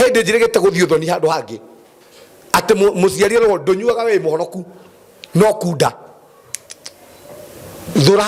Hĩndĩ njĩrĩgĩte gũthiĩ ũthoni handũ hangĩ, atĩ mũciari eragwo ndũnyuaga wĩ mũhonoku no kunda thũra.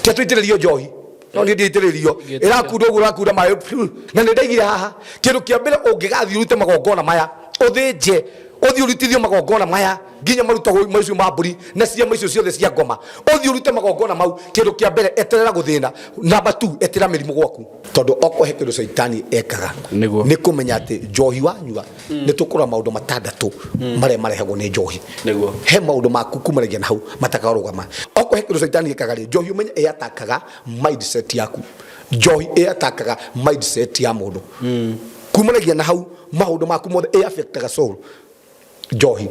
Tia tũitĩrĩrio njohi, no niĩ ndiaitĩrĩrio, ĩrakunda ũguo ĩrakunda maĩ pfu. Na nĩ ndaigire haha kĩndũ kĩa mbere, ũngĩgathiĩ ũrute magongona maya, ũthĩnje, ũthiĩ ũrutithio magongona maya nginya marutagwo macio ma mbũri na ciama icio ciothe cia ngoma, ũthiĩ ũrute magongona mau, kĩndũ kĩa mbere eterera gũthĩna. Namba 2, eterera mĩrimũ gwaku, tondũ okorwo he kĩndũ caitani ekaga Nĩguo. nĩ kũmenya atĩ njohi wanyua nĩ tũkũrora maũndũ matandatũ marĩa marehagwo nĩ njohi. Nĩguo. He maũndũ maku kumanagia na hau matakarũgama. Okorwo he kĩndũ caitani ekaga rĩ, njohi ũmenye ĩatakaga mindset yaku, njohi ĩatakaga mindset ya mũndũ. Kumanagia na hau maũndũ maku mothe ĩaffectaga soul, njohi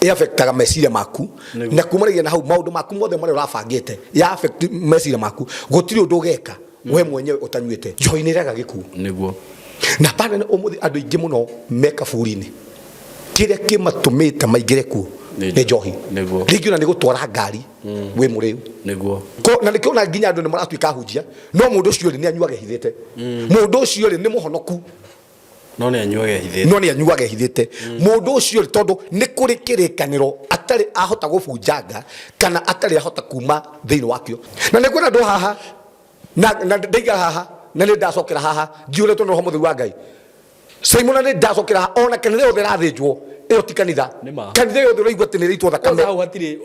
ĩaffectaga meciria maku. Nĩguo. Na kumanagia na hau maũndũ maku mothe marĩa ũrabangĩte ya affect meciria maku, gũtirĩ ũndũ ũgeka we mwenyewe ũtanyuĩte njohi. Nĩ ĩrehaga gĩkuũ. Nĩguo. Na pana nĩ ũmũthĩ andũ aingĩ mũno me kaburi-inĩ, kĩrĩa kĩmatũmĩte maingĩre kuo Nĩ nĩ njohi. Nĩguo. Rĩngĩ ona nĩ gũtwara ngari wĩ mũrĩu. Nĩguo. Na nĩkĩo ona nginya andũ nĩ maratuĩka ahunjia, no mũndũ ũcio rĩ nĩ anyuaga ehithĩte, mũndũ ũcio rĩ nĩ mũhonoku. No nĩ anyuaga ehithĩte. No nĩ anyuaga ehithĩte mũndũ ũcio rĩ, tondũ nĩ kũrĩ kĩrĩkanĩro atarĩ ahota gũbunjanga kana atarĩ ahota kuma thĩinĩ wakĩo. Na nĩ kwĩna andũ haha na ndaigara haha na nĩ ndacokera haha njiyũrĩtwo nĩ Roho Mũtheru wa Ngai. Simon, nĩ ndacokera haha ona kanitha yothe ĩrathĩnjwo, ĩyo ti kanitha. Nĩ ma. Kanitha yothe ũraigua atĩ nĩ ĩraitwo thakame. Kwanza hau hatirĩ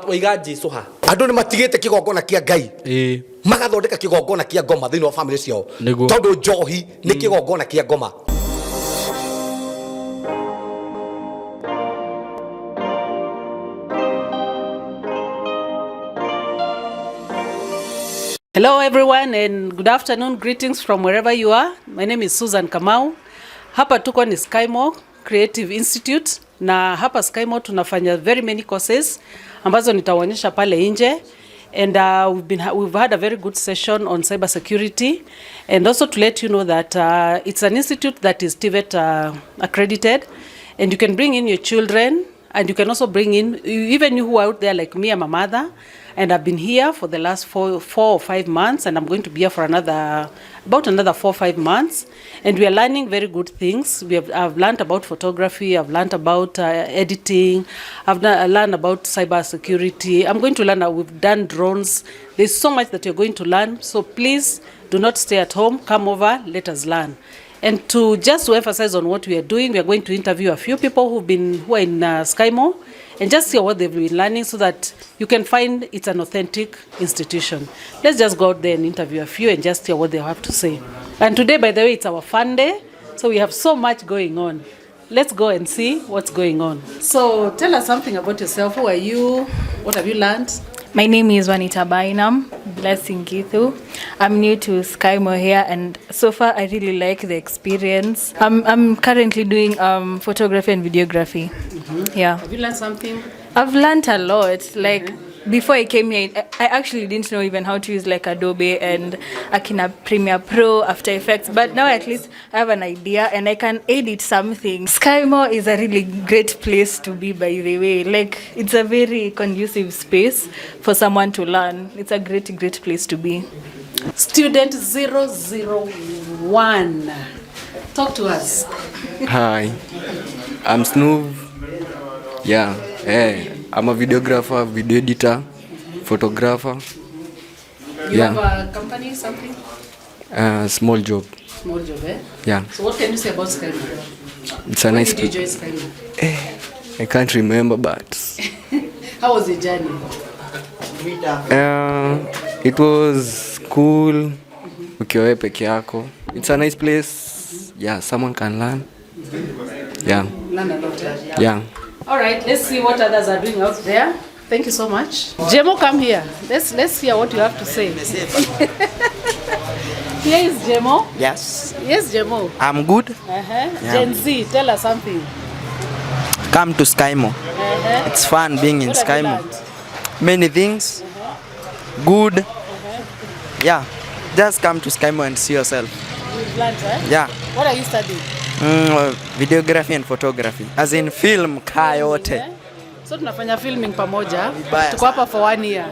waiga Jesu ha. Andũ nĩ matigĩte kĩgongona kĩa Ngai, magathondeka kĩgongona kĩa ngoma thĩinĩ wa famĩlĩ ciao. Nĩguo. Tondũ njohi nĩ kĩgongona kĩa ngoma. Hello, everyone, and good afternoon. Greetings from wherever you are. My name is Susan Kamau. Hapa tuko ni Skymo Creative Institute, na hapa Skymo tunafanya very many courses ambazo nitawaonyesha pale nje. And we've had a very good session on cyber security, and also to let you know that it's an institute that is TVET accredited, and you can bring in your children, and you can also bring in even you who are out there like me. I'm a mother, and I've been here for the last 4 or 5 months, and I'm going to be here for another about another 4 or 5 months. And we are learning very good things. We have I've learned about photography, I've learned about editing, I've learned about cyber security. I'm going to learn. We've done drones. There's so much that you're going to learn. So please do not stay at home. Come over. Let us learn. And to just to emphasize on what we are doing, we are going to interview a few people who are in Skymo and just see what they've been learning so that you can find it's an authentic institution. Let's just go out there and interview a few and just hear what they have to say. And today, by the way, it's our fun day, so we have so much going on. Let's go and see what's going on. So tell us something about yourself. Who are you? What have you learned? My name is Juanita Bainam, Blessing Githu. I'm new to Skymo here, and so far I really like the experience. I'm currently doing photography and videography. Yeah. Have you learned something? I've learned a lot. Like, before I came here, I actually didn't know even how to use like Adobe and Akina Premiere Pro, After Effects. But now at least I have an idea and I can edit something. Skymo is a really great place to be, by the way. Like, it's a very conducive space for someone to learn. It's a great, great place to be. Student 001. Talk to us. Hi, I'm Snoop. Yeah, hey, I'm a videographer, video editor, photographer. You Yeah. have a company, something? Small job. Small job, eh? Yeah, So what can you say about Skymo? It's a When nice. did you join Skymo? I can't remember, but How was the journey? It was cool. Ukiwa wewe peke yako. It's a nice place. Yeah, someone can learn. Yeah, Learn a lot, eh? Yeah. All right, let's see what others are doing out there. Thank you so much. Jemo, come here. Let's hear what you have to say. Here is Jemo. Yes, Yes, Jemo. I'm good. Yeah. Gen Z, tell us something. Come to Skymo. It's fun being in What have you Skymo. Learned? Many things. Good. Yeah. Just come to Skymo and see yourself. You've learned, eh? Yeah. What are you studying? Videography and photography. As in film kaa yote. Eh? So tunafanya filming pamoja. Vibaya. Tuko hapa for one year.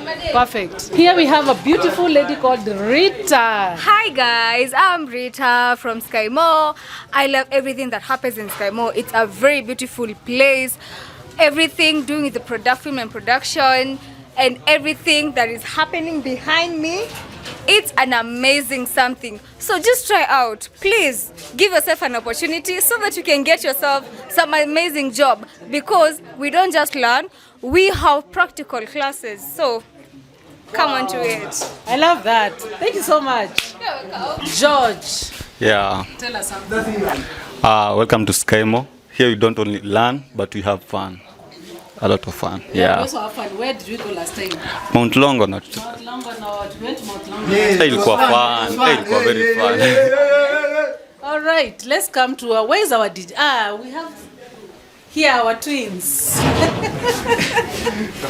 Perfect. Here we have a beautiful lady called Rita. Hi guys, I'm Rita from Skymo. I love everything that happens in Skymo. It's a very beautiful place. Everything doing with the film and production and everything that is happening behind me. It's an amazing something. So just try out. Please give yourself an opportunity so that you can get yourself some amazing job, because we don't just learn, we have practical classes. So come on to it. I love that. Thank you so much. George. Yeah. Tell us something. Welcome to Skymo. Here we don't only learn, but we have fun. A lot of fun. Yeah. We also have fun. Where did we go last time? Mount Longonot. Mount Longonot. We went to Mount Longonot. Ilikuwa fun. Ilikuwa very fun. All right. Let's come to our, where is our DJ? We have here our twins.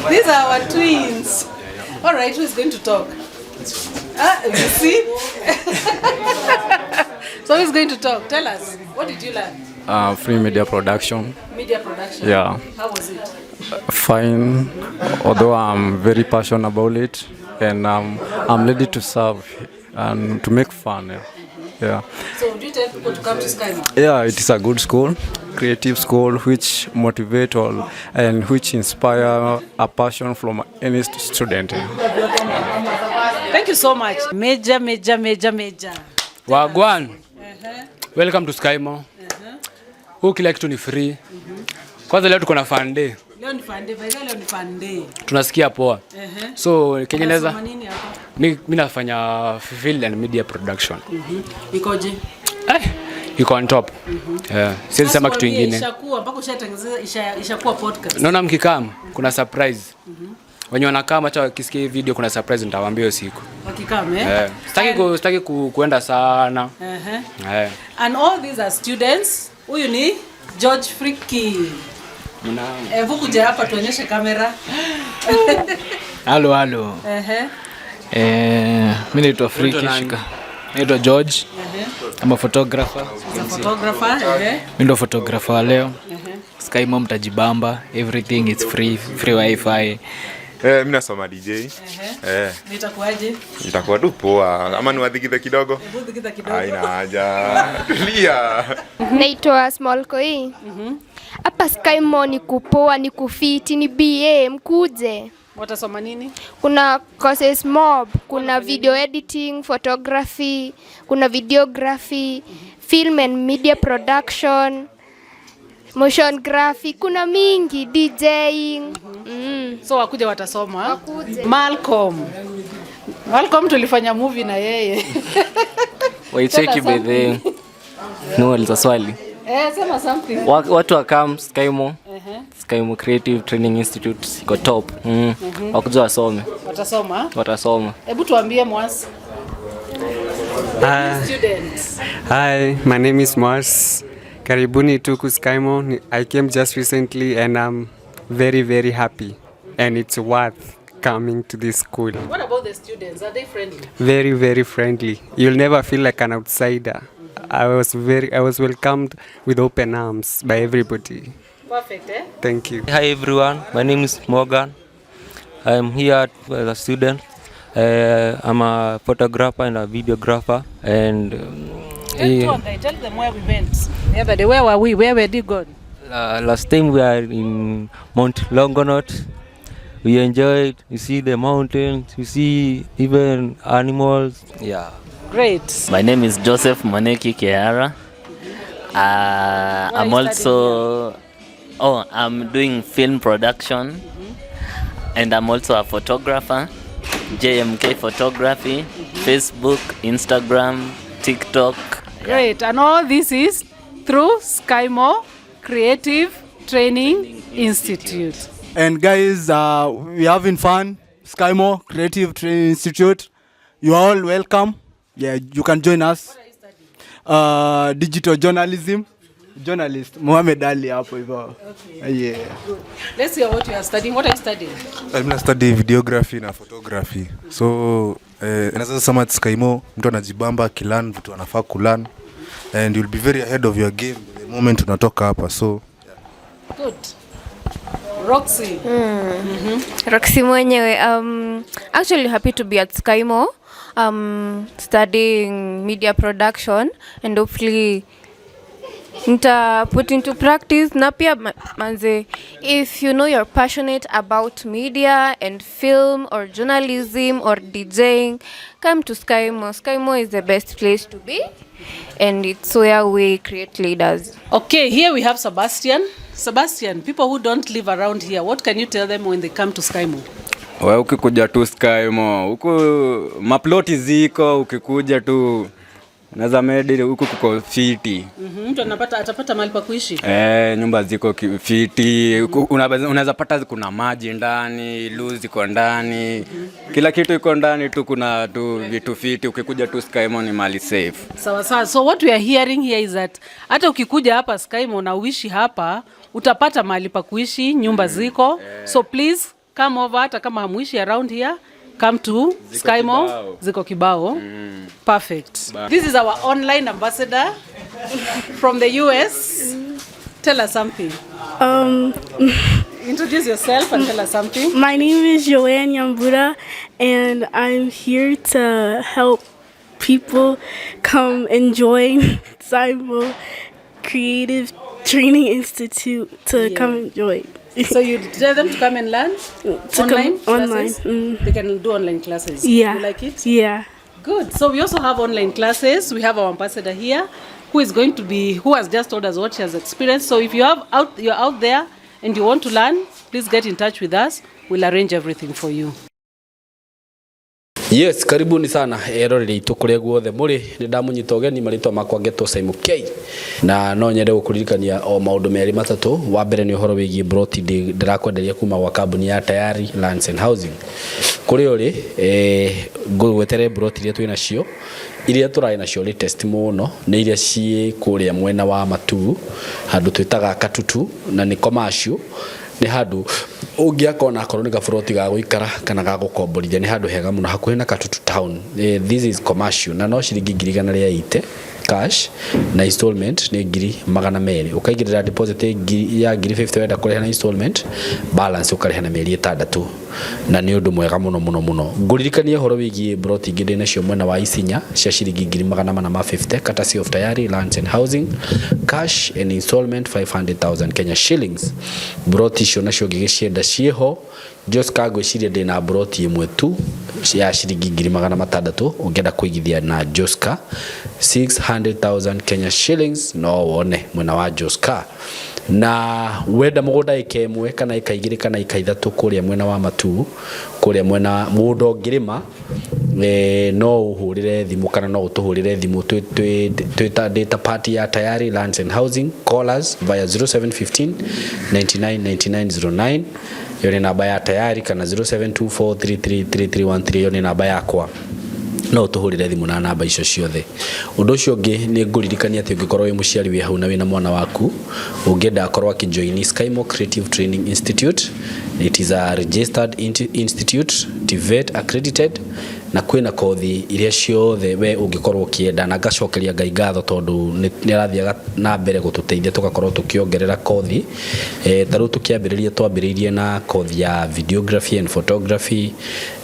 These are our twins. All right, who is going to talk? You see? So who is going to talk? Tell us, what did you learn? Free media production. Media production. Yeah. How was it? Fine, although I'm very passionate about it, and I'm ready to serve and to make fun. Yeah. Yeah. So would you tell people to come to Skymo? Yeah, it is a good school, creative school, which motivate all and which inspire a passion from any student. Thank you so much. Major, major, major, major. Wagwan. Welcome to Skymo. Huu kila kitu ni free. Kwanza leo tuko na fun day. Leo ni fun day, by the way, leo ni fun day. Tunasikia poa. So Kiingereza nini hapa? Mimi nafanya film and media production. Ikoje? Iko on top. Yeah. Siwezi sema kitu kingine. Ishakuwa mpaka ushatengeneza ishakuwa podcast. Naona mkikam kuna surprise. Wenye wanakaa acha wakisikia hii video kuna surprise nitawaambia hiyo siku. Wakikam eh? Sitaki kuenda sana. And all these are students. Huyu ni George Friki. Hebu kuja hapa tuonyeshe kamera. Halo halo. Mimi naitwa Friki Shika. Naitwa George. I'm a photographer. Photographer. Mimi ndo photographer leo. Skymo mtajibamba, everything is free, free wifi. Mimi nasoma DJ. Nitakuaje? Nitakuwa tu poa. Ama niwadhikithe kidogo? Hebu kidogo. Haina haja. Tulia. Naitwa Small Koi. Hapa Skymo ni kupoa, ni kufiti, ni BA, mkuje. Watasoma nini? Kuna courses mob, kuna video editing, photography, kuna videography, film and media production, motion graphic, kuna mingi, DJing. So wakuja watasoma. Wakuje. Malcolm. Malcolm tulifanya movie na yeye. Waicheki by the no waliza swali. Sema something. Watu wakam Skymo. Skymo Creative Training Institute iko top. Wakuja wasome. Watasoma? Watasoma. Hebu tuambie Mwasi. Students. Hi, my name is Mars. Karibuni tuku Skymo. I came just recently and I'm very very happy, and it's worth coming to this school. What about the students? Are they friendly? Very very friendly. You'll never feel like an outsider. I was welcomed with open arms by everybody. Perfect, eh? Thank you. Hi everyone, my name is Morgan. I'm here as a student. I'm a photographer and a videographer. And tell them where we went the other day. Where were we? Where were you gone? Last time we are in Mount Longonot. We enjoyed. You see the mountains. You see even animals. Yeah. Great. My name is Joseph Moneki Kehara. I'm also I'm doing film production, and I'm also a photographer. JMK Photography, Facebook, Instagram, TikTok. Great. And all this is through Skymo Creative Training Institute. And guys, we're having fun. Skymo Creative Training Institute. You are all welcome. Yeah, you can join us. Digital journalism. Journalist Mohamed Ali hapo hivyo. Okay. Yeah. Good. Let's hear what you are studying. What are you studying? I'm study videography na photography. So, naweza sema Skymo mtu anajibamba akilearn vitu anafaa kulearn, and you'll be very ahead of your game the moment unatoka hapa. So, yeah. Good. Roxy. Roxy mwenyewe. Actually happy to be at Skymo, studying media production and hopefully nita put into practice na pia manze, if you know you're passionate about media and film or journalism or DJing, come to Skymo. Skymo is the best place to be and it's where we create leaders. Okay, here we have Sebastian. Sebastian, people who don't live around here, what can you tell them when they come to Skymo? We ukikuja tu Skymo, huku maploti ziko, ukikuja tu unaweza medi huku kuko fiti. Mtu anapata atapata mahali pa kuishi. Eh, nyumba ziko fiti, unaweza pata kuna maji ndani, loo ziko ndani, kila kitu iko ndani tu, kuna tu vitu fiti. Ukikuja tu Skymo ni mali safe. Sawa sawa. So what we are hearing here is that hata ukikuja hapa Skymo na uishi hapa, utapata mahali pa kuishi, nyumba ziko. So please come over, hata kama hamuishi around here, come to Ziko Skymo. kibao. Ziko kibao. Perfect. This is our online ambassador from the US. Tell us something. Introduce yourself and tell us something. My name is Joanne Yambura, and I'm here to help people come and join Cybo Creative Training Institute to come and join. So you tell them to come and learn To online come online. classes? They can do online classes. Yeah. You like it? Yeah. Good. So we also have online classes. We have our ambassador here who is going to be who has just told us what she has experienced. So if you're out there and you want to learn, please get in touch with us. We'll arrange everything for you. Yes, karibuni sana eroreri itũ kũrĩa guothe mũrĩ. Nĩ ndamũnyita ũgeni, marĩtwa makwa ngetwo Simon K, na no nyende gũkũririkania o maũndũ merĩ matatũ. Wa mbere nĩ ũhoro wĩgiĩ broti ndĩrakwenderia kuma gwa kambuni ya Tayari Lands and Housing. Kũrĩa ũrĩ, ngũgwetere broti iria twĩ nacio, iria tũrarĩ nacio latest mũno nĩ iria ciĩ kũrĩa mwena wa Matuu, handũ twĩtaga Katutu, na nĩ commercial. Nĩ handũ ũngĩaka ona akorwo nĩ gaburoti ga gũikara kana ga gũkomborithia, nĩ handũ hega mũno hakuhĩ na Katutu town. This is commercial na no ciringi 180,000 cash, na installment nĩ 200,000. Ũkaigĩrĩra deposit ngiri ya 50,000 wenda kũrĩha na installment, balance ũkarĩha na mĩeri 6, na nĩ ũndũ mwega mũno mũno mũno. Ngũririkanie ũhoro wĩgiĩ broti ingĩ ndĩ nacio mwena wa Isinya cia ciringi 450,000, courtesy of Tayari Lands and Housing, cash and installment 500,000 Kenya shillings. Broti icio nacio ũngĩgĩcienda ciĩho. Joska, ngwĩciria ndĩna broti ĩmwe tu ya ciringi 600,000. Ũngĩenda kũigithia na Joska 600,000 Kenya shillings, no wone mwena wa Joska. Na wenda mũgũnda ĩka 1 kana ĩka 2 kana ĩka 3 kũrĩa mwena wa Matuu, kũrĩa mwena mũgũnda ũngĩrĩma, no ũhũrĩre thimũ kana no ũtũhũrĩre thimũ twĩ data party ya Tayari Lands and Housing. Call us via 0715 99 99 09, ĩyo nĩ namba ya Tayari, kana 0724333313, ĩyo nĩ namba yakwa. No ũtũhũrĩre thimũ na namba icio ciothe. Ũndũ ũcio ũngĩ nĩ ngũririkania atĩ ũngĩkorwo wĩ mũciari wĩ hau na wĩna mwana waku ũngĩenda akorwo akĩjoin Skymo Creative Training Institute, it is a registered institute, TVET accredited, na kwĩna kothi iria ciothe we ũngĩkorwo ũkĩenda. Na ngacokeria Ngai ngatho tondũ nĩ arathiaga na mbere gũtũteithia tũgakorwo tũkĩongerera kothi. Ta rĩu tũkĩambĩrĩria twambĩrĩirie na kothi ya videography and photography,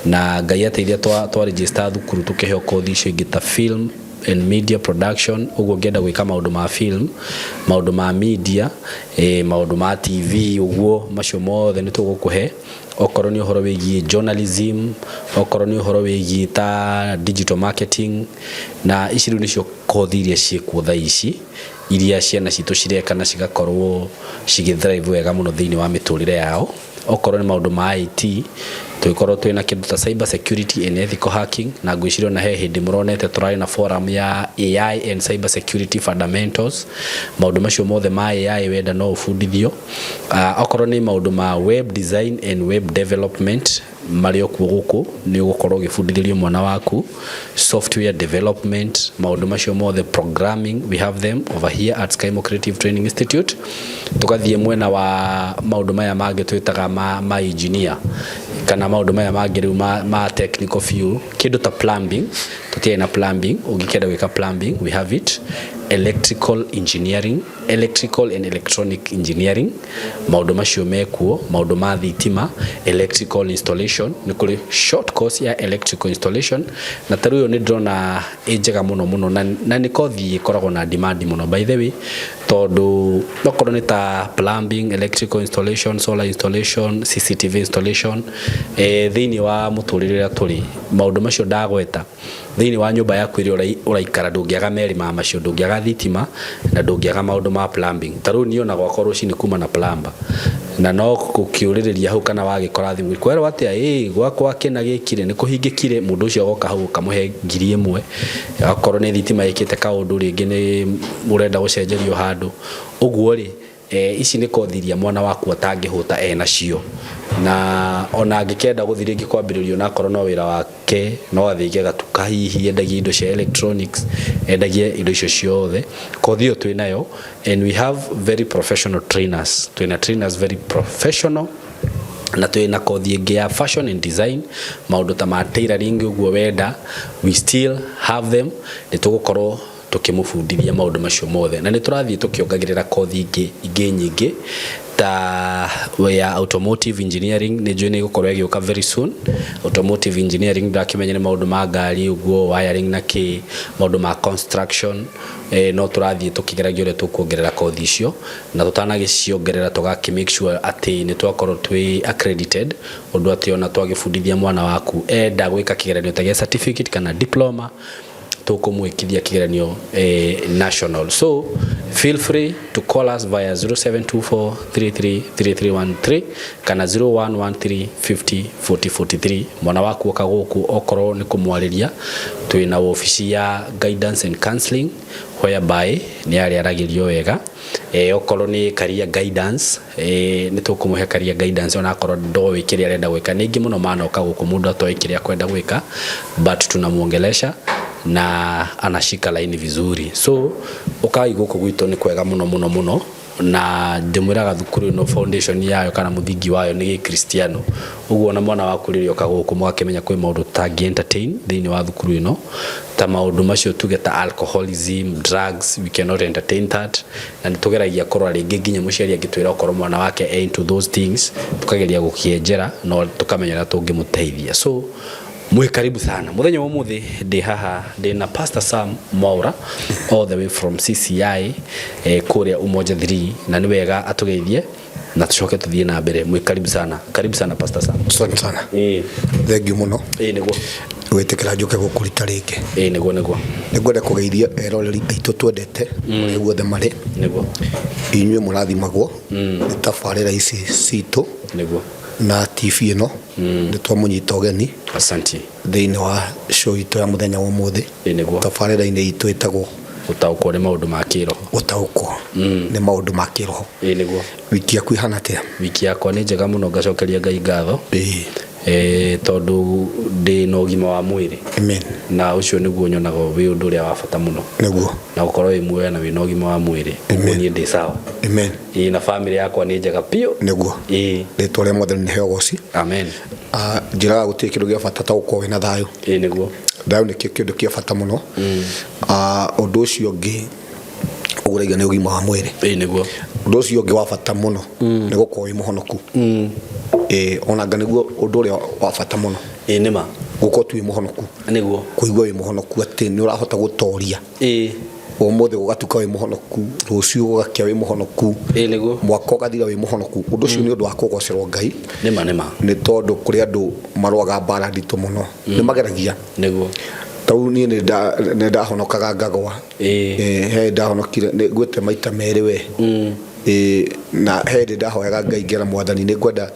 na Ngai ateithia twa register thukuru tũkĩheo kothi icio ingĩ ta film and media production. Ũguo ũngĩenda gwĩka maũndũ ma film, maũndũ ma media, maũndũ ma TV, ũguo macio mothe nĩ tũgũkũhe. Okorwo nĩ ũhoro wĩgiĩ journalism, okorwo nĩ ũhoro wĩgiĩ ta digital marketing, na ici rĩu nĩcio kothi iria ciĩkuo thaa ici, iria ciana citũ cireka na cigakorwo cigĩthrive wega mũno thĩinĩ wa mĩtũrĩre yao. Okorwo nĩ maũndũ ma IT, tũgĩkorwo twĩna kĩndũ ta cyber security and ethical hacking, na ngwĩciria ona he hĩndĩ mũronete tũrarĩ na forum ya AI and cyber security fundamentals. Maũndũ macio mothe ma AI wenda no ũbundithio. Okorwo nĩ maũndũ ma web design and web development, marĩ o kuo gũkũ, nĩ ũgũkorwo ũgĩbundithĩrio mwana waku software development, maũndũ macio mothe, programming, we have them over here at Skymo Creative Training Institute. Tũgathiĩ mwena wa maũndũ maya mangĩ twĩtaga ma engineer, kana maũndũ maya mangĩ rĩu ma technical field, kĩndũ ta plumbing. Tũtiarĩ na plumbing. Ũngĩkĩenda gwĩka plumbing, we have it. Electrical engineering, electrical and electronic engineering, maũndũ macio mekuo, maũndũ ma thitima, electrical installation, nĩ kũrĩ short course ya electrical installation, na ta rĩu ĩyo nĩ ndĩrona ĩ njega mũno mũno, na nĩ kothi ĩkoragwo na demand mũno by the way, tondũ okorwo nĩ ta plumbing, electrical installation, solar installation, CCTV installation, thĩinĩ wa mũtũrĩre ũrĩa tũrĩ, maũndũ macio ndagweta thĩinĩ wa nyũmba yaku ĩrĩa ũraikara, ndũngĩaga merĩ ma macio, ndũngĩaga thitima na ndũngĩaga maũndũ ma plumbing. Ta rĩu niĩ ona gwakwa rũcinĩ kuma na plumber, na no gũkĩũrĩrĩria hau kana wagĩkora thimũ kwerwo atĩa, ĩ gwakwa kĩna gĩkire nĩ kũhingĩkire, mũndũ ũcio agoka hau ũkamũhe 1000, akorwo nĩ thitima ĩkĩte kaũndũ, rĩngĩ nĩ ũrenda gũcenjerio handũ ũguo rĩ, ici nĩ kothi iria mwana waku atangĩhũta enacio, na ona angĩkenda gũthiĩ rĩngĩ kwambĩrĩrio, na akorwo no wĩra wake, no athĩnge gatuka, hihi endagie indo cia electronics, endagie indo icio ciothe. Kothi ĩyo twĩ nayo, and we have very professional trainers, twĩna trainers very professional. Na twĩna kothi ĩngĩ ya fashion and design, maũndũ ta ma tailoring ũguo wenda, we still have them. Nĩ tũgũkorwo tũkĩmũbundithia maũndũ macio mothe, na nĩ tũrathiĩ tũkĩongagĩrĩra kothi ingĩ nyingĩ ta ya automotive engineering. Nĩ njũĩ nĩ ĩgũkorwo ĩgĩũka very soon. Automotive engineering, ndakĩmenya nĩ maũndũ ma ngari ũguo, wiring na kĩ, maũndũ ma construction. No tũrathiĩ tũkĩgeragia ũrĩa tũkuongerera kothi icio, na tũtanagĩciongerera tũgakĩ make sure atĩ nĩ twakorwo twĩ accredited, ũndũ atĩ ona twagĩbundithia mwana waku, enda gwĩka kĩgeranio ta gĩa certificate kana diploma, tũkũmwĩkithia kĩgeranio national. So feel free to call us via 0724333313 kana 0113 50 40 43. Mwana waku oka gũkũ, okorwo nĩ kũmwarĩria, twĩna wabici ya guidance and counseling whereby nĩ arĩaragĩrio wega. Okorwo nĩ career guidance, nĩ tũkũmũhe career guidance ona akorwo ndoĩ kĩrĩa arenda gwĩka. Nĩ aingĩ mũno manoka gũkũ, mũndũ atoĩ kĩrĩa akwenda gwĩka, but tunamuongelesha na anashika laini vizuri. So ũkai gũkũ gwitũ, nĩ kwega mũno mũno mũno. Na ndĩmwĩraga thukuru ĩno foundation yayo kana mũthingi wayo nĩ gĩkristiano, ũguo ona mwana waku rĩrĩa oka gũkũ, mũgakĩmenya kwĩ maũndũ tũtangĩ entertain thĩinĩ wa thukuru ĩno, ta maũndũ macio tuge ta alcoholism, drugs, we cannot entertain that. Na nĩ tũgeragia kũrora rĩngĩ nginya mũciari angĩtwĩra okorwo mwana wake e into those things, tukageria gũkĩenjera no tũkamenya ũrĩa tũngĩmũteithia. So mwĩ karibu sana. Mũthenya wa ũmũthĩ ndĩ haha, ndĩ na Pastor Sam Mwaura all the way from CCI, kũrĩa Umoja 3, na nĩ wega atũgeithie na tucoke tuthiĩ na mbere. Mwĩ karibu sana, karibu sana Pastor Sam. Asante sana. Thank you mũno. Ĩĩ nĩguo. Gwĩtĩkĩra njũke gũkũrita rĩngĩ. Ĩĩ nĩguo nĩguo. Nĩ ngwenda kũgeithia eroreri aitũ twendete kũrĩa guothe marĩ. Inyuĩ mũrathimagwo nĩ tabarĩra ici citũ na TV ĩno. Nĩ twamũnyita ũgeni Asante. thĩinĩ wa show itũ ya mũthenya wa ũmũthĩ. Ĩĩ nĩguo. Tabarĩra-inĩ itũ ĩtagwo Gũtaũkwo nĩ maũndũ ma kĩroho. Gũtaũkwo nĩ maũndũ ma kĩroho. Ĩĩ nĩguo. Wiki yaku ĩhana atĩa? Wiki yakwa nĩ njega mũno, ngacokeria Ngai ngatho tondũ ndĩ na ũgima wa mwĩrĩ. Amen. Na ũcio nĩguo nyonaga wĩ ũndũ ũrĩa wa bata mũno. Na gũkorwo wĩ muoyo na wĩna ũgima wa mwĩrĩ, ũguo niĩ ndĩ sawa. Amen. Ĩĩ, na family yakwa nĩ njega biũ. Nĩguo. Rĩtwa rĩa Mwathani nĩ goci. Amen. Njĩraga gũtirĩ kĩndũ gĩa bata ta gũkorwo wĩna thayũ. Ĩĩ nĩguo. Thayũ nĩkĩo kĩndũ kĩa bata mũno. Ũndũ ũcio ũngĩ ũgũraiga nĩ ũgima wa mwĩrĩ. Ĩĩ nĩguo. Ũndũ ũcio ũngĩ wa bata mũno nĩ gũkorwo wĩ mũhonoku. Ĩĩ, onanga nĩguo ũndũ ũrĩa wa bata mũno. Ĩĩ nĩma. Gũkorwo tu wĩ mũhonoku. Nĩguo. Kũigua wĩ mũhonoku atĩ nĩ ũrahota gũtoria. Ĩĩ. Ũmũthĩ gũgatuka wĩ mũhonoku, rũciũ gũgakĩa wĩ mũhonoku. Ĩĩ nĩguo. Mwaka ũgathira wĩ mũhonoku. Ũndũ ũcio nĩ ũndũ wa kũgocerwo Ngai. Nĩma nĩma. Nĩ tondũ kũrĩ andũ marũaga mbara nditũ mũno. Nĩ mageragia. Nĩguo. Tau niĩ nĩ ndahonokaga ngagwa. He ndahonokire nĩ ngwĩte maita merĩ we. Na he hĩndĩ ndahoyaga Ngai ngera Mwathani nĩ ngwenda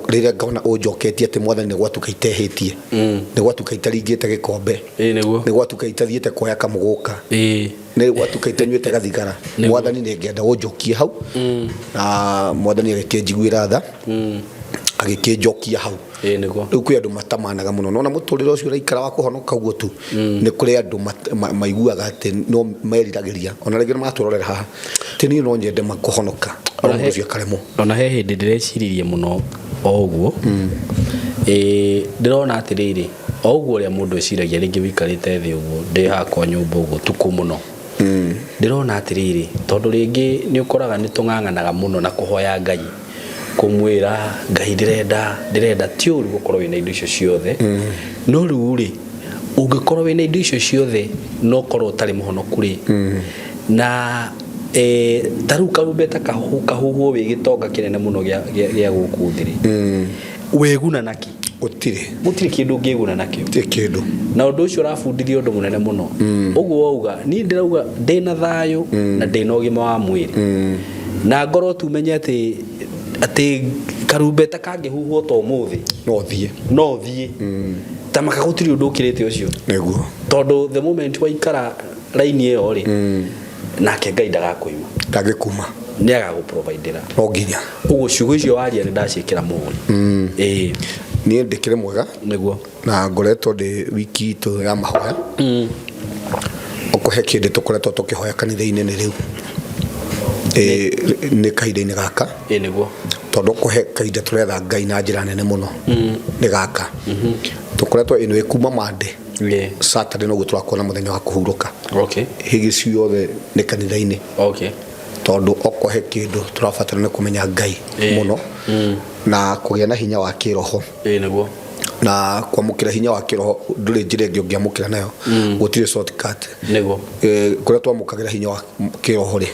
rĩrĩa ngona ũnjoketie atĩ Mwathani nĩ gwatuka itehĩtie, nĩ gwatuka itaringĩte gĩkombe, nĩ gwatuka itathiĩte kuoya kamũgũka, nĩ gwatuka itanyuĩte gathigara, Mwathani nĩ ngenda ũnjokie hau. Na Mwathani agĩkĩnjiguĩra tha, agĩkĩnjokia hau. Ĩĩ nĩguo. Rĩu kwĩ andũ matamanaga mũno nona mũtũrĩre ũcio ũraikara wa kũhonoka ũguo tu. Nĩ kũrĩ andũ maiguaga atĩ no meriragĩria, ona rĩngĩ nĩ matũrorera haha atĩ niĩ no nyende kũhonoka, no mũndũ ũcio akaremwo. Ona he hĩndĩ ndĩreciririe mũno o ũguo, ndĩrona atĩrĩrĩ, o ũguo ũrĩa mũndũ eciragia, rĩngĩ wĩikarĩte thĩ ũguo, ndĩ hakwa nyũmba ũguo tukũ mũno. Ndĩrona atĩrĩrĩ, tondũ rĩngĩ nĩ ũkoraga nĩ tũng'ang'anaga mũno na kũhoya Ngai, kũmwĩra Ngai ndĩrenda ndĩrenda. Ti ũru gũkorwo wĩna indo icio ciothe, no rĩu rĩ, ũngĩkorwo wĩna indo icio ciothe no ũkorwo ũtarĩ mũhonoku rĩ, na ta rĩu karumbeta kahuhwo wĩ gĩtonga kĩnene mũno gĩa gũkũ thĩ rĩ, wĩguna naki? Gũtirĩ. Gũtirĩ kĩndũ ũngĩguna nakĩo. Gũtirĩ kĩndũ. Na ũndũ ũcio ũrabundithia ũndũ mũnene mũno. Ũguo wauga, niĩ ndĩrauga ndĩna thayũ na ndĩna ũgima wa mwĩrĩ, na ngorwo tu menye atĩ karumbeta kangĩhuhwo ta ũmũthĩ no thiĩ, no thiĩ ta maka, gũtirĩ ũndũ ũkĩrĩte ũcio. Nĩguo. Tondũ the moment waikara raini ĩyo rĩ, nake Ngai ndagakũima. Ndangĩkuma. Nĩ agagũprovidera. No nginya. Ũguo ciugo icio waria nĩ ndaciĩkĩra mũhũri. Ĩĩ. Niĩ ndĩkĩrĩ mwega. Nĩguo. Na ngoretwo ndĩ wiki itũ ya mahoya. Ũkũhe kĩndũ tũkoretwo tũkĩhoya kanitha-inĩ nĩ rĩu. Ĩĩ, nĩ kahinda-inĩ gaka. Ĩĩ nĩguo. Tondũ kũhe kahinda tũretha Ngai na njĩra nene mũno nĩ gaka. Tũkoretwo ĩno ĩ kuma Monday. Saturday noguo tũrakorwo na mũthenya wa kũhurũka. Hĩgĩ ciothe nĩ kanitha-inĩ. Tondũ okorwo he kĩndũ tũrabatara nĩ kũmenya Ngai mũno na kũgĩa na hinya wa kĩroho. Ĩĩ nĩguo. Na kwamũkĩra hinya wa kĩroho ndũrĩ njĩra ĩngĩ ũngĩamũkĩra nayo. Gũtirĩ shortcut. Nĩguo. Kũrĩa twamũkagĩra hinya wa kĩroho rĩ,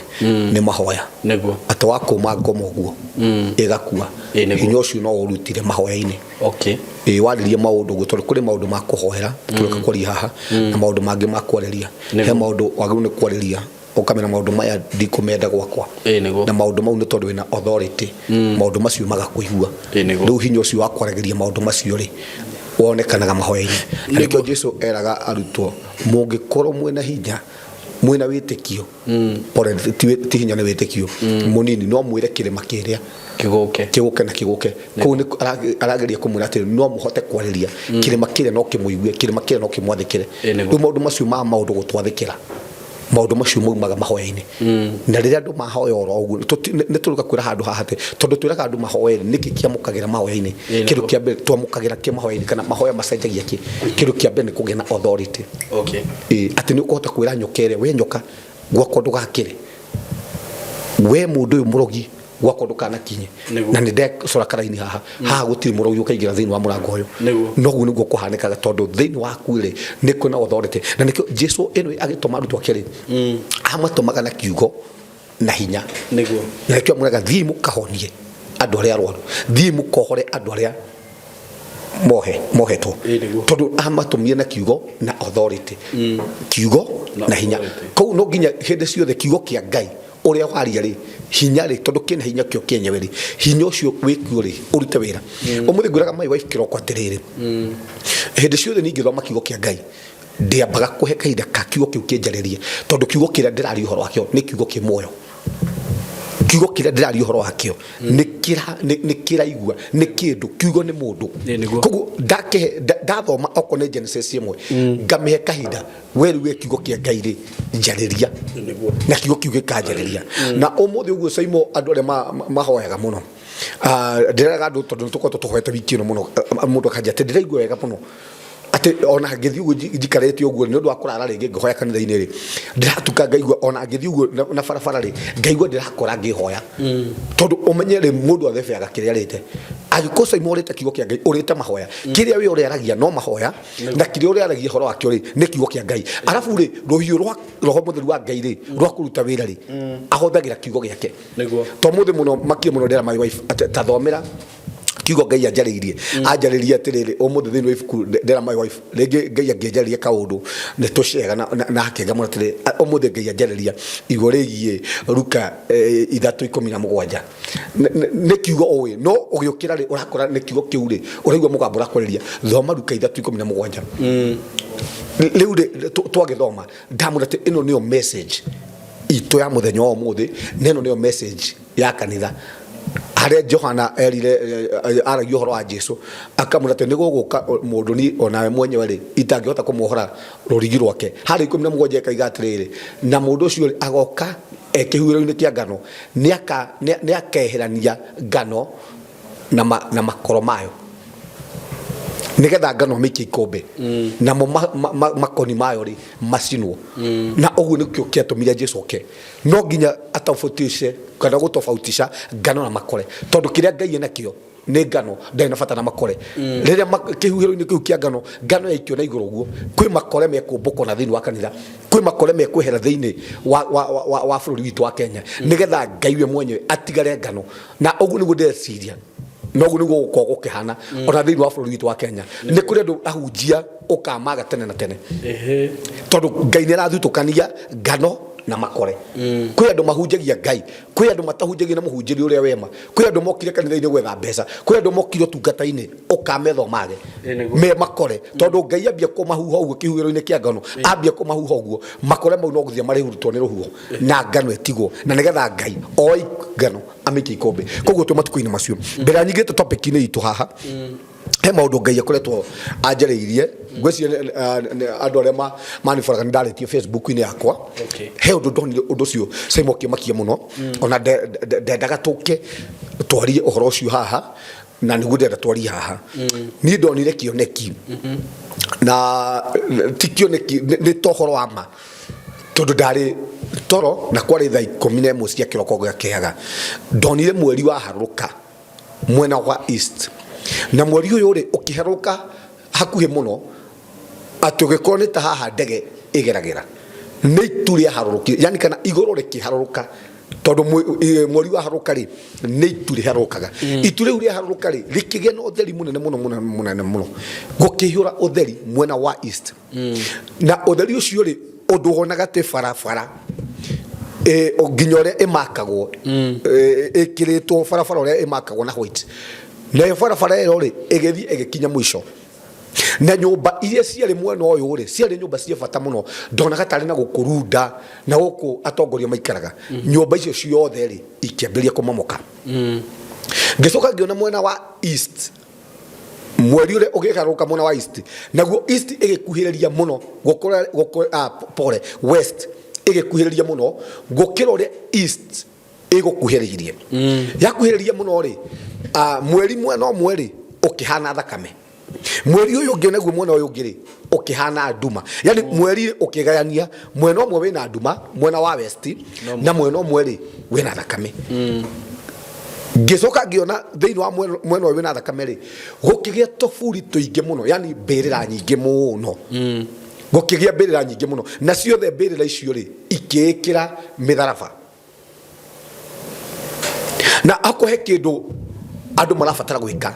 nĩ mahoya. Nĩguo. Atĩ wakũma ngoma ũguo ĩgakua. Ĩĩ nĩguo. Hinya ũcio no ũrutire mahoya-inĩ. Ĩĩ, warĩrie maũndũ ũguo, tondũ kũrĩ maũndũ ma kũhoera tũreka kwaria haha na maũndũ mangĩ ma kwarĩria. He maũndũ wagĩrĩirwo nĩ kwarĩria ũkamenya maũndũ maya ndikũmenda gwakwa. Ĩĩ nĩguo. Na maũndũ mau nĩ tondũ wĩna authority, maũndũ macio magakũigua. Ĩĩ nĩguo. Rĩu hinya ũcio wa kwaragĩria maũndũ macio rĩ, wonekanaga mahoya-inĩ. Na nĩkĩo Jesu eraga arutwo, mũngĩkorwo mwĩna hinya, mwĩna wĩtĩkio, pole, ti hinya nĩ wĩtĩkio mũnini, no mwĩre kĩrĩma kĩrĩa kĩgũke, kĩgũke na kĩgũke. Kũu nĩ arageria kũmwĩra atĩ no mũhote kwarĩria kĩrĩma kĩrĩa no kĩmũigue, kĩrĩma kĩrĩa no kĩmwathĩkĩre. Rĩu maũndũ macio ma maũndũ gũtwathĩkĩra, maũndũ macio maumaga mahoya-inĩ. Na rĩrĩa andũ mahoya oro ũguo, nĩ tũrũka kwĩra handũ haha atĩ tondũ twĩraga andũ mahoe, nĩkĩ kĩamũkagĩra mahoya-inĩ? Kĩndũ kĩa mbere twamũkagĩra kĩ mahoya-inĩ, kana mahoya macenjagia kĩ? Kĩndũ kĩa mbere nĩ kũgĩa na authority. Ĩĩ, atĩ nĩ ũkũhota kwĩra nyoka ĩrĩa, we nyoka, gwakwa ndũgakĩre, we mũndũ ũyũ mũrogi, gwakwa ndũkanakinye. Na nĩ ndecora karaini haha, haha gũtirĩ mũrogi ũkaingĩra thĩinĩ wa mũrango ũyũ. Noguo nĩguo kũhanĩkaga, tondũ thĩinĩ waku rĩ, nĩ kwĩna authority. Na nĩkĩo Jesu ĩno agĩtũma arutwo ake rĩ, amatũmaga na kiugo na hinya. Nĩguo. Na nĩkĩo amwĩraga, thiĩi mũkahonie andũ arĩa arwaru, thiĩi mũkohore andũ arĩa mohe mohetwo, tondũ amatũmire na kiugo na authority. Kiugo na hinya. Koguo no nginya hĩndĩ ciothe kiugo kĩa Ngai ũrĩa waria rĩ, hinya rĩ, tondũ kĩna hinya kĩo kĩenyewe rĩ, hinya ũcio wĩkuo rĩ, ũrute wĩra. Ũmũthĩ ngwĩraga my wife kĩroko atĩrĩrĩ, hĩndĩ ciothe ningĩthoma kiugo kĩa Ngai, ndĩambaga kũhe kahinda ka kiugo kĩu kĩnjarĩrie, tondũ kiugo kĩrĩa ndĩraria ũhoro wakĩo nĩ kiugo kĩ muoyo. Kiugo kĩrĩa ndĩraria ũhoro wakĩo nĩ kĩraigua, nĩ kĩndũ. Kiugo nĩ mũndũ. Koguo ndakĩhe ndathoma okorwo nĩ Genesis ĩmwe, ngamĩhe kahinda, we rĩu we kiugo kĩa Ngai rĩ, njarĩria. Na kiugo kĩu gĩkanjarĩria. Na ũmũthĩ ũguo Saimo, andũ arĩa mahoyaga mũno, ndĩreraga andũ, tondũ nĩ tũkoretwo tũhoete wiki ĩno mũno, mũndũ akanjia atĩ ndĩraigua wega mũno, atĩ ona ngĩthiĩ ũguo njikarĩte ũguo nĩ ũndũ wa kũrara rĩngĩ ngĩhoya kanitha-inĩ rĩ, ndĩratuka ngaigua ona ngĩthiĩ ũguo na barabara rĩ, ngaigua ndĩrakora ngĩhoya. Tondũ ũmenye rĩ, mũndũ athebeaga kĩrĩa arĩte. Angĩkorwo Saimo ũrĩte kiugo kĩa Ngai, ũrĩte mahoya, kĩrĩa we ũrĩaragia no mahoya, na kĩrĩa ũrĩaragia ũhoro wakĩo rĩ, nĩ kiugo kĩa Ngai. Arabu rĩ, rũhiũ rwa roho mũtheru wa Ngai rĩ, rwa kũruta wĩra rĩ, ahũthagĩra kiugo gĩake. To mũthĩ mũno makia mũno ndĩra my wife atĩ ta thomera kiugo Ngai anjarĩirie, anjarĩrie atĩrĩrĩ ũmũthĩ thĩinĩ wa ibuku. Ndĩra my wife rĩngĩ Ngai angĩnjarĩria kaũndũ nĩ tũcega nake ngamwĩra atĩrĩ, ũmũthĩ Ngai anjarĩria igũrũ rĩgiĩ Luka 3:17. Nĩ kiugo ũĩ, no ũgĩũkĩra rĩ, ũrakora nĩ kiugo kĩu rĩ, ũraigua mũgambo ũrakwarĩria, thoma Luka 3:17. Rĩu rĩ, twagĩthoma, ndamwĩra atĩ ĩno nĩyo message itũ ya mũthenya wa ũmũthĩ, na ĩno nĩyo message ya kanitha, harĩa Johana erire aragia ũhoro wa Jesu, akamwĩra atĩ nĩ gũgũka mũndũ ni onawe mwenyewe rĩ, itangĩhota kũmuohora rũrigi rwake. Harĩa 17 ĩkaiga atĩrĩrĩ, na mũndũ ũcio rĩ, agoka e kĩhuhĩro-inĩ kĩa ngano, nĩ akeherania ngano na makoro mayo. Nĩgetha ngano amĩikie ikũmbĩ, namo makoni mayo rĩ macinwo. Na ũguo nĩkĩo kĩatũmire Jesu oke, no nginya atofautishe kana gũtofautisha ngano na makore, tondũ kĩrĩa Ngai enakĩo nĩ ngano, ndarĩ na bata na makore. Rĩrĩa kĩhuhĩro-inĩ kĩu kĩa ngano, ngano yaikio na igũrũ ũguo, kwĩ makore mekũmbũkwo na thĩinĩ wa kanitha, kwĩ makore mekwehera thĩinĩ wa bũrũri witũ wa Kenya, nĩgetha Ngai we mwenyewe atigare ngano. Na ũguo nĩguo ndĩreciria na ũguo nĩguo gũkorwo gũkĩhana ona thĩinĩ wa bũrũri witũ wa Kenya. Nĩ kũrĩ andũ ahunjia ũkamaga tene na tene, tondũ Ngai nĩ arathutũkania ngano na makore. Kwĩ andũ mahunjagia Ngai, kwĩ andũ matahunjagia na mũhunjĩrie ũrĩa wema, kwĩ andũ mokire kanitha-inĩ gwetha mbeca, kwĩ andũ mokire ũtungata-inĩ ũkametha ũmage me makore, tondũ Ngai ambia kũmahuha ũguo kĩhuhĩro-inĩ kĩa ngano, ambia kũmahuha ũguo, makore mau no gũthiĩ marĩhurutwo nĩ rũhuho na ngano ĩtigwo, na nĩgetha Ngai oe ngano amĩikie ikũmbĩ. Koguo twĩ matukũ-inĩ macio. Mbere ya nyingĩte topic-inĩ itũ haha, he maũndũ Ngai akoretwo anjarĩirie. Ngwĩciria andũ arĩa maniboraga nĩ ndarĩtie Facebook-inĩ yakwa. He ũndũ ndonire, ũndũ ũcio Simon ũkĩmakia mũno. Ona ndendaga tũke twarie ũhoro ũcio haha, na nĩguo ndĩrenda twarie haha. Niĩ ndonire kĩoneki, na ti kĩoneki, nĩ ta ũhoro wa ma, tondũ ndarĩ toro na kwarĩ thaa 11 cia kĩroko gĩakĩaga. Ndonire mweri waharũrũka mwena wa east, na mweri ũyũ rĩ ũkĩharũrũka hakuhĩ mũno atĩ ũgĩkorwo nĩ ta haha ndege ĩgeragĩra, nĩ itu rĩaharũrũkire, yani kana igũrũ rĩkĩharũrũka, tondũ mweri waharũrũka rĩ nĩ itu rĩharũrũkaga. Itu rĩu rĩaharũrũka rĩ rĩkĩgĩa na ũtheri mũnene mũno mũnene mũnene mũno, gũkĩihũra ũtheri mwena wa east. Na ũtheri ũcio rĩ, ũndũ wonaga atĩ barabara nginya ũrĩa ĩmakagwo, ĩkĩrĩtwo barabara ũrĩa ĩmakagwo na white, nayo barabara ĩyo rĩ ĩgĩthiĩ ĩgĩkinya mũico. Na nyũmba iria ciarĩ mwena ũyũ rĩ ciarĩ nyũmba cia bata mũno, ndonaga tarĩ na gũkũ Runda na gũkũ atongoria maikaraga. Nyũmba icio ciothe rĩ ikĩambĩrĩria kũmomoka. Ngĩcoka ngĩona mwena wa east, mweri ũrĩa ũgĩgarũrũka mwena wa east, naguo east ĩgĩkuhĩrĩria mũno gũkũra pole, west ĩgĩkuhĩrĩria mũno gũkĩra ũrĩa east ĩgũkuhĩrĩirie. Yakuhĩrĩria mũno rĩ, mweri mwena ũmwe rĩ ũkĩhana thakame, mweri ũyũ ũngĩ naguo mwena ũyũ ũngĩ rĩ ũkĩhana nduma. Yani mweri ũkĩgayania, mwena ũmwe wĩna nduma mwena wa west, na mwena ũmwe rĩ wĩna thakame. Ngĩcoka ngĩona thĩinĩ wa mwena ũyũ wĩna thakame rĩ gũkĩgĩa tũburi tũingĩ mũno, yani mbĩrĩra nyingĩ mũno. Gũkĩgĩa mbĩrĩra nyingĩ mũno, na ciothe mbĩrĩra icio rĩ ikĩĩkĩra mĩtharaba. Na akũhe kĩndũ andũ marabatara gwĩka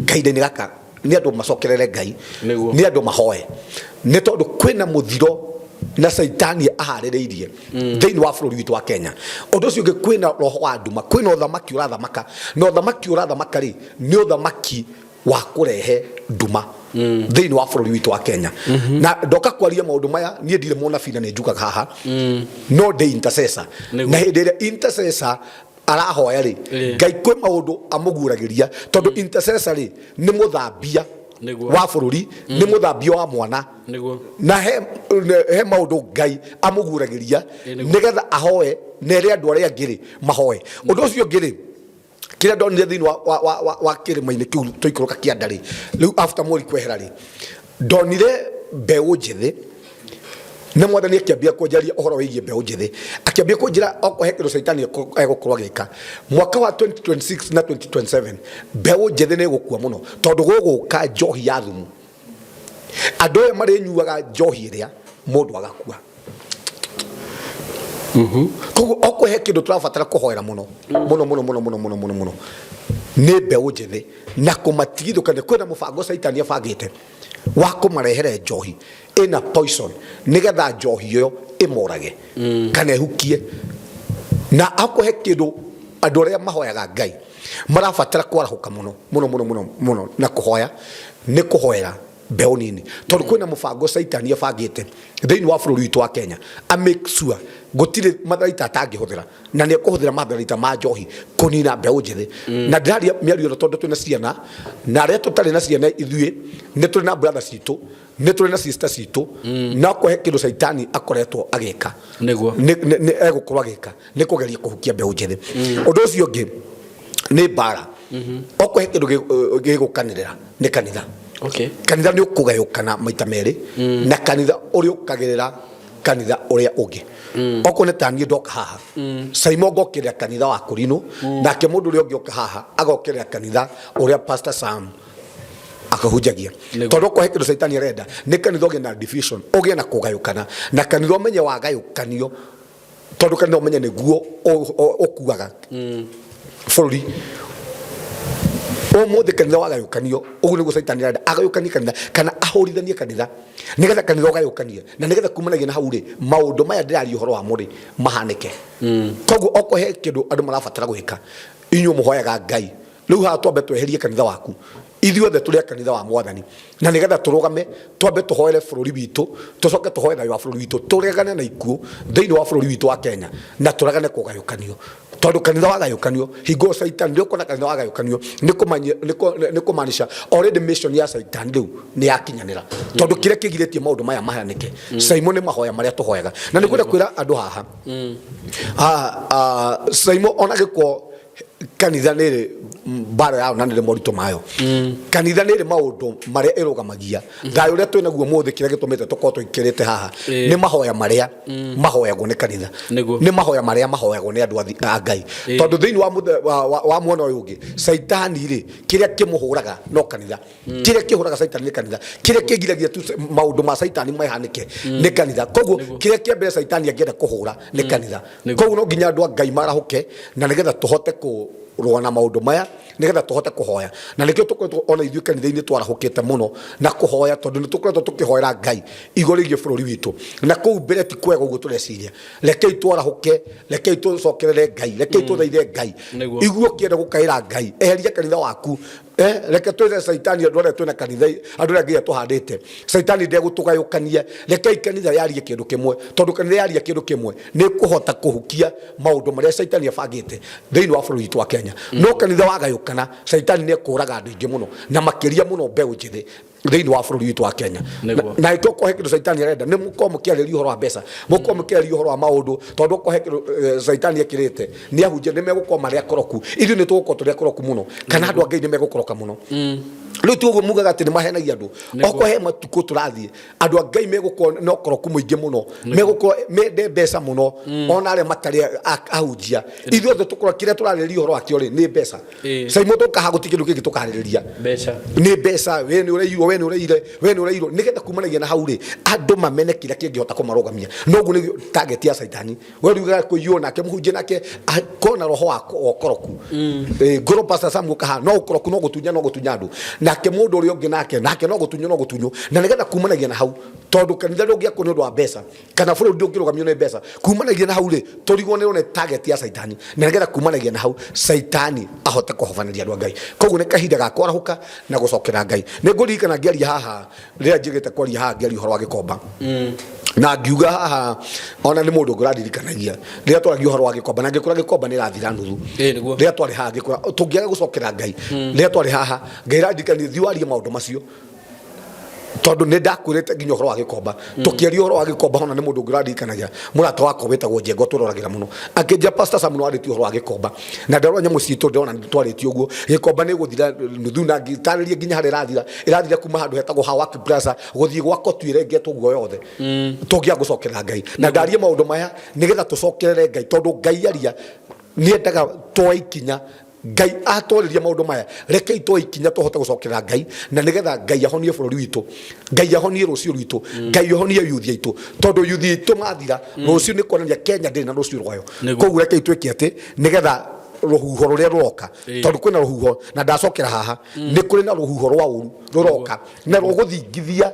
kahinda-inĩ gaka nĩ andũ macokerere Ngai, nĩ andũ mahoe, nĩ tondũ kwĩna mũthiro na caitani aharĩrĩirie thĩinĩ wa bũrũri witũ wa Kenya. Ũndũ ũcio ũngĩ, kwĩna roho wa nduma, kwĩna ũthamaki ũrathamaka, na ũthamaki ũrathamaka rĩ nĩ ũthamaki wa kũrehe nduma thĩinĩ wa bũrũri witũ wa Kenya. Na ndoka kwaria maũndũ maya, niĩ ndirĩ mũnabii na nĩ njugaga haha, no ndĩ intercessor. Na hĩndĩ ĩrĩa intercessor arahoya rĩ, Ngai kwĩ maũndũ amũguũragĩria, tondũ intercessor rĩ nĩ mũthambia wa bũrũri, nĩ mũthambia wa mwana. Na he maũndũ Ngai amũguũragĩria nĩgetha ahoe na ere andũ arĩa angĩ rĩ mahoe. Ũndũ ũcio ũngĩ rĩ, kĩrĩa ndonire thĩinĩ wa kĩrĩma-inĩ kĩu tũikũrũka kĩanda rĩ, rĩu after mweri kwehera rĩ, ndonire mbeũ njĩthĩ, na Mwathani akĩambia kũnjaria ũhoro wĩgiĩ mbeũ njĩthĩ, akĩambia kũnjĩra okorwo he kĩndũ caitani egũkorwo agĩka mwaka wa 2026 na 2027, mbeũ njĩthĩ nĩ ĩgũkua mũno, tondũ gũgũka njohi ya thumu. Andũ aya marĩnyuaga njohi ĩrĩa mũndũ agakua. Koguo okorwo he kĩndũ tũrabatara kũhoera mũno mũno mũno mũno mũno mũno mũno mũno nĩ mbeũ njĩthĩ na kũmatigithũkania. Kwĩna mũbango caitani abangĩte wa kũmarehere njohi ĩna poison, nĩgetha njohi ĩyo ĩmorage kana ĩhukie. Na akorwo he kĩndũ andũ arĩa mahoyaga Ngai marabatara kwarahũka mũno mũno mũno mũno mũno na kũhoya, nĩ kũhoera mbeũ nini, tondũ kwĩna mũbango caitani abangĩte thĩinĩ wa bũrũri witũ wa Kenya, a make sure gũtirĩ matharaita atangĩhũthĩra, na nĩ ekũhũthĩra matharaita ma njohi kũnina mbeũ njĩthĩ. Na ndĩraria mĩario ĩno tondũ twĩna ciana, na arĩa tũtarĩ na ciana ithuĩ nĩ tũrĩ na brother citũ, nĩ tũrĩ na sister citũ. Na kũhe kĩndũ caitani akoretwo agĩka, nĩ egũkorwo agĩka nĩ kũgeria kũhukia mbeũ njĩthĩ. Ũndũ ũcio ũngĩ nĩ mbara. Okorwo he kĩndũ gĩgũkanĩrĩra nĩ kanitha. Okay. Kanitha nĩ ũkũgayũkana maita merĩ, na kanitha ũrĩa ũkagĩrĩra kanitha ũrĩa ũngĩ. Okorwo nĩ ta niĩ ndoka haha, Saimo ngokĩrĩra kanitha wa Kũrinũ, nake mũndũ ũrĩa ũngĩ oka haha agokĩrĩra kanitha ũrĩa Pastor Sam akahunjagia, tondũ okorwo he kĩndũ caitani arenda nĩ kanitha ũgĩe na division, ũgĩe na kũgayũkana, na kanitha ũmenye wagayũkanio, tondũ kanitha ũmenye nĩguo ũkuaga bũrũri. Ũmũthĩ kanitha wagayũkanio ũguo nĩguo caitani arenda, agayũkanie kanitha kana ahũrithanie kanitha, nĩgetha kanitha ũgayũkanie, na nĩgetha kumanagia na hau rĩ, maũndũ maya ndĩraria ũhoro wamo rĩ, mahanĩke. Koguo okorwo he kĩndũ andũ marabatara gwĩka, inyuĩ mũhoyaga Ngai rĩu haha, twambe tweherie kanitha waku, ithuothe tũrĩ a kanitha wa Mwathani, na nĩgetha tũrũgame twambe tũhoere bũrũri witũ, tũcoke tũhoe thayũ wa bũrũri witũ, tũregane na ikuũ thĩinĩ wa bũrũri witũ wa Kenya, na tũregane kũgayũkanio, tondũ kanitha wagayũkanio hingo caitani nĩ ũkona kanitha wagayũkanio nĩ kũmaanisha already mission ya caitani rĩu nĩ yakinyanĩra, tondũ kĩrĩa kĩgirĩtie maũndũ maya mahanĩke, Saimo, nĩ mahoya marĩa tũhoyaga. Na nĩ kwenda kwĩra andũ haha, Saimo, ona gĩkwo kanitha nĩ ĩrĩ mbara yayo na nĩ ĩrĩ moritũ mayo, kanitha nĩ ĩrĩ maũndũ marĩa ĩrũgamagia. Thayũ ũrĩa twĩ naguo mũthĩ, kĩrĩa gĩtũmĩte tũkorwo tũikĩrĩte haha, nĩ mahoya marĩa mahoyagwo nĩ kanitha, nĩ mahoya marĩa mahoyagwo nĩ andũ a Ngai, tondũ thĩinĩ wa wa mwena ũyũ ũngĩ, caitani rĩ, kĩrĩa kĩmũhũraga no kanitha. Kĩrĩa kĩhũraga caitani nĩ kanitha. Kĩrĩa kĩgiragia tu maũndũ ma caitani mahanĩke nĩ kanitha. Koguo kĩrĩa kĩa mbere caitani angĩenda kũhũra nĩ kanitha. Koguo no nginya andũ a Ngai marahũke, na nĩgetha tũhote kũrũa na maũndũ maya, nĩgetha tũhote kũhoya. Na nĩkĩo tũkoretwo ona ithuĩ kanitha-inĩ twarahũkĩte mũno na kũhoya, tondũ nĩ tũkoretwo tũkĩhoera Ngai igũrũ rĩgiĩ bũrũri witũ. Na kũu mbere ti kwega ũguo tũreciria. Rekei twarahũke, rekei tũcokerere Ngai, rekei tũthaithe Ngai. Iguo ũkĩenda gũkaĩra Ngai, eheria kanitha waku. Reke twĩre caitani, andũ arĩa twĩna kanitha, andũ arĩa Ngai atũhandĩte, caitani ndegũtũgayũkania. Rekei kanitha yarie kĩndũ kĩmwe, tondũ kanitha yaria kĩndũ kĩmwe nĩ kũhota kũhukia maũndũ marĩa caitani abangĩte thĩinĩ wa bũrũri witũ wa Kenya. No kanitha wagayũkana, caitani nĩ ekũraga andũ aingĩ mũno, na makĩria mũno mbeũ njĩthĩ thĩinĩ wa bũrũri witũ wa Kenya. Na ĩkĩo kohe kĩndũ caitani arenda nĩ mũkorwo mũkĩarĩria ũhoro wa mbeca, mũkorwo mũkĩarĩria ũhoro wa maũndũ, tondũ okorwo he kĩndũ caitani ekĩrĩte nĩ ahunjia nĩ megũkorwo marĩ akoroku. Ithuĩ nĩ tũgũkorwo tũrĩ akoroku mũno, kana andũ a Ngai nĩ megũkoroka mũno. Rĩu ti ũguo mugaga atĩ nĩ mahenagia andũ. Okorwo he matukũ tũrathiĩ, andũ a Ngai megũkorwo na ũkoroku mũingĩ mũno, megũkorwo mende mbeca mũno, ona arĩa matarĩ ahunjia. Ithuothe tũkorwo kĩrĩa tũrarĩrĩria ũhoro wakĩo rĩ, nĩ mbeca. Caimo tũkaha gũtirĩ kĩndũ kĩngĩ tũkarĩrĩria. Mbeca. Nĩ mbeca. We nĩ ũrairwo, we nĩ ũraire, we nĩ ũrairwo, nĩgetha kumanagia na hau rĩ, andũ mamene kĩrĩa kĩngĩhota kũmarũgamia. No ũguo nĩguo target ya caitani. We riugaga kũiywo, nake mũhunjia nake kona roho wa ũkoroku. Ngoro Pastor Sam gũkaha no ũkoroku, no gũtunya, no gũtunya andũ, nake mũndũ ũrĩa ũngĩ nake no gũtunywo, no gũtunywo, na nĩgetha kumanagia na hau, tondũ kanitha ndũngĩakwo nĩ ũndũ wa mbeca, kana bũrũri ndũngĩrũgamio nĩ mbeca. Kumanagia na hau rĩ, tũrigwo nĩ target ya caitani, na nĩgetha kumanagia na hau caitani ahote kũhobanĩria andũ a Ngai. Koguo nĩ kahinda ga kwarahũka na gũcokera Ngai. Nĩ ngũririkana ngĩaria haha, rĩrĩa njĩgĩte kwaria haha, ngĩaria ũhoro wa gĩkomba, na ngiuga haha ona nĩ mũndũ ũngĩrandirikanagia rĩrĩa twaragia ũhoro wa gĩkomba, na ngĩkora gĩkomba nĩ ĩrathira nuthu. Rĩrĩa twarĩ haha ngĩkora tũngĩaga gũcokera Ngai, rĩrĩa twarĩ haha Ngai randirikania thiĩ warie maũndũ macio, tondũ nĩ ndakwĩrĩte nginya ũhoro wa gĩkomba. Tũkĩaria ũhoro wa gĩkomba, ona nĩ mũndũ ũngĩ ũrandirikanagia, mũrata wakwa wĩtagwo Njengo, tũroragĩra mũno, akĩnjia, "Pastor Sam, nĩwarĩtie ũhoro wa gĩkomba, na ndarora nyamũ citũ ndĩrona twarĩtie ũguo, gĩkomba nĩ gũthira nuthu." Na ngĩtarĩria nginya harĩa ĩrathira. Ĩrathira kuma handũ hetagwo Hawak Plaza gũthiĩ gwa Kotu, ĩrengetwo guo yothe. Tũngĩaga gũcokerera Ngai, na ndarie maũndũ maya nĩgetha tũcokerere Ngai, tondũ Ngai aria nĩendaga tuoe ikinya. Ngai atwarĩria maũndũ maya, rekei tuoe ikinya tũhote gũcokerera Ngai, na nĩgetha Ngai ahonie bũrũri witũ, Ngai ahonie rũciũ rwitũ, Ngai ahonie yuthi aitũ, tondũ yuthi aitũ mathira, rũciũ nĩ kuonania Kenya ndĩrĩ na rũciũ rwayo. Koguo rekei twĩke atĩ nĩgetha rũhuho rũrĩa rũroka, tondũ kwĩna rũhuho, na ndacokera haha, nĩ kũrĩ na rũhuho rwa ũru rũroka na rũgũthingithia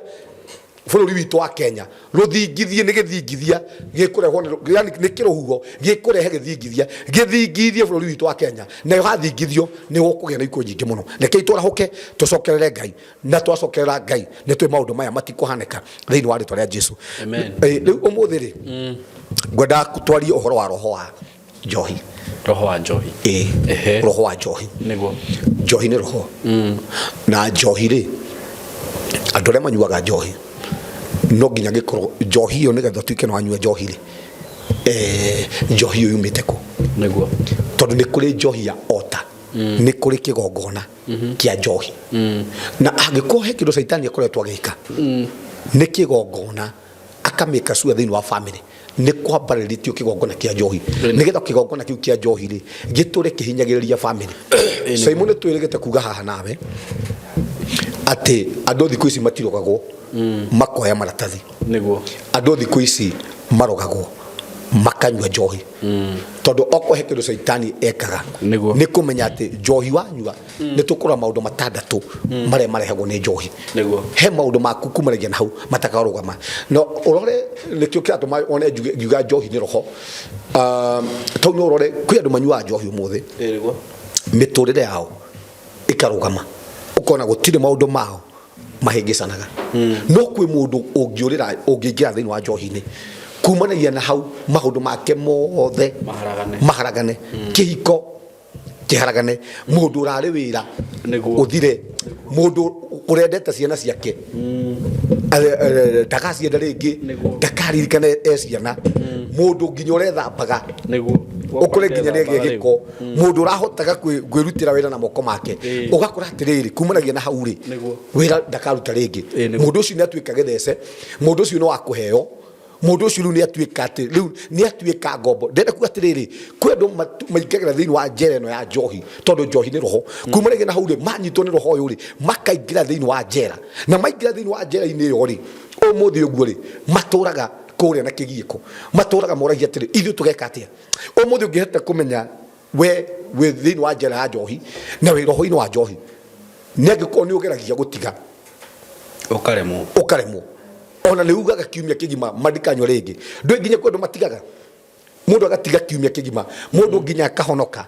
bũrũri witũ wa Kenya. Rũthingithie nĩ gĩthingithia gĩkũrehwo yani nĩ kĩrũhuho gĩkũrehe gĩthingithia, gĩthingithie bũrũri witũ wa Kenya. Nayo hathingithio nĩ gũkũgĩa na ikuũ nyingĩ mũno. Rekei twarahũke tũcokerere Ngai, na twacokerera Ngai nĩ twĩ maũndũ maya matikũhanĩka thĩinĩ wa rĩtwa rĩa Jesu. Amen. Rĩu ũmũthĩ rĩ, ngwendaga twarie ũhoro wa roho wa njohi. Roho wa njohi. Ĩĩ, roho wa njohi. Nĩguo. Njohi nĩ roho, na njohi rĩ, andũ arĩa manyuaga njohi no nginya gĩkorwo njohi ĩyo, nĩgetha ũtuĩke nĩ wanyua njohi rĩ, njohi ĩyo yumĩte kũ? Nĩguo. Tondũ nĩ kũrĩ njohi ya ota. Nĩ kũrĩ kĩgongona kĩa njohi, na angĩkorwo he kĩndũ caitani akoretwo agĩka nĩ kĩgongona akamĩka cua thĩinĩ wa family, nĩ kwambarĩrĩtio kĩgongona kĩa njohi nĩgetha kĩgongona kĩu kĩa njohi rĩ gĩtũre kĩhinyagĩrĩria family. Saimo, nĩ twĩrĩgĩte kuga haha nawe atĩ andũ thikũ ici matirogagwo makoya maratathi. Nĩguo. Andũ thikũ ici marogagwo makanyua njohi, tondũ okorwo he kĩndũ caitani ekaga nĩ kũmenya atĩ njohi wanyua nĩ tũkũrora maũndũ matandatũ marĩa marehagwo nĩ njohi. He maũndũ maku kumanagia na hau matakarũgama no ũrore nĩkĩo kĩratũma one ngiuga njohi nĩ roho. Tau no ũrore kwĩ andũ manyuaga njohi ũmũthĩ, mĩtũrĩre yao ĩkarũgama, ũkona gũtirĩ maũndũ mao mahĩngĩcanaga. No kwĩ mũndũ ũngĩũrĩra, ũngĩingĩra thĩinĩ wa njohi-inĩ, kumanagia na hau maũndũ make mothe maharagane, maharagane, kĩhiko kĩharagane, mũndũ ũrarĩ wĩra ũthire, mũndũ ũrendete ciana ciake ndagacienda rĩngĩ, ndakaririkana e ciana, mũndũ nginya ũrethambaga ũkore nginya nĩ agĩa gĩko, mũndũ ũrahotaga kwĩrutĩra wĩra na moko make, ũgakora atĩrĩrĩ, kumanagia na hau rĩ, wĩra ndakaruta rĩngĩ. Mũndũ ũcio nĩ atuĩka gĩthece, mũndũ ũcio nĩ wa kũheo, mũndũ ũcio rĩu nĩ atuĩka atĩ rĩu nĩ atuĩka ngombo. Ndĩrenda kuga atĩrĩrĩ, kwĩ andũ maingagĩra thĩinĩ wa njera ĩno ya njohi, tondũ njohi nĩ roho. Kumanagia na hau rĩ, manyitwo nĩ roho ũyũ rĩ, makaingĩra thĩinĩ wa njera, na maingĩra thĩinĩ wa njera-inĩ ĩyo rĩ, ũmũthĩ ũguo rĩ, matũraga kũrĩa na kĩgiĩko, matũraga moragia atĩrĩ, ithuĩ tũgeka atĩa ũmũthĩ? Ũngĩhota kũmenya we wĩ thĩinĩ wa njera ya njohi na wĩ roho-inĩ wa njohi, nĩ angĩkorwo nĩ ũgeragia gũtiga ũkaremwo, ũkaremwo, ona nĩ ugaga kiumia kĩgima mandikanyua rĩngĩ, ndũĩ nginya kwĩ andũ matigaga, mũndũ agatiga kiumia kĩgima, mũndũ nginya akahonoka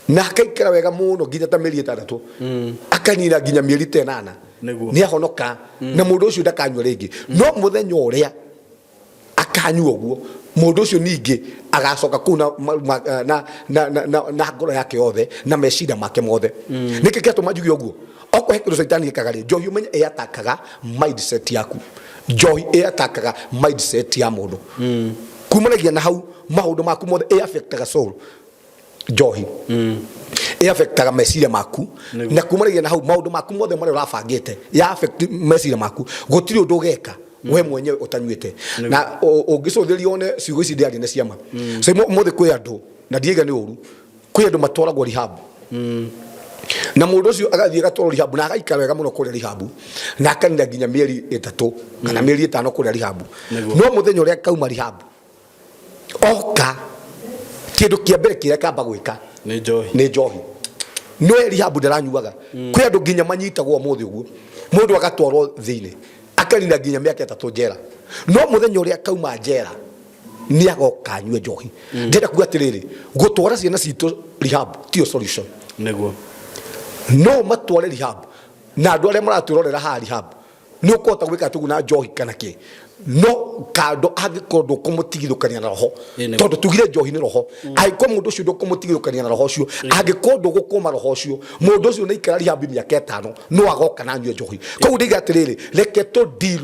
na akaikara wega mũno nginya ta mĩeri 6, akanina nginya mĩeri ta 8 nĩ ahonoka, na mũndũ ũcio ndakanyua rĩngĩ. No mũthenya ũrĩa akanyua ũguo, mũndũ ũcio ningĩ agacoka kũu na, ma, na, na, na, na, na ngoro yake yothe na meciria make mothe. Nĩkĩ kĩatũma njuge ũguo? Okorwo he kĩndũ caitani ĩkaga rĩ, njohi ũmenye ĩatakaga mindset yaku, njohi ĩatakaga mindset ya mũndũ. Kumanagia na hau maũndũ maku mothe ĩaffectaga soul, njohi ĩaffectaga meciria maku, na kumanagia na hau maũndũ maku mothe marĩa ũrabangĩte ya affect meciria maku, gũtirĩ ũndũ ũgeka we mwenyewe ũtanyuĩte. Na ũngĩcũthĩrĩria one ciugo ici ndĩaria nĩ ciama. So ũmũthĩ kwĩ andũ, na ndiaiga nĩ ũru, kwĩ andũ matwaragwo rehab, na mũndũ ũcio agathiĩ agatwarwo rehab na agaikara wega mũno kũrĩa rehab na akanina nginya mĩeri 3 kana mĩeri 5 kũrĩa rehab. No mũthenya ũrĩa akauma rehab oka, kĩndũ kĩa mbere kĩrĩa kamba gwĩka nĩ njohi. Nĩ njohi. No rehab ndaranyuaga. Kwĩ andũ nginya manyitagwo ũmũthĩ ũguo, mũndũ agatwarwo thĩinĩ akanina nginya mĩaka 3 njera, no mũthenya ũrĩa akauma njera nĩ agoka anyue njohi. Ndĩrenda kuga atĩrĩrĩ, gũtwara ciana citũ rehab tiyo solution. No matware rehab na andũ arĩa maratwĩrorera haha, rehab nĩ ũkũhota gwĩka atĩ ũguo na njohi kana kĩ, no kando angĩkorwo ndũkũmũtigithũkania na roho, tondũ tugire njohi nĩ roho, angĩkorwo mũndũ ũcio ndũkũmũtigithũkania na roho ũcio, angĩkorwo ndũgũkũma roho ũcio, mũndũ ũcio nĩ ikara rehab mĩaka 5 no agoka na anyue njohi. Koguo ndĩiga atĩrĩrĩ, reke tũ deal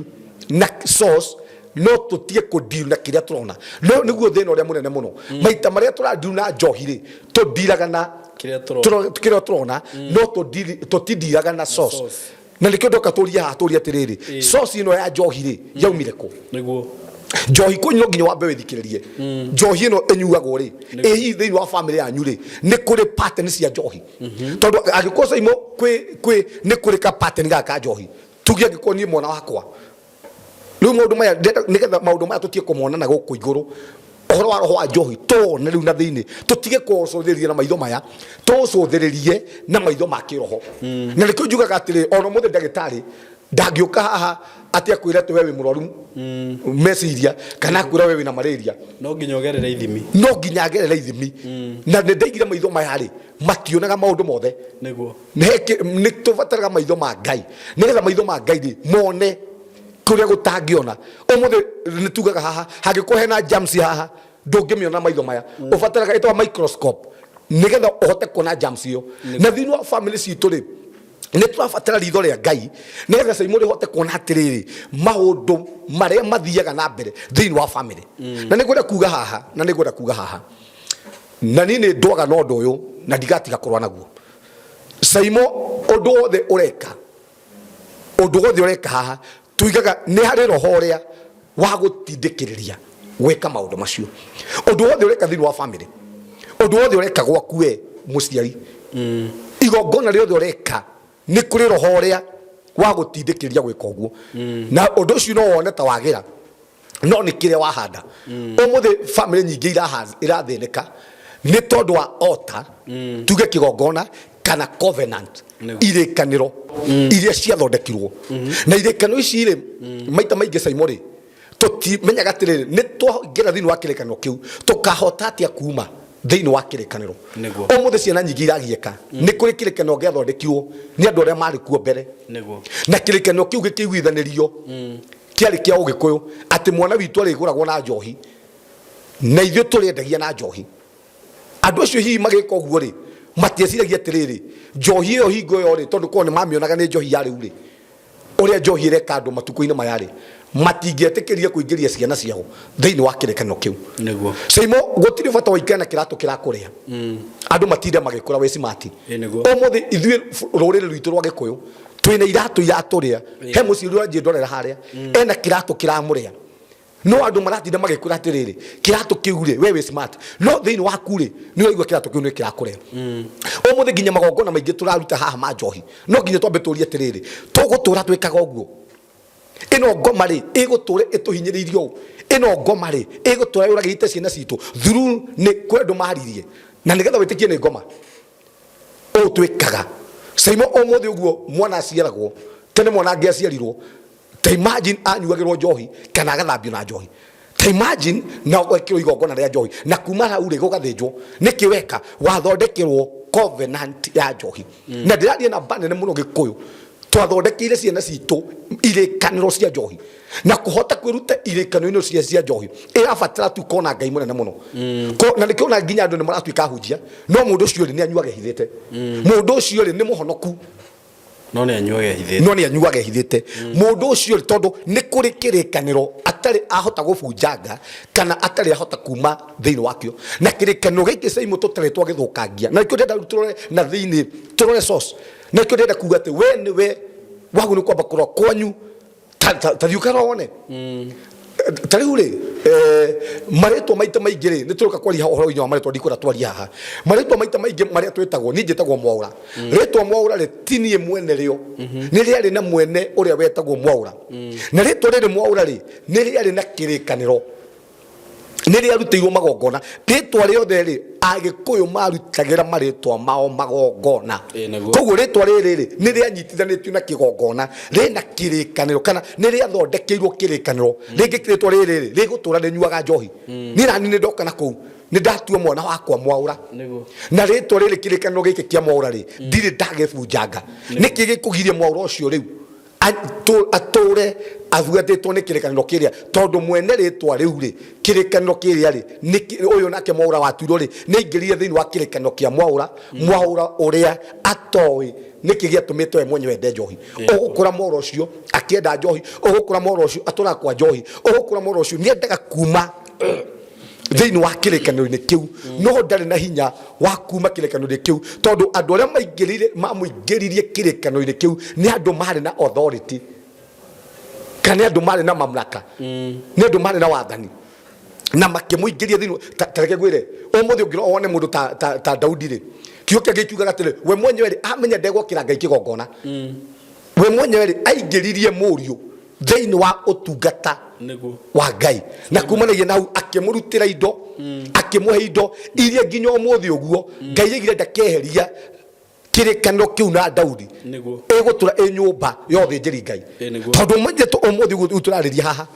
na source, no tũtige kũ deal na kĩrĩa tũrona. No nĩguo thĩna ũrĩa mũnene mũno, maita marĩa tũra deal na njohi rĩ, tũndiraga na kĩrĩa tũrona. Kĩrĩa tũrona, no tũtindiraga na source. Na nĩkĩo ndoka tũrie haha, tũrie atĩrĩrĩ, source ĩno ya njohi rĩ, yaumire kũ? Njohi kũ no nginya wambe wĩthikĩrĩrie njohi ĩno ĩnyuagwo rĩ, ĩ hihi thĩinĩ wa family yanyu rĩ, nĩ kũrĩ pattern cia njohi? Tondũ angĩkorwo Saimo kwĩ nĩ kũrĩ ka pattern gaka ka njohi, tuge angĩkorwo niĩ mwana wakwa rĩu maũndũ maya ndĩrenda nĩgetha maũndũ maya tũtige kũmona na gũkũ igũrũ, ũhoro wa roho wa njohi tũwone rĩu na thĩinĩ, tũtige kũũcũthĩrĩria na maitho maya, tũũcũthĩrĩrie na maitho ma kĩroho. Na nĩkĩo njugaga atĩrĩ, ona ũmũthĩ ndagĩtarĩ ndangĩũka haha atĩ akwĩre atĩ we wĩ mũrwaru meciria kana akwĩra we wĩna malaria. No nginya ũgerere ithimi. No nginya agerere ithimi. Na nĩ ndaigire maitho maya rĩ, mationaga maũndũ mothe. Nĩ tũbataraga maitho ma Ngai, nĩgetha maitho ma Ngai rĩ mone kũrĩa gũtangĩona. Ũmũthĩ nĩ tugaga haha hangĩkorwo hena germs haha, ndũngĩmĩona maitho maya, ũbataraga ĩtagwo microscope nĩgetha ũhote kuona germs ĩyo. Na thĩinĩ wa family citũ rĩ, nĩ tũrabatara ritho rĩa Ngai nĩgetha caimũ rĩhote kuona atĩrĩrĩ, maũndũ marĩa mathiaga na mbere thĩinĩ wa family. Na nĩ ngwenda kuga haha, na nĩ ngwenda kuga haha, Na niĩ nĩ ndwaga na ũndũ ũyũ na ndigatiga kũrũa naguo. Saimo, ũndũ wothe ũreka, ũndũ wothe ũreka haha, tuigaga nĩ harĩ roho ũrĩa wa gũtindĩkĩrĩria gwĩka maũndũ macio. Ũndũ wothe ũreka thĩinĩ wa family, ũndũ wothe ũreka gwaku we mũciari, igongona rĩothe ũreka, nĩ kũrĩ roho ũrĩa wa gũtindĩkĩrĩria gwĩka ũguo. Na ũndũ ũcio no wone ta wagĩra, no nĩ kĩrĩa wahanda. Ũmũthĩ family nyingĩ irathĩnĩka nĩ tondũ wa ota, tuge kĩgongona kana covenant, irĩkanĩro iria ciathondekirwo. Na irĩkanĩro ici rĩ, maita maingĩ, Saimo rĩ, tũtimenyaga atĩrĩrĩ, nĩ twaingĩra thĩinĩ wa kĩrĩkanĩro kĩu, tũkahota atĩa kuma thĩinĩ wa kĩrĩkanĩro? Ũmũthĩ ciana nyingĩ iragiĩka nĩ kũrĩ kĩrĩkanĩro gĩathondekirwo nĩ andũ arĩa marĩ kuo mbere. Na kĩrĩkanĩro kĩu gĩkĩiguithanĩrio kĩarĩ kĩa Ũgĩkũyũ, atĩ mwana witũ arĩgũragwo na njohi na ithuĩ tũrĩendagia na njohi. Andũ acio hihi magĩka ũguo rĩ, matieciragia atĩrĩrĩ, njohi ĩyo hingo ĩyo rĩ, tondũ korwo nĩ mamĩonaga nĩ njohi ya rĩu rĩ, ũrĩa njohi ĩreka andũ matukũ-inĩ maya rĩ, matingĩetĩkĩria kũingĩria ciana ciao thĩinĩ wa kĩrĩkanĩro kĩu. Saimo, gũtirĩ bata waikare na kĩratũ kĩrakũrĩa. Andũ matinde magĩkũra wĩ smart. Ũmũthĩ ithuĩ rũrĩrĩ rwitũ rwa Gĩkũyũ twĩna iratũ iratũrĩa. He mũciĩ ũrĩa ndorera harĩa, ena kĩratũ kĩramũrĩa, no andũ maratinda magĩkwĩra atĩrĩrĩ, kĩratũ kĩu rĩ, we wĩ smart, no thĩinĩ waku rĩ, nĩ ũraigua kĩratũ kĩu nĩ kĩrakũrĩa. Ũmũthĩ nginya magongona maingĩ tũraruta haha ma njohi, no nginya twambe tũrie atĩrĩrĩ, tũgũtũra twĩkaga ũguo? Ĩno ngoma rĩ, ĩgũtũra ĩtũhinyĩrĩirie ũũ? Ĩno ngoma rĩ, ĩgũtũra yũragĩte ciana citũ through? Nĩ kũrĩ andũ maririe na nĩgetha wĩtĩkie nĩ ngoma ũũ twĩkaga, Saimo. Ũmũthĩ ũguo mwana aciaragwo, tene mwana angĩaciarirwo, ta imagine anyuagĩrwo njohi kana agathambio na njohi. Ta imagine na gwekĩrwo igongona rĩa njohi, na kuma hau rĩ, gũgathĩnjwo. Nĩkĩ weka? Wathondekerwo covenant ya njohi. Na ndĩraria namba nene mũno, Gĩkũyũ twathondekeire ciana citũ irĩkanĩro cia njohi, na kũhota kwĩruta irĩkanĩro-inĩ cia njohi ĩrabatara tu kona Ngai mũnene mũno. Na nĩkĩo ona nginya andũ nĩ maratuĩka ahunjia, no mũndũ ũcio rĩ, nĩ anyuaga ehithĩte. Mũndũ ũcio rĩ, nĩ mũhonoku, no nĩ anyuaga ehithĩte. No nĩ anyuaga ehithĩte mũndũ ũcio rĩ, tondũ nĩ kũrĩ kĩrĩkanĩro atarĩ ahota gũbunjanga kana atarĩ ahota kuma thĩinĩ wakĩo. Na kĩrĩkanĩro gĩkĩ, Saimo, tũtarĩ twagĩthũkangia, na nĩkĩo ndĩrenda tũrore na thĩinĩ, tũrore source. Na nĩkĩo ndĩrenda kuga atĩ we nĩwe wagũ nĩ kwamba kũrora kwanyu. Ta thiĩ ũkarora wone. Ta rĩu rĩ, marĩtwa maita maingĩ rĩ, nĩ tũroka kwaria ũhoro-inĩ wa marĩtwa, ndikwenda twarie haha marĩtwa maita maingĩ marĩa twĩtagwo. Niĩ njĩtagwo Mwaũra. Rĩtwa Mwaũra rĩ, ti niĩ mwene rĩo, nĩ rĩarĩ na mwene ũrĩa wetagwo Mwaũra. Na rĩtwa rĩrĩ Mwaũra rĩ, nĩ rĩarĩ na kĩrĩkanĩro, nĩ rĩarutĩirwo magongona. Rĩtwa rĩothe rĩ, Agĩkũyũ marutagĩra marĩtwa mao magongona. Koguo rĩtwa rĩrĩ rĩ, nĩ rĩanyitithanĩtio na kĩgongona, rĩna kĩrĩkanĩro kana nĩ rĩathondekeirwo kĩrĩkanĩro. Rĩngĩ rĩtwa rĩrĩ rĩ, rĩgũtũra rĩnyuaga njohi. Niĩ nani nĩ ndoka na kũu, nĩ ndatua mwana wakwa Mwaũra, na rĩtwa rĩrĩ, kĩrĩkanĩro gĩkĩ kĩa Mwaũra rĩ, ndirĩ ndagĩbunjanga. Nĩkĩ gĩkũgiria Mwaũra ũcio rĩu atũre abuatĩtwo nĩ kĩrĩkanĩro kĩrĩa? Tondũ mwene rĩtwa rĩu rĩ, kĩrĩkanĩro kĩrĩa rĩ, ũyũ nake Mwaũra watuirwo rĩ, nĩ aingĩrire thĩinĩ wa kĩrĩkanĩro kĩa Mwaũra. Mwaũra ũrĩa atoĩ nĩkĩ gĩatũmĩte we mwenyewe ende njohi. Ũgũkũra Mwaũra ũcio akĩenda njohi, ũgũkũra Mwaũra ũcio atũraga kwa njohi, ũgũkũra Mwaũra ũcio nĩendaga kuma thĩinĩ wa kĩrĩkanĩro-inĩ kĩu, no ndarĩ na hinya wa kuma kĩrĩkanĩro-inĩ kĩu, tondũ andũ arĩa maingĩrire, mamũingĩririe kĩrĩkanĩro-inĩ kĩu nĩ andũ marĩ na authority, kana nĩ andũ marĩ na mamlaka, nĩ andũ marĩ na wathani, na makĩmũingĩria thĩinĩ. Ta reke ngwĩre, ũmũthĩ ũngĩrora wone mũndũ ta Daudi rĩ, kiugo kĩa Ngai kiugaga atĩrĩ, we mwenyewe rĩ, amenya ndegwakĩra Ngai kĩgongona, we mwenyewe rĩ, aingĩririe mũriũ thĩinĩ wa ũtungata wa Ngai, na kumanagia na hau akĩmũrutĩra indo, akĩmũhe indo iria nginya ũmũthĩ ũguo Ngai aigire ndakeheria kĩrĩkanĩro kĩu na Daudi. Ĩgũtũra ĩ nyũmba ya ũthĩnjĩri Ngai. Tondũ ũmenyete ũmũthĩ ũguo tũrarĩria haha,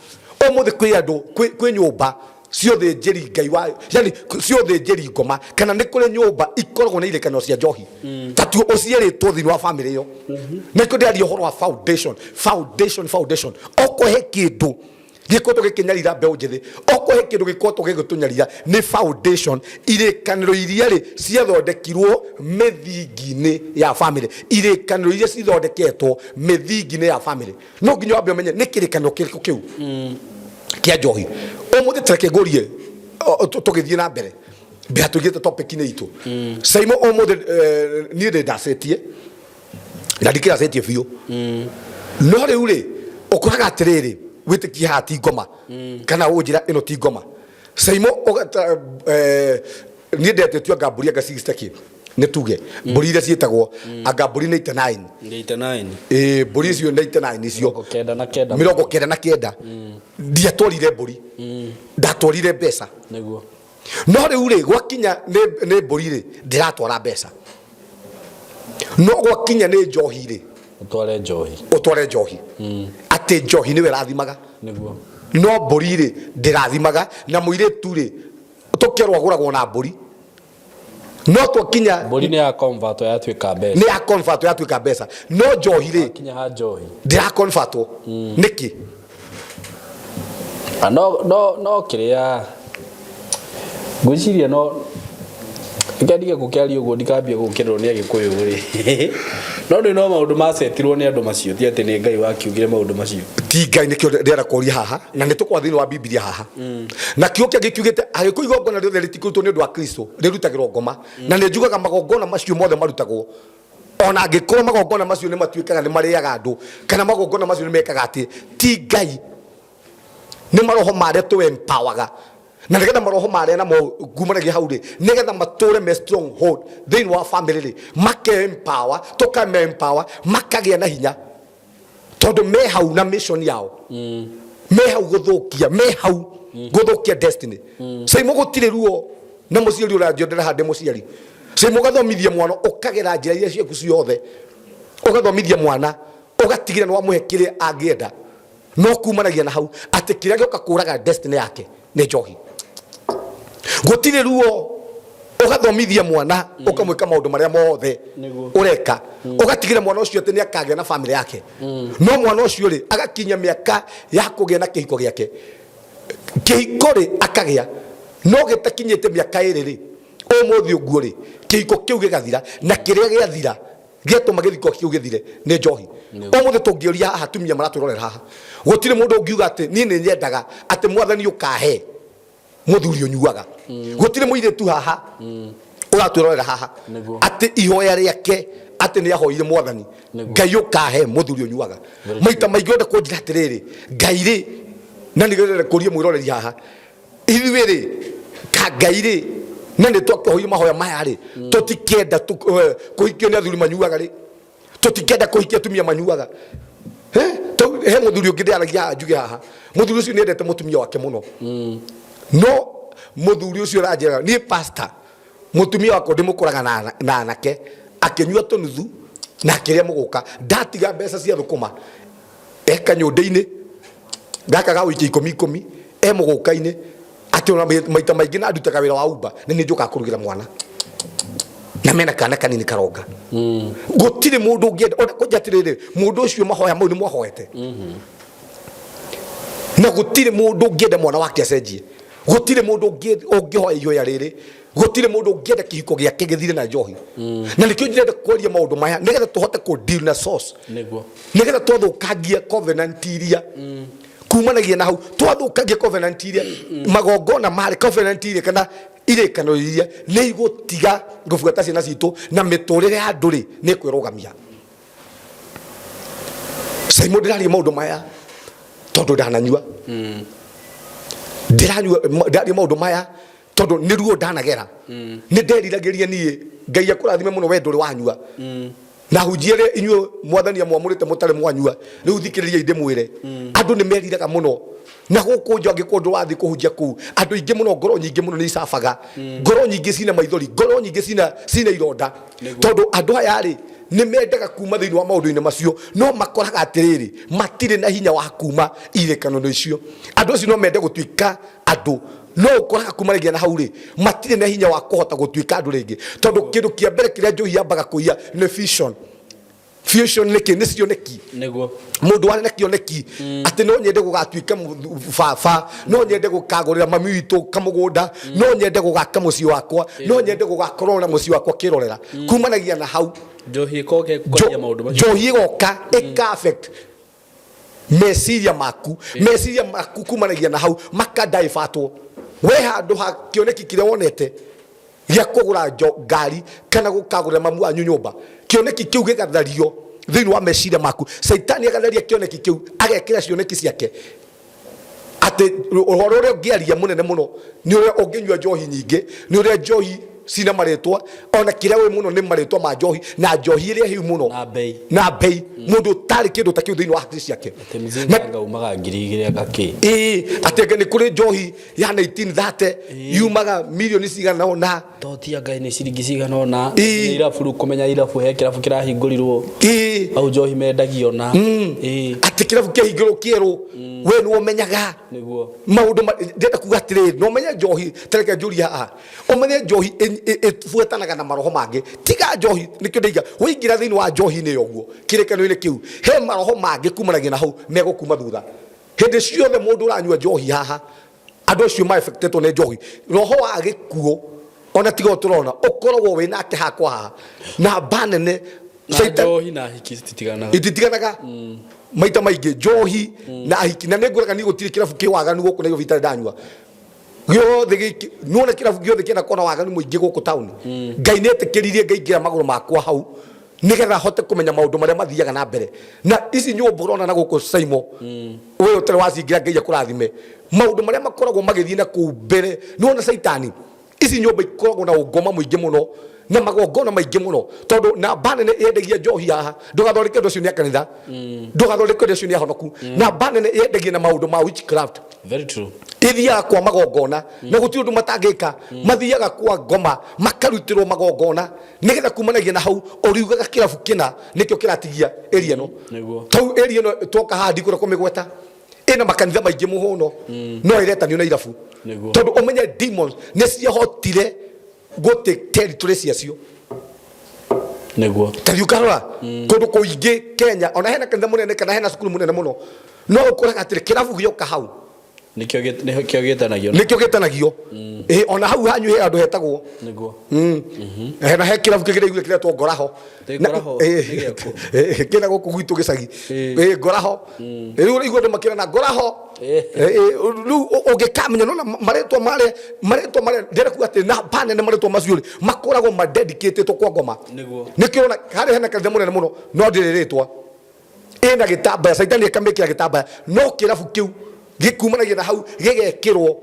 ũmũthĩ kwĩ andũ, kwĩ nyũmba cia ũthĩnjĩri Ngai wa, yani cia ũthĩnjĩri ngoma, kana nĩ kũrĩ nyũmba ikoragwo na irĩkanĩro cia njohi. Ta tuo ũciarĩtwo thĩinĩ wa famĩlĩ ĩyo. Nĩkĩo ndĩraria ũhoro wa foundation, foundation, foundation. Okorwo he kĩndũ gĩkoretwo gĩkĩnyarira mbeũ njĩthĩ, okorwo he kĩndũ gĩkoretwo gĩgĩtũnyarira, nĩ foundation. Irĩkanĩro iria rĩ ciathondekirwo mĩthingi-inĩ ya famĩlĩ, irĩkanĩro iria cithondeketwo mĩthingi-inĩ ya famĩlĩ, no nginya wambe ũmenye nĩ kĩrĩkanĩro kĩrĩkũ kĩu kĩa njohi. Ũmũthĩ tareke ngũrie, tũgĩthiĩ na mbere. Mbere tũingĩte topic-inĩ itũ, Saimo, ũmũthĩ niĩ ndĩ ndacetie na ndikĩracetie biũ, no rĩu rĩ ũkoraga atĩrĩrĩ, wĩtĩkie haha ti ngoma kana ũnjĩra ĩno ti ngoma. Saimo, niĩ ndetĩtio anga mbũri anga 60 kĩ nĩ tuge mbũri iria ciĩtagwo anga mbũri 99. 89. Ĩĩ, mbũri icio 99 icio. 99. 99. Ndiatwarire mbũri, ndatwarire mbeca. Nĩguo. No rĩu rĩ, gwakinya nĩ mbũri rĩ, ndĩratwara mbeca, no gwakinya nĩ njohi rĩ, ũtware njohi. Ũtware njohi, atĩ njohi nĩwe ĩrathimaga. Nĩguo. No mbũri rĩ, ndĩrathimaga. Na mũirĩtu rĩ, tũkerwo agũragwo na mbũri, no twakinya Mbũri nĩ ya convert yatuĩka mbeca. Nĩ ya convert yatuĩka mbeca, no njohi rĩ, kinya ha njohi ndĩra convertwo nĩkĩ? Ah, no kĩrĩa ngwĩciria, no ndige gũkĩaria ũguo ndikambie gũkĩrĩrwo nĩ Agĩkũyũ rĩ, no nĩ no maũndũ macetirwo nĩ andũ macio, ti atĩ nĩ Ngai wakiugire maũndũ macio. Ti Ngai, nĩkĩo ndĩrenda kũria haha, na nĩ tũkwa thĩinĩ wa Bibilia haha, na kiugo kĩngĩ kiugĩte agĩkũ igongona rĩothe rĩtikũrutwo nĩ ũndũ wa Kristo rĩrutagĩrwo ngoma. Na nĩ njugaga magongona macio mothe marutagwo, ona angĩkorwo magongona macio nĩ matuĩkaga nĩ marĩaga andũ kana magongona macio nĩ mekaga atĩ, ti Ngai, nĩ maroho marĩa tũ empowerga, na nĩgetha maroho marĩa namo kumanagia hau rĩ, nĩgetha matũre me stronghold thĩinĩ wa family rĩ, make empower, tũkame empower, makagĩa na hinya, tondũ me hau na mission yao, me hau gũthũkia, me hau gũthũkia destiny. Saimo, gũtirĩ ruo na mũciari ũranjondera hande mũciari. Saimo, ũgathomithia mwana, ũkagera njĩra iria ciaku ciothe, ũgathomithia mwana, ũgatigĩra nĩ wamũhe kĩrĩa angĩenda, no kumanagia na hau atĩ kĩrĩa gĩoka kũraga destiny yake nĩ njohi. Gũtirĩ ruo ũgathomithia mwana, ũkamwĩka maũndũ marĩa mothe ũreka, ũgatigĩra mwana ũcio atĩ nĩ akagĩa na family yake, no mwana ũcio rĩ, agakinya mĩaka ya kũgĩa na kĩhiko gĩake, kĩhiko rĩ akagĩa, no gĩtakinyĩte mĩaka 2 rĩ, ũmũthĩ ũguo rĩ, kĩhiko kĩu gĩgathira, na kĩrĩa gĩathira gĩatũma gĩthiko kĩu gĩthire nĩ njohi. Ũmũthĩ tũngĩũria haha atumia maratwĩrorera haha, gũtirĩ mũndũ ũngiuga atĩ niĩ nĩ nyendaga atĩ Mwathani ũkahe mũthuri ũnyuaga. Gũtirĩ mũirĩtu haha ũratwĩrorera haha atĩ ihoya rĩake atĩ nĩ ahoire Mwathani Ngai ũkahe mũthuri ũnyuaga. Maita maingĩ ũrenda kũnjĩra atĩrĩrĩ, Ngai rĩ, na nĩ ndĩrenda kũria mwĩroreri haha, ithuĩ rĩ, ka Ngai rĩ, na nĩ twakĩhoire mahoya maya rĩ, tũtikenda kũhikio nĩ athuri manyuaga rĩ, tũtikenda kũhikia atumia manyuaga. He mũthuri ũngĩ ndĩaragia haha, njuge haha, mũthuri ũcio nĩ endete mũtumia wake mũno, no mũthuri ũcio ũranjĩra niĩ pastor, mũtumia wakwa ndĩmũkoraga na anake akĩnyua tũnuthu na akĩrĩa mũgũka, ndatiga mbeca cia thũkũma e kanyũndĩ-inĩ gaka ga wiki ikũmi ikũmi, e mũgũka-inĩ, atĩ ona maita maingĩ na ndutaga wĩra wa Uber nĩ nĩ njũkaga kũrugĩra mwana na mena kana kanini karonga. Gũtirĩ mũndũ ũngĩenda ona kũnja atĩrĩrĩ, mũndũ ũcio mahoya mau nĩ mwahoete, na gũtirĩ mũndũ ũngĩenda mwana wake acenjie, gũtirĩ mũndũ ũngĩhoya ihoya rĩrĩ, gũtirĩ mũndũ ũngĩenda kĩhiko gĩake gĩthire na njohi. Na nĩkĩo ndĩrenda kwaria maũndũ maya, nĩgetha tũhote kũ deal na source. Nĩguo. Nĩgetha twathũkangia covenant iria kumanagia na hau, twathũkangia covenant iria magongona marĩ covenant iria kana irĩkanĩro iria nĩ igũtiga gũbuata ciana citũ, na mĩtũrĩre ya andũ rĩ, nĩ ĩkwĩrũgamia. Saimo, ndĩraria maũndũ maya tondũ ndananyua, ndĩranyua, ndĩraria maũndũ maya tondũ nĩ ruo ndanagera, nĩ nderiragĩria niĩ. Ngai akũrathime mũno we ndũrĩ wanyua, na hunjia rĩ, inyuĩ Mwathani amwamũrĩte mũtarĩ mwanyua rĩu, thikĩrĩriai ndĩmwĩre, andũ nĩ meriraga mũno na gũkũ nja. Angĩkorwo ndũrathiĩ kũhunjia kũu, andũ aingĩ mũno, ngoro nyingĩ mũno nĩ icabaga, ngoro nyingĩ cina maithori, ngoro nyingĩ cina ironda, tondũ andũ aya rĩ, nĩ mendaga kuma thĩinĩ wa maũndũ-inĩ macio, no makoraga atĩrĩrĩ, matirĩ na hinya wa kuma irĩkanĩro icio. Andũ acio no mende gũtuĩka andũ, no ũkoraga kumanagia na hau rĩ, matirĩ na hinya wa kũhota gũtuĩka andũ rĩngĩ, tondũ kĩndũ kĩa mbere kĩrĩa njohi yambaga kũiya nĩ vision. Vision nĩ kĩ? Nĩ cioneki. Nĩguo. Mũndũ warĩ na kĩoneki atĩ no nyende gũgatuĩka baba, no nyende gũkagũrĩra mami witũ kamũgũnda, no nyende gũgaka mũciĩ wakwa, no nyende gũgakorwo na mũciĩ wakwa kĩrorera, kumanagia na hau Njohi ĩkoke kũria maũndũ macio. Njohi ĩgoka ĩka affect meciria maku, meciria maku kumanagia na hau makadaibatwo we handũ ha kĩoneki kĩrĩa wonete. Gĩa kũgũra ngari kana gũkagũrĩra mamu wanyu nyũmba. Kĩoneki kĩu gĩgathario thĩinĩ wa meciria maku. Caitani agatharia kĩoneki kĩu, agekĩra cioneki ciake atĩ ũhoro ũrĩa ũngĩaria mũnene mũno nĩ ũrĩa ũngĩnyua njohi nyingĩ, nĩ ũrĩa njohi cina marĩtwa, ona kĩrĩa ũĩ mũno nĩ marĩtwa ma njohi na njohi ĩrĩa hĩu mũno na bei, na bei. Mũndũ ũtarĩ kĩndũ ta kĩu thĩinĩ wa hakiri ciake. Atĩ mzinga anga umaga 2000 agakĩ. Ĩĩ, atĩ anga nĩ kũrĩ njohi ya 1930 yumaga mirioni cigana ũna. To ti anga nĩ ciringi cigana ũna. Nĩ irabu rĩu kũmenya irabu he kĩrabu kĩrahingũrirwo. Hau njohi mendagio na. Atĩ kĩrabu kĩahingũrwo kĩerũ, we nĩwe ũmenyaga. Nĩguo. Maũndũ ndĩrenda kuga atĩrĩrĩ, na ũmenye njohi, ta reke njũrie haha, ũmenye njohi ĩbuatanaga na maroho mangĩ. Tiga njohi, nĩkĩo ndĩiga, waingĩra thĩinĩ wa njohi-inĩ ĩyo ũguo, kĩrĩkanĩro-inĩ kĩu, he maroho mangĩ kumanagia na hau megũkuma thutha. Hĩndĩ ciothe mũndũ ũranyua njohi haha, andũ acio ma affectetwo nĩ njohi, roho wa gĩkuũ ona tiga ũyũ tũrona ũkoragwo wĩ nake hakwa haha na mba nene. Na njohi na hiki cititiganaga. Ititiganaga maita maingĩ njohi na ahiki. Na nĩ ngũraga niĩ gũtirĩ kĩrabu kĩ waganu gũkũ Nairobi itarĩ ndanyua gĩothe gĩkĩ. Nĩwona kĩrabu gĩothe kĩna kona waganu mũingĩ gũkũ taũni. Ngai nĩ etĩkĩririe ngaingĩra magũrũ makwa hau nĩgetha hote kũmenya maũndũ marĩa mathiaga na mbere na ici nyũmba ũrona na gũkũ Saimo. We ũtarĩ wacingĩra, Ngai akũrathime. Maũndũ marĩa makoragwo magĩthiĩ na kũu mbere, nĩwona caitani, ici nyũmba ikoragwo na ũngoma mũingĩ mũno na magongona maingĩ mũno, tondũ namba nene yendagia njohi haha. Ndũgathondeke ũndũ ũcio nĩ a kanitha, ndũgathondeke ũndũ ũcio nĩ ahonoku. Namba nene yendagia na maũndũ ma witchcraft. Very true. Ithiaga kwa magongona na gũtirĩ ũndũ matangĩka. Mathiaga kwa ngoma makarutĩrwo magongona nĩgetha kumanagia na hau ũriugaga kĩrabu kĩna nĩkĩo kĩratigia area ĩno. Nĩguo. Tau area ĩno twoka haha ndikũrĩa kũmĩgweta ĩna makanitha maingĩ mũhũno, no ĩretanio na irabu. Nĩguo. Tondũ ũmenye demons nĩ ciahotire gũtake territory ciacio. Nĩguo. Tathiĩ ũkarora kũndũ kũingĩ Kenya, ona hena kanitha mũnene kana hena cukuru mũnene mũno, no ũkoraga atĩrĩ kĩrabu gĩoka hau. Nĩkĩo gĩtanagio. Nĩkĩo gĩtanagio. Ĩĩ, ona hau hanyu he handũ hetagwo. Nĩguo. Na he kĩrabu kĩngĩ ndaiguire kĩretwo Ngoraho. Ĩ, Na- Ngoraho, ĩ, nĩ gĩaku. ĩ, kĩna gũkũ gwitũ gĩcagi. Ĩ, Ngoraho. Rĩu ũraigua andũ makĩrana Ngoraho. Ĩ, ĩ, rĩu ũngĩkamenya nona marĩtwa marĩa, marĩtwa marĩa ndĩrenda kuga atĩ namba nene marĩtwa macio rĩ makoragwo ma dedicatĩtwo kwa ngoma. Nĩguo. Nĩkĩo ũrona harĩa hena kanitha mũnene mũno no ndĩrĩ rĩtwa ĩna gĩtambaya, caitani ĩkamĩkĩra gĩtambaya, no kĩrabu kĩu gĩkumanagia na hau gĩgekĩrwo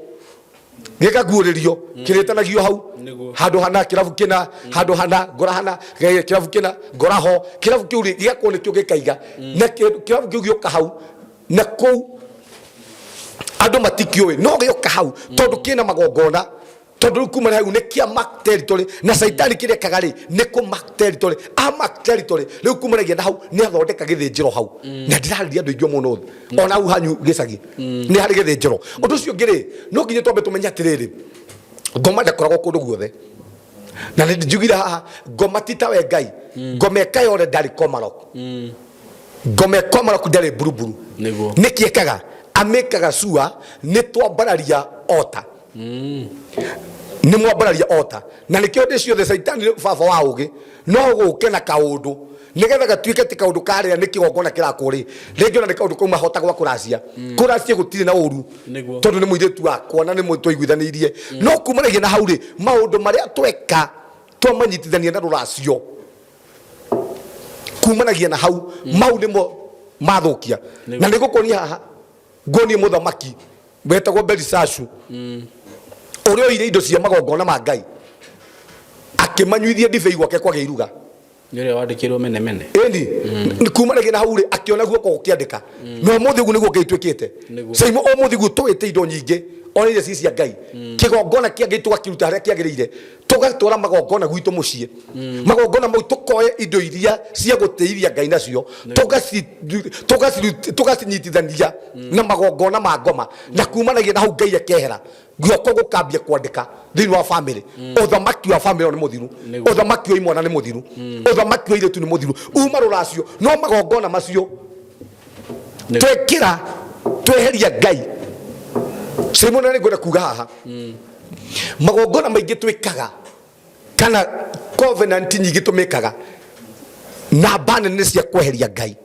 gĩkaguũrĩrio kĩrĩtanagio hau. Nĩguo. Handũ hana kĩrabu kĩna, handũ hana ngora hana kĩrabu kĩna ngoraho, kĩrabu kĩu rĩ gĩgakorwo nĩkĩo gĩkaiga na kĩrabu kĩu gĩoka hau na kũu andũ matikĩũĩ no gĩoka hau tondũ kĩna magongona, tondũ rĩu kuma hau nĩ kĩa mark territory na caitani kĩrĩa ekaga rĩ nĩ kũ mark territory, a mark territory. Rĩu kumanagia na hau nĩ athondeka gĩthĩnjĩro hau na ndĩrarĩria andũ aingĩ mũno ona hau hanyu gĩcagi nĩ harĩ gĩthĩnjĩro. Ũndũ ũcio ũngĩ rĩ, no nginya twambe tũmenye atĩrĩrĩ, ngoma ndakoragwo kũndũ guothe na nĩ njugire haha ngoma ti tawe Ngai. Ngoma ĩkayore ndarĩ Komarok, ngoma ĩkomarok ndarĩ Mburuburu. Nĩguo. Nĩkĩ ekaga? Amĩkaga sure nĩ twambararia ota, nĩ mwambararia ota, na nĩkĩo hĩndĩ ciothe caitani nĩ baba wa ũgĩ no gũke na kaũndũ nĩgetha gatuĩke ti kaũndũ karĩa nĩ kĩgongona kĩrakwo rĩ, rĩngĩ ona nĩ kaũndũ kauma hota gwa kũracia. Kũracia gũtirĩ na ũru. Nĩguo. Tondũ nĩ mũirĩtu wakwa na nĩ twaiguithanĩirie, no kumanagia na hau rĩ, maũndũ marĩa tweka twamanyitithania na rũracio kumanagia na hau mau nĩmo mathũkia. Na nĩ ngũkuonia haha, nguonie mũthamaki wetagwo Belisashu ũrĩa oire indo cia magongona ma Ngai akĩmanyuithia ndibei gwake kwagĩa iruga. Nĩ ũrĩa wandĩkĩirwo mene mene. Ĩni kumanagia na hau rĩ, akĩona guoko gũkĩandĩka na ũmũthĩ ũguo nĩguo Ngai twĩkĩte. Nĩguo. Caimo ũmũthĩ guo tũĩte indo nyingĩ ona iria ci cia Ngai, kĩgongona kĩa Ngai tũgakĩruta harĩa kĩagĩrĩire, tũgatwara magongona gwitũ mũciĩ, magongona mau tũkoya indo iria cia gũtĩithia Ngai nacio tũgacinyitithania na magongona ma ngoma, na kumanagia na hau Ngai akehera guoko gũkambia kwandĩka thĩinĩ wa famĩlĩ. Ũthamaki wa famĩlĩ nĩ mũthiru. Nĩguo. Ũthamaki wa imwana nĩ mũthiru, ũthamaki wa airĩtu nĩ mũthiru, uma rũracio no magongona macio twekĩra tweheria Ngai. Simon, nĩ ngwenda kuga haha magongona maingĩ twĩkaga kana covenant nyingĩ tũmĩkaga namba nene cia kweheria Ngai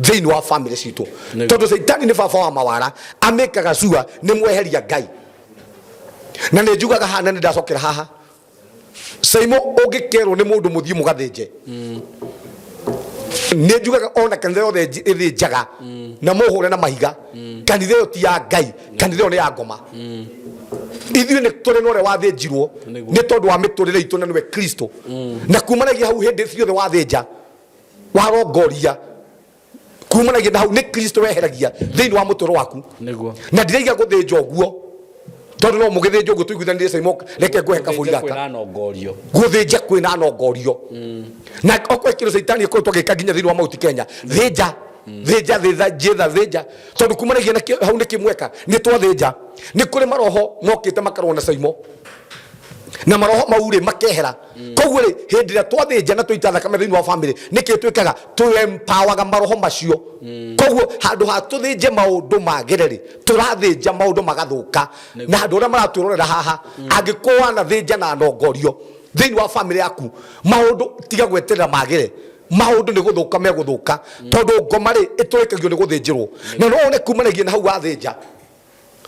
thĩinĩ wa famĩlĩ citũ, tondũ caitani nĩ baba wa mawara, amĩkaga cua nĩ mweheria Ngai. Na nĩ njugaga haha na nĩ ndacokera haha. Saimo ũngĩkerwo nĩ mũndũ mũthiĩ mũgathĩnje, nĩ njugaga ona kanitha yothe ĩthĩnjaga na mũhũre na mahiga, kanitha ĩyo ti ya Ngai, kanitha ĩyo nĩ ya ngoma. Ithuĩ nĩ tũrĩ na ũrĩa wathĩnjirwo nĩ tondũ wa mĩtũrĩre itũ, na nĩwe Kristo. Na kumanagia hau, hĩndĩ ciothe wathĩnja, warongoria, kumanagia na hau nĩ Kristo weheragia thĩinĩ wa mũtũrũ waku. Na ndiraiga gũthĩnja ũguo, tondũ no mũgĩthĩnja ũguo tũiguithanĩrie. Saimo, reke ngũhe kabũri gaka. Kwĩna nongorio. Gũthĩnja kwĩna nongorio, na okorwo kĩndũ caitani ĩkoretwo agĩka nginya thĩinĩ wa Mount Kenya, thĩnja, thĩnja, thĩnja, njĩtha, thĩnja, tondũ kumanagia na hau nĩ kĩmweka nĩ twathĩnja, nĩ kũrĩ maroho mokĩte makarũa na Saimo, na maroho mau rĩ makehera. Koguo rĩ, hĩndĩ ĩrĩa twathĩnja na twaita thakame thĩinĩ wa family, nĩkĩ twĩkaga? Tũempawaga maroho macio. Koguo handũ ha tũthĩnje maũndũ magĩre rĩ, tũrathĩnja maũndũ magathũka. Na andũ arĩa maratwĩrorera haha, angĩkorwo wanathĩnja na nongorio thĩinĩ wa family yaku, maũndũ tiga gweterera magĩre, maũndũ nĩ gũthũka megũthũka, tondũ ngoma rĩ ĩtũrĩkagio nĩ gũthĩnjĩrwo. Na no wone kumanagia na hau wathĩnja,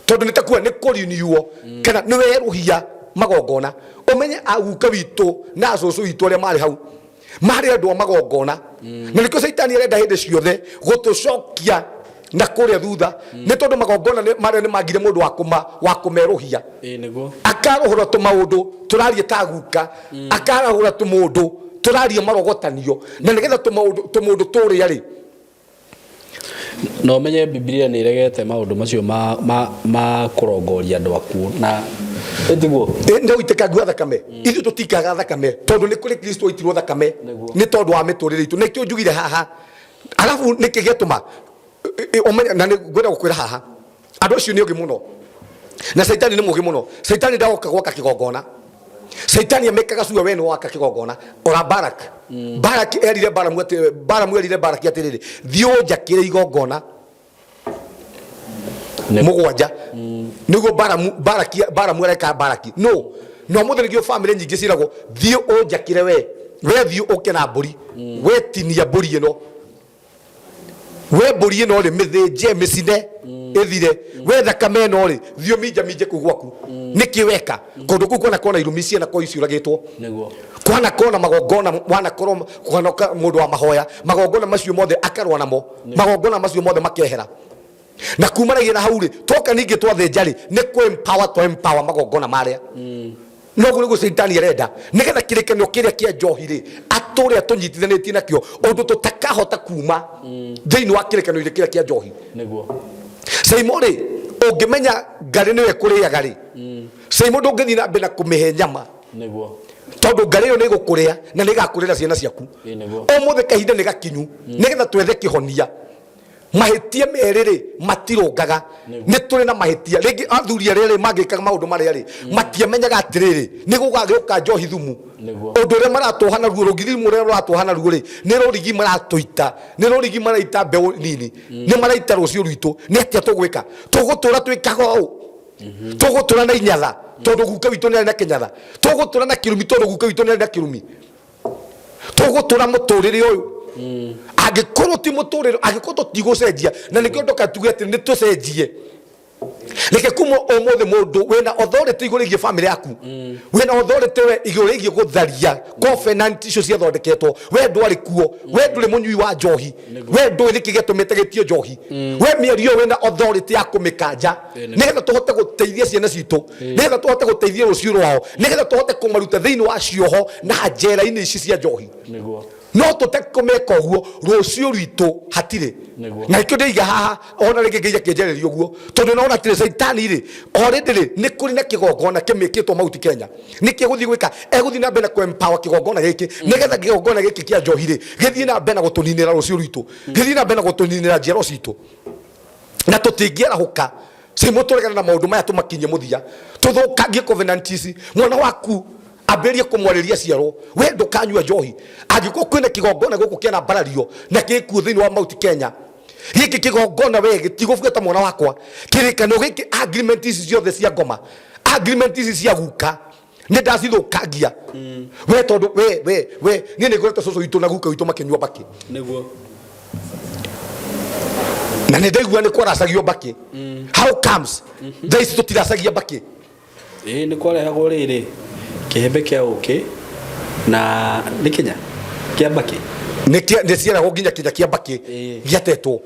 tondũ nĩ takuga nĩ kũriniuo kana nĩ werũhia magongona. Ũmenye aguka witũ na acũcũ witũ arĩa marĩ hau marĩ andũ a magongona, na nĩkĩo caitani arenda hĩndĩ ciothe gũtũcokia na kũrĩa thutha, nĩ tondũ magongona marĩa nĩ mangire mũndũ wa kũmerũhia. Ĩĩ nĩguo. Akarũhũra tũmaũndũ tũraria ta guka, akarahũra tũmũndũ tũraria marogotanio, na nĩgetha tũmaũndũ tũmũndũ tũrĩa rĩ. Na ũmenye Bibilia nĩ ĩregete maũndũ macio ma kũrongoria andũ akuũ na ĩtiguo. Nĩ ũitĩkangi wa thakame. Ithuĩ tũtikaga thakame, tondũ nĩ kũrĩ Kristo waitirwo thakame nĩ tondũ wa mĩtũrĩre itũ. Nĩkĩo njugire haha, arabu nĩkĩ gĩatũma ũmenye, na nĩ ngwenda gũkwĩra haha, andũ acio nĩ ogĩ mũno, na caitani nĩ mũgĩ mũno. Caitani ndagoka gwaka kĩgongona, caitani amĩkaga cua we nĩ waka kĩgongona. Ora Barak, Barak erire Balamu atĩ, Balamu erire Baraki atĩrĩrĩ, thiĩ ũnjakĩre igongona mũgwanja, nĩguo Balamu, Baraki, Balamu areka Baraki no no mũthĩ. Nĩkĩo famĩlĩ nyingĩ ciĩragwo, thiĩ ũnjakĩre, we thiĩ ũke na mbũri, we tinia mbũri ĩno, we mbũri ĩno rĩ mĩthĩnje, mĩcine ĩthire, we thakame ĩno rĩ thiĩ ũminjaminje kũu gwaku. Nĩkĩ weka kũndũ kũu kwanakorwo na irumi, ciana korwo ciũragĩtwo, kwanakorwo na magongona, wanakorwo kwanoka mũndũ wa mahoya, magongona macio mothe akarũa namo, magongona macio mothe makehera. Na kumanagia na hau rĩ, twoka ningĩ twathĩnja rĩ, nĩ kũ empower, to empower magongona marĩa. Noguo nĩguo caitani arenda, nĩgetha kĩrĩkanĩro kĩrĩa kĩa njohi rĩ atũre atũnyitithanĩtie nakĩo, ũndũ tũtakahota kuma thĩinĩ wa kĩrĩkanĩro kĩrĩa kĩa njohi. Saimo rĩ, ũngĩmenya ngarĩ nĩwe kũrĩaga rĩ, Saimo ndũngĩthiĩ na mbere na kũmĩhe nyama, tondũ ngarĩ ĩyo nĩ ĩgũkũrĩa na nĩ ĩgakũrĩra ciana ciaku. Ũmũthĩ kahinda nĩ gakinyu nĩgetha twethe kĩhonia. Mahĩtia merĩ rĩ matirũngaga. Nĩ tũrĩ na mahĩtia rĩngĩ. Athuri arĩa rĩ mangĩkaga maũndũ marĩa rĩ, matiamenyaga atĩrĩrĩ nĩ gũgagĩũka njohi thumu. Ũndũ ũrĩa maratũha naruo, rũgiri rũrĩa rũratũha naruo rĩ, nĩ rũrigi maratũita, nĩ rũrigi maraita mbeũ nini, nĩ maraita rũciũ rwitũ. Nĩ atĩa tũgwĩka? Tũgũtũra twĩkaga ũũ, tũgũtũra na inyatha tondũ guka witũ nĩ arĩ na kĩnyatha, tũgũtũra na kĩrumi tondũ guka witũ nĩ arĩ na kĩrumi, tũgũtũra mũtũrĩre ũyũ angĩkorwo ti mũtũrĩre, angĩkorwo tũtigũcenjia. Na nĩkĩo ndoka tuge atĩ nĩ tũcenjie. Reke kuma ũmũthĩ mũndũ wĩna authority igũrũ rĩgiĩ family yaku, wĩna authority we igũrũ rĩgiĩ gũtharia covenant icio ciathondeketwo, we ndwarĩ kuo, we ndũrĩ mũnyui wa njohi, we ndũĩ nĩkĩ gĩatũmĩte gĩtio njohi, we mĩario ĩyo wĩna authority ya kũmĩkanja, nĩgetha tũhote gũteithia ciana citũ, nĩgetha tũhote gũteithia rũciũ rwao, nĩgetha tũhote kũmaruta thĩinĩ wa cioho na njera-inĩ ici cia njohi. No tũtekũmeka ũguo, rũciũ rwitũ hatirĩ. Na nĩkĩo ndĩiga haha, ona rĩngĩ ngeia kĩnjarĩria ũguo, tondũ naona atĩrĩ, caitani rĩ already rĩ nĩ kũrĩ na kĩgongona kĩmĩkĩtwo Mount Kenya. Nĩkĩ egũthiĩ gwĩka? Egũthiĩ na mbere na kũ-empower kĩgongona gĩkĩ, nĩgetha kĩgongona gĩkĩ kĩa njohi rĩ gĩthiĩ na mbere na gũtũninĩra rũciũ rwitũ, gĩthiĩ na mbere na gũtũninĩra njiaro citũ, na tũtingĩarahũka cimo tũregane na maũndũ maya, tũmakinyie mũthia, tũthũkangie covenant ici. Mwana waku ambĩrĩrie kũmwarĩria ciarwo, we ndũkanyua njohi. Angĩkorwo kwĩna kĩgongona gũkũ kĩana mbarario na gĩkuo thĩinĩ wa Mount Kenya, gĩkĩ kĩgongona we gĩtigũbuata mwana wakwa. Kĩrĩkanĩro gĩkĩ, agreement ici ciothe cia ngoma, agreement ici cia guka, nĩ ndacithũkangia. We tondũ we niĩ nĩ ngoretwo cũcũ witũ na guka witũ makĩnyua mbakĩ. Na nĩ ndaigua nĩ kwaracagio mbakĩ. How comes thaa ici tũtiracagia mbakĩ? Ĩĩ, nĩ kwarehagwo rĩrĩ Kĩhembe kĩa ũkĩ na nĩ kĩnya kĩa mbakĩ. Nĩ ciaragwo nginya kĩnya kĩa mbakĩ gĩatetwo.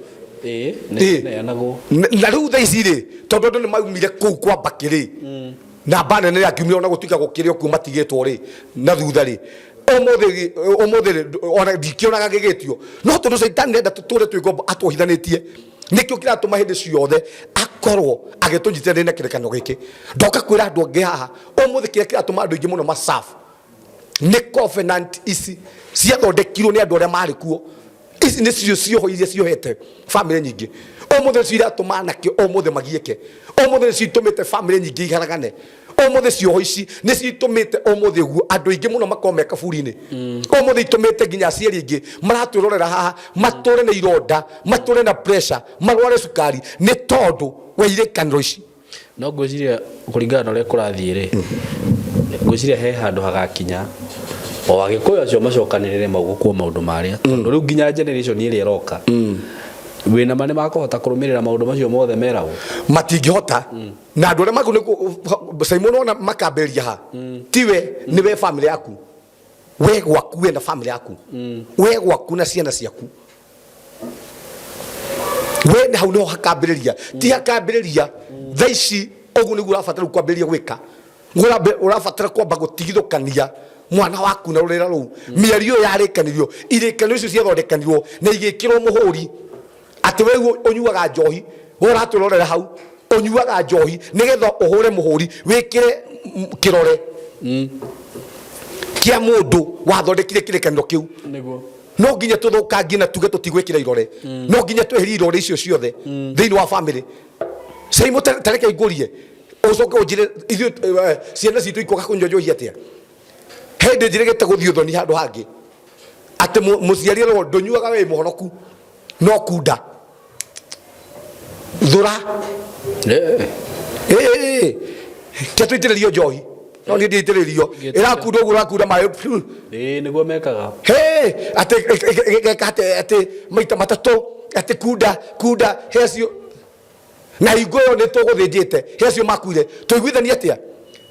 Ĩĩ, nĩ Ĩĩ. kĩneanagwo. Na rĩu thaa ici rĩ, tondũ andũ nĩ maumire kũu kwa mbakĩ rĩ, na mbaa nene yakiumire ona gũtuĩka gũkĩrĩ o kuo matigĩtwo rĩ, na thutha rĩ, ũmũthĩ ũmũthĩ rĩ, ona ndikĩonaga gĩgĩtio. No tondũ caitani nĩenda tũtũre twĩ ngombo atuohithanĩtie, nĩkĩo kĩratũma hĩndĩ ciothe akorwo agĩtũnyitĩrĩra na kĩrĩkanĩro gĩkĩ. Ndoka kwĩra andũ angĩ haha, ũmũthĩ kĩrĩa kĩratũma andũ aingĩ mũno macabu nĩ covenant ici ciathondekirwo nĩ andũ arĩa marĩ kuo. Ici nĩcio cioho iria ciohete bamĩrĩ nyingĩ. Ũmũthĩ nĩcio iratũma anake ũmũthĩ magiĩke. Ũmũthĩ nĩcio itũmĩte bamĩrĩ nyingĩ iharagane. Ũmũthĩ cioho ici nĩcio itũmĩte ũmũthĩ ũguo andũ aingĩ mũno makorwo me kaburi-inĩ. Ũmũthĩ itũmĩte nginya aciari aingĩ maratwĩrorera haha matũre na ironda, matũre na pressure, marware cukari nĩ tondũ wa irĩkanĩro ici. No ngwĩciria kũringana na ũrĩa kũrathiĩ rĩ, ngwĩciria he handũ hagakinya o agĩkũyũ acio macokanĩrĩre maugũkwo maũndũ marĩa tondũ rĩu nginya generation ĩrĩa ĩroka wĩna ma nĩ makũhota kũrũmĩrĩra maũndũ macio mothe meragwo. Matingĩhota. Na andũ arĩa maku Simon ona makambĩrĩria ha tiwe nĩ we family yaku, we gwaku, we na family yaku, we gwaku na ciana ciaku, we nĩ hau nĩho hakambĩrĩria, ti hakambĩrĩria thaa ici. Ũguo nĩguo ũrabatara rĩu kwambĩrĩria gwĩka. Ũrabatara kwamba gũtigithũkania mwana waku na rũrĩra rũu. Mĩario ĩyo yarĩkanĩrio, irĩkanĩro icio ciathondekanirwo na igĩkĩrwo mũhũri atĩ we ũnyuaga njohi, we ũratwĩrorera hau ũnyuaga njohi, nĩgetha ũhũre mũhũri wĩkĩre kĩrore kĩa mũndũ wathondekire kĩrĩkanĩro kĩu. Nĩguo. No nginya tũthũkangie na tuge tũtigwĩkĩra irore. No nginya tweherie irore icio ciothe thĩinĩ wa famĩlĩ. Caimũ, tareke ngũrie ũcoke ũnjĩre, ithuĩ ciana citũ ikwaga kũnyua njohi atĩa? Hĩndĩ njĩrĩgĩte gũthiĩ ũthoni handũ hangĩ atĩ mũciari erwo ndũnyuaga wĩ mũhonoku no kunda thũra tia tũitĩrĩrio njohi, no niĩ ndiaitĩrĩrio, ĩrakunda ũguo ũrakunda maĩ piu. Ĩĩ, nĩguo mekaga. Hey, atĩ geka atĩ atĩ maita matatũ atĩ kunda kunda he acio na hingo ĩyo nĩ tũgũthĩnjĩte, he acio makuire. Tũiguithanie atĩa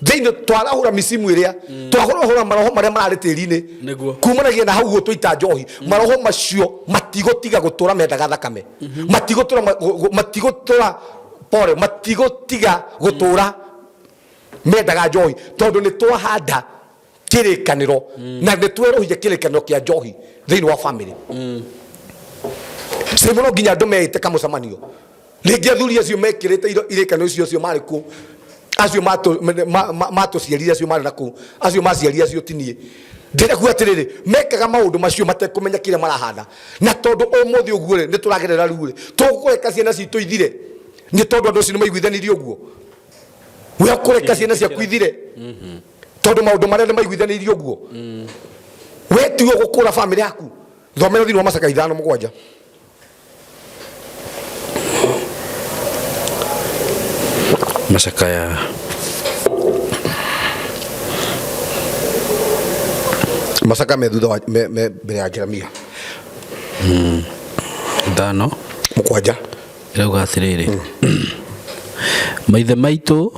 thĩinĩ twarahũra micimu ĩrĩa twahũrahũra maroho marĩa mararĩ tĩri-inĩ? Nĩguo. Kumanagia na hau ũguo twaita njohi, maroho macio matigũtiga gũtũra mendaga thakame, matigũtũra matigũtũra pore, matigũtiga gũtũra mendaga njohi, tondũ nĩ twahanda kĩrĩkanĩro na nĩ twerũhia kĩrĩkanĩro kĩa njohi thĩinĩ wa famĩlĩ. Sasa no nginya andũ meĩte kamũcemanio rĩngĩ, athuri acio mekĩrĩte irĩkanĩro icio, acio marĩ kuo, acio matũciarire, acio marĩ na kũu, acio maciarire acio tinie. Ndĩrenda kuga atĩrĩrĩ, mekaga maũndũ macio matekũmenya kĩrĩa marahanda, na tondũ ũmũthĩ ũguo rĩ, nĩ tũragerera rĩu rĩ, tũkũreka ciana citũ ithire nĩ tondũ andũ acio nĩ maiguithanirie ũguo? We ũkũreka ciana ciaku ithire tondũ maũndũ marĩa nĩ maiguithanĩirie ũguo? We tiwe ũgũkũra famĩlĩ yaku. Thomera thĩinĩ wa Macaka 5:7. Macakaya Macaka me thutha wa me mbere ya Jeremia. 5 7. Ĩrauga atĩrĩrĩ, maithe maitũ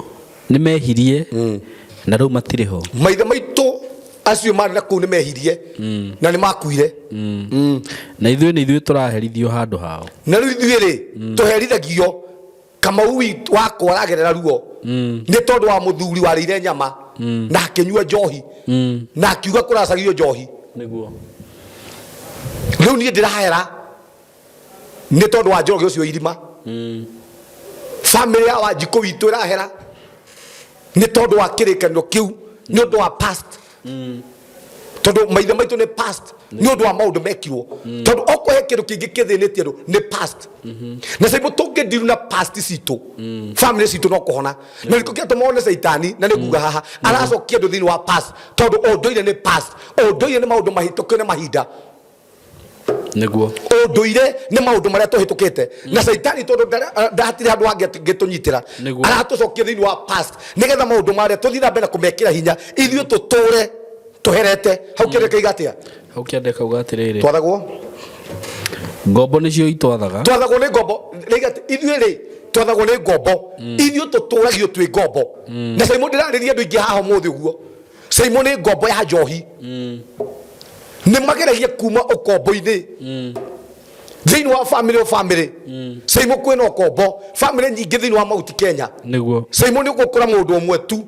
nĩ mehirie na rĩu matirĩ ho. Maithe maitũ acio marĩ na kũu nĩ mehirie na nĩ makuire. Na ithuĩ nĩ ithuĩ tũraherithio handũ hao. Na rĩu ithuĩ rĩ, tũherithagio. Kamau wakwa aragerera ruo nĩ tondũ wa mũthuri warĩire nyama na akĩnyua njohi na akiuga kũracagio njohi. Nĩguo. Rĩu niĩ ndĩrahera nĩ tondũ wa Njoroge ũcio irima. Famĩlĩ ya Wanjikũ witũ ĩrahera nĩ tondũ wa kĩrĩkanĩro kĩu, nĩ ũndũ wa past, tondũ maithe maitũ nĩ past, nĩ ũndũ wa maũndũ mekirwo, tondũ okorwo he kĩndũ kĩngĩ kĩthĩnĩtie andũ nĩ past. Na caimũ tũngĩndiru na past citũ, famĩlĩ citũ no kũhona. Na nĩkĩo kĩratũma one caitani na nĩ nguga haha aracokia andũ thĩinĩ wa past, tondũ ũndũire nĩ past, ũndũire nĩ maũndũ mahĩtũkio nĩ mahinda. Nĩguo. Ũndũire nĩ maũndũ marĩa tũhĩtũkĩte, na caitani tondũ ndahatirĩ handũ hangĩ angĩtũnyitĩra, Nĩguo. aratũcokia thĩinĩ wa past nĩgetha maũndũ marĩa tũthiĩ na mbere na kũmekĩra hinya, ithuĩ tũtũre tũherete hau. Kĩrĩa kĩiga atĩa? Hau kĩande kauga atĩrĩrĩ, twathagwo ngombo nĩcio itwathaga. Twathagwo nĩ ngombo. Rĩiga atĩ ithuĩ rĩ, twathagwo nĩ ngombo, ithuĩ tũtũragio twĩ ngombo. Na caimũ ndĩrarĩria andũ aingĩ haha ũmũthĩ ũguo. Caimo nĩ ngombo ya njohi. Nĩ mageragia kuma ũkombo-inĩ thĩinĩ wa famĩlĩ o famĩlĩ. Caimo kwĩna ũkombo famĩlĩ nyingĩ thĩinĩ wa Mount Kenya. Nĩguo. Caimo nĩ ũgũkora mũndũ ũmwe tu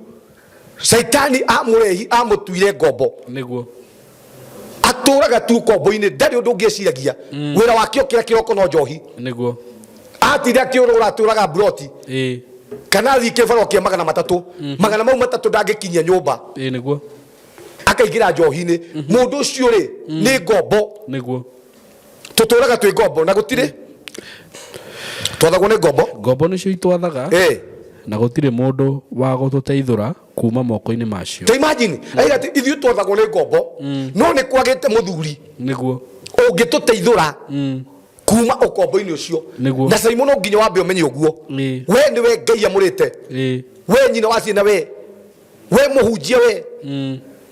caitani amũrehi amũtuire ngombo. Nĩguo. Atũraga tu ũkombo-inĩ, ndarĩ ũndũ ũngĩ eciragia. Wĩra wake okĩra kĩroko no njohi. Nĩguo. Atinda akĩũrũra atũraga mburoti kana athiĩ kĩbaro kĩa 300, magana mau matatũ ndangĩkinyia nyũmba. Ĩĩ nĩguo. Akaingĩra njohi-inĩ. Mũndũ ũcio rĩ nĩ ngombo. Nĩguo. Tũtũraga twĩ ngombo na gũtirĩ twathagwo nĩ ngombo. Ngombo nĩcio itwathaga na gũtirĩ mũndũ wa gũtũteithũra kuma moko-inĩ macio. Ta imagine aiga atĩ ithuĩ twathagwo nĩ ngombo no nĩ kwagĩte mũthuri Nĩguo. Ũngĩtũteithũra kuma ũkombo-inĩ ũcio. Nĩguo. Na Caimo no nginya wambe ũmenye ũguo we nĩwe Ngai amũrĩte, we nyina wa ciana, we mũhunjia, we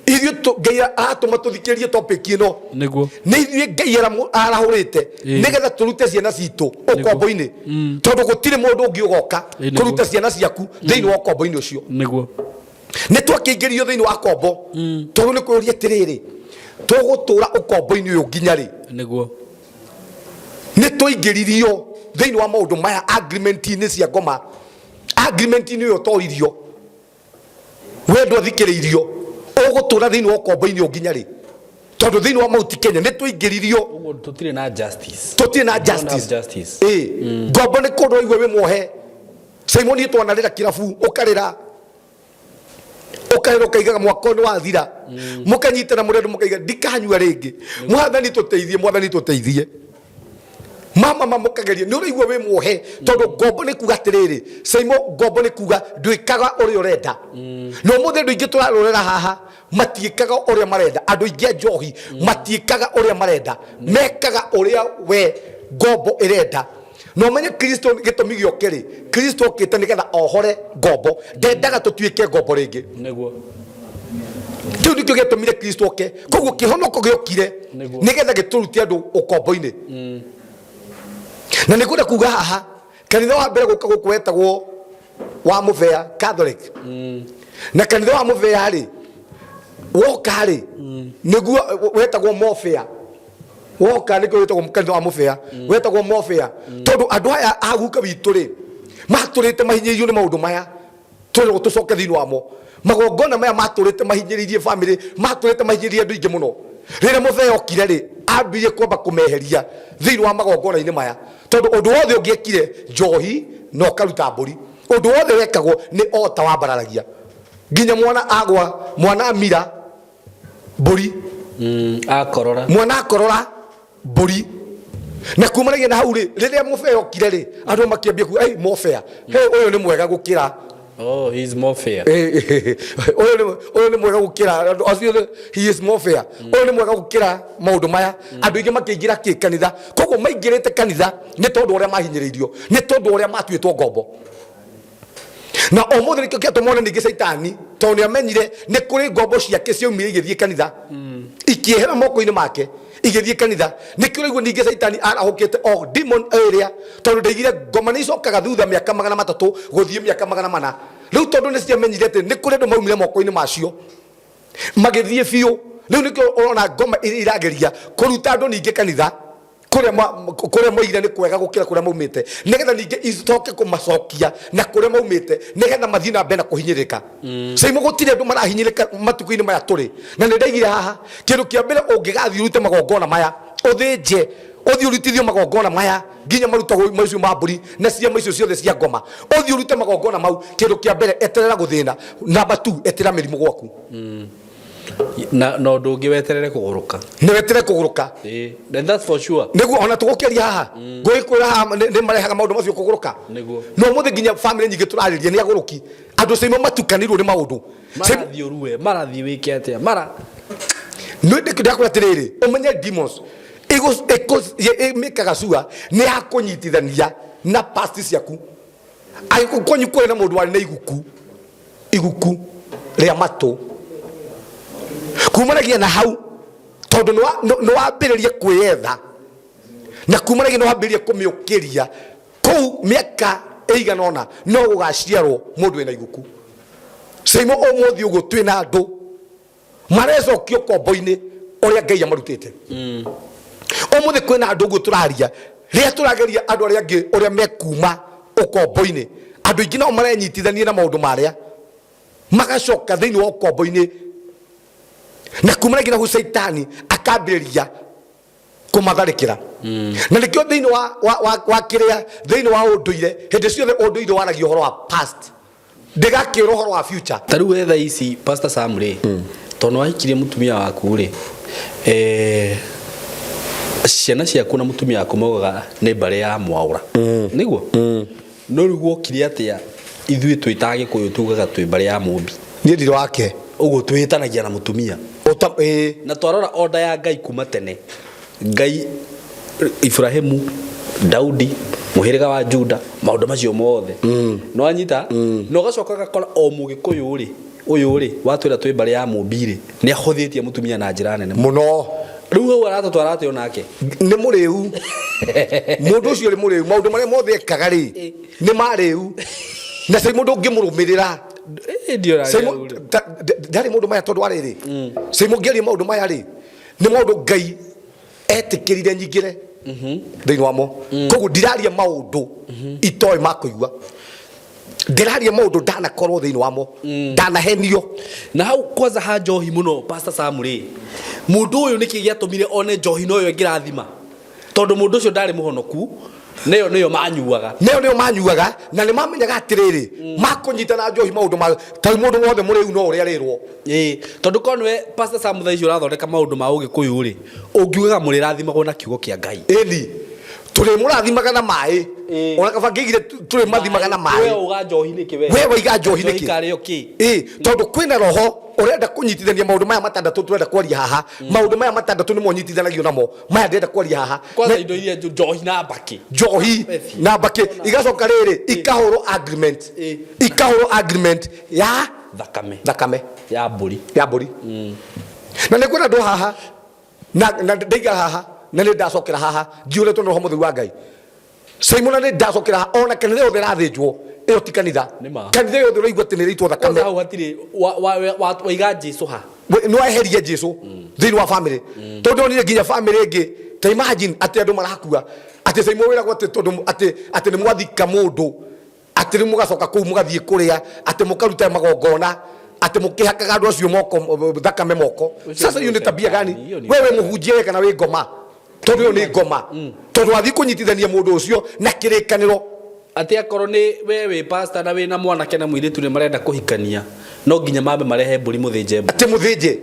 ithuĩ Ngai aratũma tũthikĩrĩrie topic ĩno. Nĩguo. Nĩ ithuĩ Ngai arahũrĩte nĩgetha tũrute ciana citũ ũkombo-inĩ, tondũ gũtirĩ mũndũ ũngĩ ũgoka Nĩguo. kũruta ciana ciaku thĩinĩ wa ũkombo-inĩ ũcio. Nĩguo. Nĩ twakĩingĩrio thĩinĩ wa kombo tondũ nĩ kwĩũria atĩrĩrĩ, tũgũtũra ũkombo-inĩ ũyũ nginya rĩ? Nĩguo. Nĩ twaingĩririo thĩinĩ wa maũndũ maya agreement-inĩ cia ngoma, agreement-inĩ ũyũ ũtoririo we ndwathikĩrĩirio, ũgũtũra thĩinĩ wa ũkombo-inĩ ũyũ nginya rĩ? Tondũ thĩinĩ wa Mount Kenya nĩ twaingĩririo. Ũguo tũtirĩ na justice. Tũtirĩ na We don't have justice. justice. Ĩĩ, ngombo nĩ kũndũ waigua wĩ muohe. Simon twanarĩra kĩrabu, ũkarĩra ũkarĩra ũkaigaga mwaka ũyũ nĩ wathira, mũkanyitana mũrĩ andũ mũkaiga ndikanyua rĩngĩ, mwathani tũteithie, mwathani tũteithie, mama ma mũkageria nĩ ũraigua wĩ muohe tondũ ngombo nĩ kuga atĩrĩrĩ, Saimo, ngombo nĩ kuga ndwĩkaga ũrĩa ũrenda. Na ũmũthĩ andũ aingĩ tũrarorera haha matiĩkaga ũrĩa marenda. Andũ aingĩ a njohi matiĩkaga ũrĩa marenda, mekaga ũrĩa we ngombo ĩrenda. Na ũmenye Kristo gĩtũmi gĩoke rĩ, Kristo okĩte nĩgetha ohore ngombo, ndendaga tũtuĩke ngombo rĩngĩ. Nĩguo. Kĩu nĩkĩo gĩatũmire Kristo oke. Koguo kĩhonoko gĩokire nĩgetha gĩtũrute andũ ũkombo-inĩ. Na nĩngwenda kuga haha, kanitha wa mbere gũka gũkũ wetagwo wa Mũbea Catholic. Na kanitha wa Mũbea rĩ, woka rĩ, nĩguo wetagwo Mobea. Woka nĩkĩo wĩtagwo kanitha wa Mũbea, wetagwo Mobea tondũ andũ aya a guka witũ rĩ matũrĩte mahinyĩrĩirio nĩ maũndũ maya twĩragwo tũcoke thĩinĩ wamo. Magongona maya matũrĩte mahinyĩrĩirie famĩlĩ, matũrĩte mahinyĩrĩirie andũ aingĩ mũno. Rĩrĩa Mũbea okire rĩ, ambirie kwamba kũmeheria thĩinĩ wa magongona-inĩ maya, tondũ ũndũ wothe ũngĩekire njohi na ũkaruta mbũri, ũndũ wothe wekagwo nĩ ota wambararagia nginya mwana agwa, mwana amira mbũri, akorora, mwana akorora mbũri. Na kumanagia na hau rĩ, rĩrĩa Mũbea okire rĩ, andũ makĩambia kuga, "Ei, Mobea, hey, ũyũ nĩ mwega gũkĩra." Oh, he is more fair. Ũyũ nĩ mwega gũkĩra andũ acio he is more fair, ũyũ nĩ mwega gũkĩra maũndũ maya. Andũ aingĩ makĩingĩra kĩ kanitha. Koguo maingĩrĩte kanitha nĩ tondũ ũrĩa mahinyĩrĩirio, nĩ tondũ ũrĩa matuĩtwo ngombo. Na ũmũthĩ nĩkĩo kĩatũma one ningĩ caitani, tondũ nĩ amenyire nĩ kũrĩ ngombo ciake ciaumire igĩthiĩ kanitha, ikĩehera moko-inĩ make igĩthiĩ kanitha. Nĩkĩo ũraigua ningĩ caitani arahũkĩte o demon ĩrĩa, tondũ ndaigire ngoma nĩ icokaga thutha mĩaka 300 gũthiĩ mĩaka 400. Rĩu tondũ nĩ ciamenyire atĩ nĩ kũrĩ andũ maumire moko-inĩ macio magĩthiĩ biũ, rĩu nĩkĩo ũrona ngoma iria irageria kũruta andũ ningĩ kanitha kũrĩa moigire nĩ kwega gũkĩra kũrĩa maumĩte, nĩgetha ningĩ icoke kũmacokia na kũrĩa maumĩte, nĩgetha mathiĩ na mbere na kũhinyĩrĩrĩka. Caimo gũtirĩ andũ marahinyĩrĩrĩka matukũ-inĩ maya tũrĩ. Na nĩ ndaigire haha kĩndũ kĩa mbere ũngĩgathiĩ ũrute magongona maya, ũthĩnje, ũthiĩ ũrutithio magongona maya nginya marutagwo macio ma mbũri na ciama icio ciothe cia ngoma, ũthiĩ ũrute magongona mau, kĩndũ kĩa mbere eterera gũthĩna. Namba 2, eterera mĩrimũ gwaku. Na ũndũ ũngĩ weterere kũgũrũka. Nĩ weterere kũgũrũka. Ĩĩ, and that's for sure. Nĩguo ona tũgũkĩaria haha, ngũgĩkwĩra haha nĩ marehaga maũndũ macio kũgũrũka. Nĩguo. Na ũmũthĩ nginya famĩlĩ nyingĩ tũrarĩria nĩ agũrũki. Andũ caimo matukanĩirwo nĩ maũndũ. Marathiĩ ũrue, marathiĩ wĩke atĩa, mara Nĩ ndĩkwĩra atĩrĩrĩ, ũmenye demons ĩmĩkaga sure nĩ ya kũnyitithania na past ciaku. Angĩkorwo kwanyu kũrĩ na mũndũ warĩ na iguku rĩa matũ, kumanagia na hau, tondũ nĩ wambĩrĩria kwĩyetha, na kumanagia nĩ wambĩrĩria kũmĩũkĩria kũu mĩaka ĩigana ũna no gũgaciarwo mũndũ wĩna iguku. Caimo ũmũthĩ ũguo twĩna andũ Marecokio kombo-inĩ ũrĩa Ngai amarutĩte. Ũmũthĩ kwĩna andũ ũguo tũraria, rĩrĩa tũrageria andũ arĩa angĩ ũrĩa mekuma ũkombo-inĩ, andũ aingĩ nao marenyitithania na maũndũ marĩa magacoka thĩinĩ wa ũkombo-inĩ, na kumana nginya hau Caitani akambĩrĩria kũmatharĩkĩra. Na nĩkĩo thĩinĩ wa kĩrĩa, thĩinĩ wa ũndũire, hĩndĩ ciothe ũndũire waragia ũhoro wa past, ndĩgakĩra ũhoro wa future. Ta rĩu we thaa ici, Pastor Sam rĩ, tondũ wahikirie mũtumia waku rĩ, ciana ciaku na mũtumia waku maugaga nĩ mbarĩ ya Mwaũra, nĩguo? No rĩu gwokire atĩa ithuĩ twĩ ta Agĩkũyũ tugaga twĩ mbarĩ ya Mũmbi? Niĩ ndirĩ wake. Ũguo twĩtanagia na mũtumia. Na twarora order ya Ngai kuma tene, Ngai Ibrahimu, Daudi, mũhĩrĩga wa Juda, maũndũ macio mothe. Nĩ wanyita? Na ũgacoka ũgakora o Mũgĩkũyũ rĩ, ũyũ rĩ, watwĩra twĩ mbarĩ ya Mũmbi rĩ, nĩ ahũthĩtie mũtumia na njĩra nene mũno. Rĩu hau aratũtwara atĩa onake? Nĩ mũrĩu. Mũndũ ũcio nĩ mũrĩu. Maũndũ marĩa mothe ekaga rĩ, nĩ marĩu. Na cai mũndũ ũngĩmũrũmĩrĩra. Ndarĩ maũndũ maya tondũ wa rĩrĩ. Cai mũngĩaria maũndũ maya rĩ, nĩ maũndũ Ngai etĩkĩrire nyingĩre thĩinĩ wamo. Koguo ndiraria maũndũ itoĩ ma kũigua. Ndĩraria maũndũ ndanakorwo thĩinĩ wamo, ndanahenio. Na hau kwanza ha njohi mũno, Pastor Sam rĩ, mũndũ ũyũ nĩkĩ gĩatũmire one njohi noyo ĩngĩrathima? Tondũ mũndũ ũcio ndarĩ mũhonoku, nĩyo nĩyo manyuaga. Nĩyo nĩyo manyuaga, na nĩ mamenyaga atĩrĩrĩ, makũnyita na njohi maũndũ ma ta rĩu mũndũ wothe mũrĩu no ũrĩa arĩrwo. Ĩĩ, tondũ korwo nĩwe Pastor Sam thaa ici ũrathondeka maũndũ ma ũgĩkũyũ rĩ, ũngiugaga mũrĩrathimagwo na kiugo kĩa Ngai. Ĩni, tũrĩmũrathimaga na maĩ. Ona kaba ngĩigire tũrĩmathimaga na maĩ. We uga njohi nĩkĩ we? We waiga njohi nĩkĩ? Njohi karĩ o kĩ? Ĩĩ, tondũ kwĩna roho ũrenda kũnyitithania maũndũ maya matandatũ tũrenda kwaria haha. Maũndũ maya matandatũ nĩmo nyitithanagio namo, maya ndĩrenda kwaria haha. Kwanza indo iria njohi na mbakĩ. Njohi na mbakĩ igacoka rĩrĩ ikahũrwo agreement, ikahũrwo agreement ya thakame, thakame ya mbũri, ya mbũri. Na nĩ kwĩna andũ haha na ndaiga haha na nĩ ndacokera haha njihũrĩtwo nĩ roho mũtheru wa Ngai. Simon nĩ ndacokera haha, ona kanitha yothe ĩrathĩnjwo ĩyo ti kanitha. Nĩ ma. Kanitha yothe ũraigua atĩ nĩ ĩraitwo thakame. Kwanza hau hatirĩ waiga Jesu ha? Nĩ waeheria Jesu thĩinĩ wa family. Tondũ onire nginya family ĩngĩ, ta imagine atĩ andũ marakua, atĩ Simon wĩragwo atĩ tondũ atĩ nĩ mwathika mũndũ, atĩ rĩu mũgacoka kũu mũgathiĩ kũrĩa, atĩ mũkaruta magongona, atĩ mũkĩhakaga andũ acio moko, thakame moko. Sasa hiyo ni tabia gani? Wewe mũhunjia we kana wĩ ngoma? Tondũ ĩyo nĩ ngoma. Tondũ wathiĩ kũnyitithania mũndũ ũcio na kĩrĩkanĩro. Atĩ akorwo nĩ we wĩ pastor na wĩna mwanake na mũirĩtu nĩ marenda kũhikania, no nginya mambe marehe mbũri mũthĩnje mbũri. Atĩ mũthĩnje.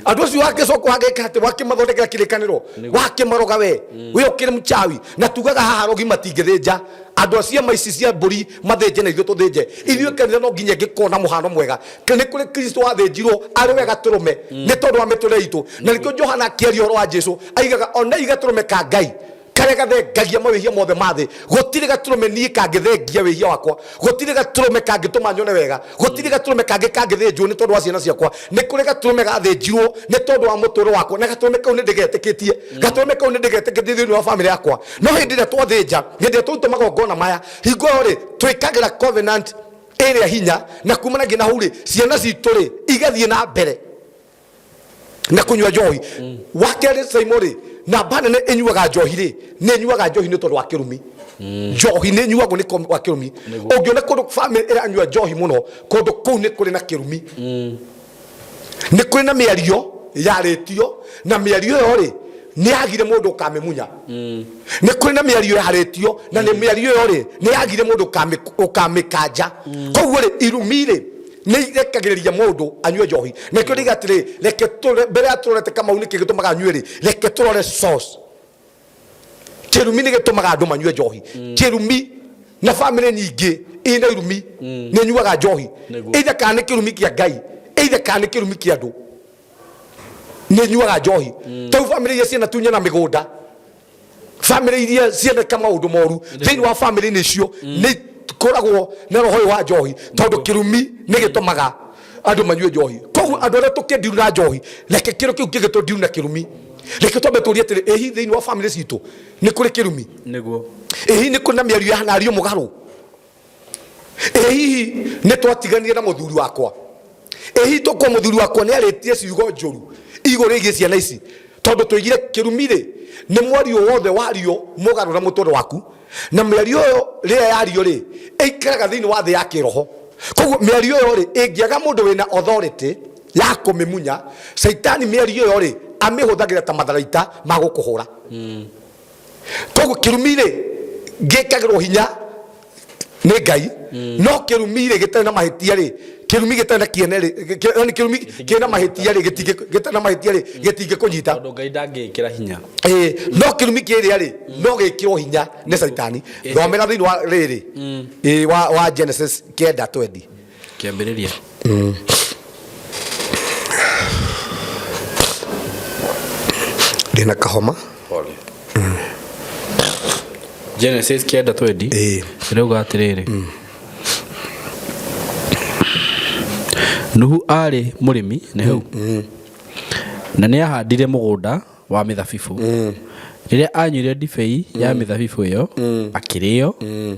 Andũ acio wakĩcoka wagĩka atĩ wakĩmathondekera kĩrĩkanĩro, wakĩmaroga we, we ũkĩrĩ mchawi. Na tugaga haha arogi matingĩthĩnja. Andũ a ciama ici cia mbũri mathĩnje na ithuĩ tũthĩnje. Ithuĩ kanitha no nginya ĩngĩkorwo na mũhano mwega. Nĩ kũrĩ Kristo wathĩnjirwo arĩ we gatũrũme nĩ tondũ wa mĩtũrĩre itũ. Na nĩkĩo Johana akĩaria ũhoro wa Jesu aigaga onei gatũrũme ka Ngai karĩa gathengagia mawĩhia mothe ma thĩ. Gũtirĩ gatũrũme niĩ kangĩthengia wĩhia wakwa, gũtirĩ gatũrũme kangĩtũma nyone wega, gũtirĩ gatũrũme kangĩ kangĩthĩnjwo nĩ tondũ wa ciana ciakwa. Nĩ kũrĩ gatũrũme gathĩnjirwo nĩ tondũ wa mũtũrĩre wakwa, na gatũrũme kau nĩ ndĩgetĩkĩtie. Gatũrũme kau nĩ ndĩgetĩkĩtie thĩinĩ wa famĩlĩ yakwa. No hĩndĩ ĩrĩa twathĩnja, hĩndĩ ĩrĩa twaruta magongona maya, hingo ĩyo rĩ, twĩkagĩra covenant ĩrĩa hinya, na kumana nginya hau rĩ, ciana citũ rĩ, igathiĩ na mbere na kũnyua njohi. Wa kerĩ Simon rĩ, namba nene ĩnyuaga njohi rĩ, nĩ ĩnyuaga njohi nĩ tondũ wa kĩrumi. Njohi nĩ ĩnyuagwo nĩ wa kĩrumi. Ũngĩona kũndũ famĩlĩ ĩranyua njohi mũno, kũndũ kũu nĩ kũrĩ na kĩrumi. Nĩ kũrĩ na mĩario yarĩtio, na mĩario ĩyo rĩ, nĩ yagire mũndũ ũkamĩmunya. Nĩ kũrĩ na mĩario yarĩtio, na nĩ mĩario ĩyo rĩ, nĩ yagire mũndũ ũkamĩkanja. Koguo rĩ, irumi rĩ, nĩ irekagĩrĩria mũndũ anyue njohi. Na nĩkĩo ndiga atĩrĩ, reke tũrore, mbere ya tũrorete Kamau nĩkĩ gĩtũmaga anyue rĩ, reke tũrore source. Kĩrumi nĩ gĩtũmaga andũ manyue njohi. Kĩrumi na famĩlĩ nyingĩ ina irumi nĩ nyuaga njohi. Either kana nĩ kĩrumi kĩa Ngai, either kana nĩ kĩrumi kĩa andũ, nĩ nyuaga njohi. Tau famĩlĩ iria ciana tunyana mĩgũnda, famĩlĩ iria cianeka maũndũ moru thĩinĩ wa famĩlĩ-inĩ icio, nĩ ikoragwo na roho ũyũ wa njohi, tondũ kĩrumi nĩ gĩtũmaga andũ manyue njohi. Koguo andũ arĩa tũkĩndiru na njohi, reke kĩndũ kĩu kĩngĩtũndiru na kĩrumi. Reke twambe tũrie atĩrĩ, ĩ hihi thĩinĩ wa famĩlĩ citũ nĩ kũrĩ kĩrumi? Ĩ hihi nĩ kũrĩ na mĩario yanario mũgarũ? Ĩ hihi nĩ twatiganire na mũthuri wakwa? Ĩhitũkwo mũthuri wakwa nĩ arĩtie ciugo njũru igũrũ rĩgiĩ ciana ici tondũ tũigire kĩrumi rĩ nĩ mwario wothe wario mũgarũ na mũtũrĩre waku na mĩario ĩyo rĩrĩa yario rĩ ĩikaraga thĩinĩ wa thĩ ya kĩroho koguo mĩario ĩyo rĩ ĩngĩaga mũndũ wĩna authority ya kũmĩmunya caitani mĩario ĩyo rĩ amĩhũthagĩra ta matharaita ma gũkũhũra koguo kĩrumi rĩ gĩkagĩrwo hinya nĩ ngai no kĩrumi rĩ gĩtarĩ na mahĩtia rĩ kĩrumi gĩtarĩ na kĩene rĩ yaani kĩrumi kĩna mahĩtia rĩ gĩtarĩ na mahĩtia rĩ gĩtingĩkũnyita Tondũ Ngai ndangĩkĩra hinya. Ĩĩ, no kĩrumi kĩrĩa rĩ no gĩkĩrwo hinya nĩ caitani thomera thĩinĩ wa rĩrĩ ĩĩ, wa Genesis 9:20 Kĩambĩrĩria. Ndĩna kahoma. Pole. Genesis 9:20. Ĩrauga atĩrĩrĩ. Nuhu aarĩ mũrĩmi nĩ hau. Na nĩ aahandire mũgũnda wa mĩthabibũ. Rĩrĩa aanyuire ndibei ya mĩthabibũ ĩyo, akĩrĩĩo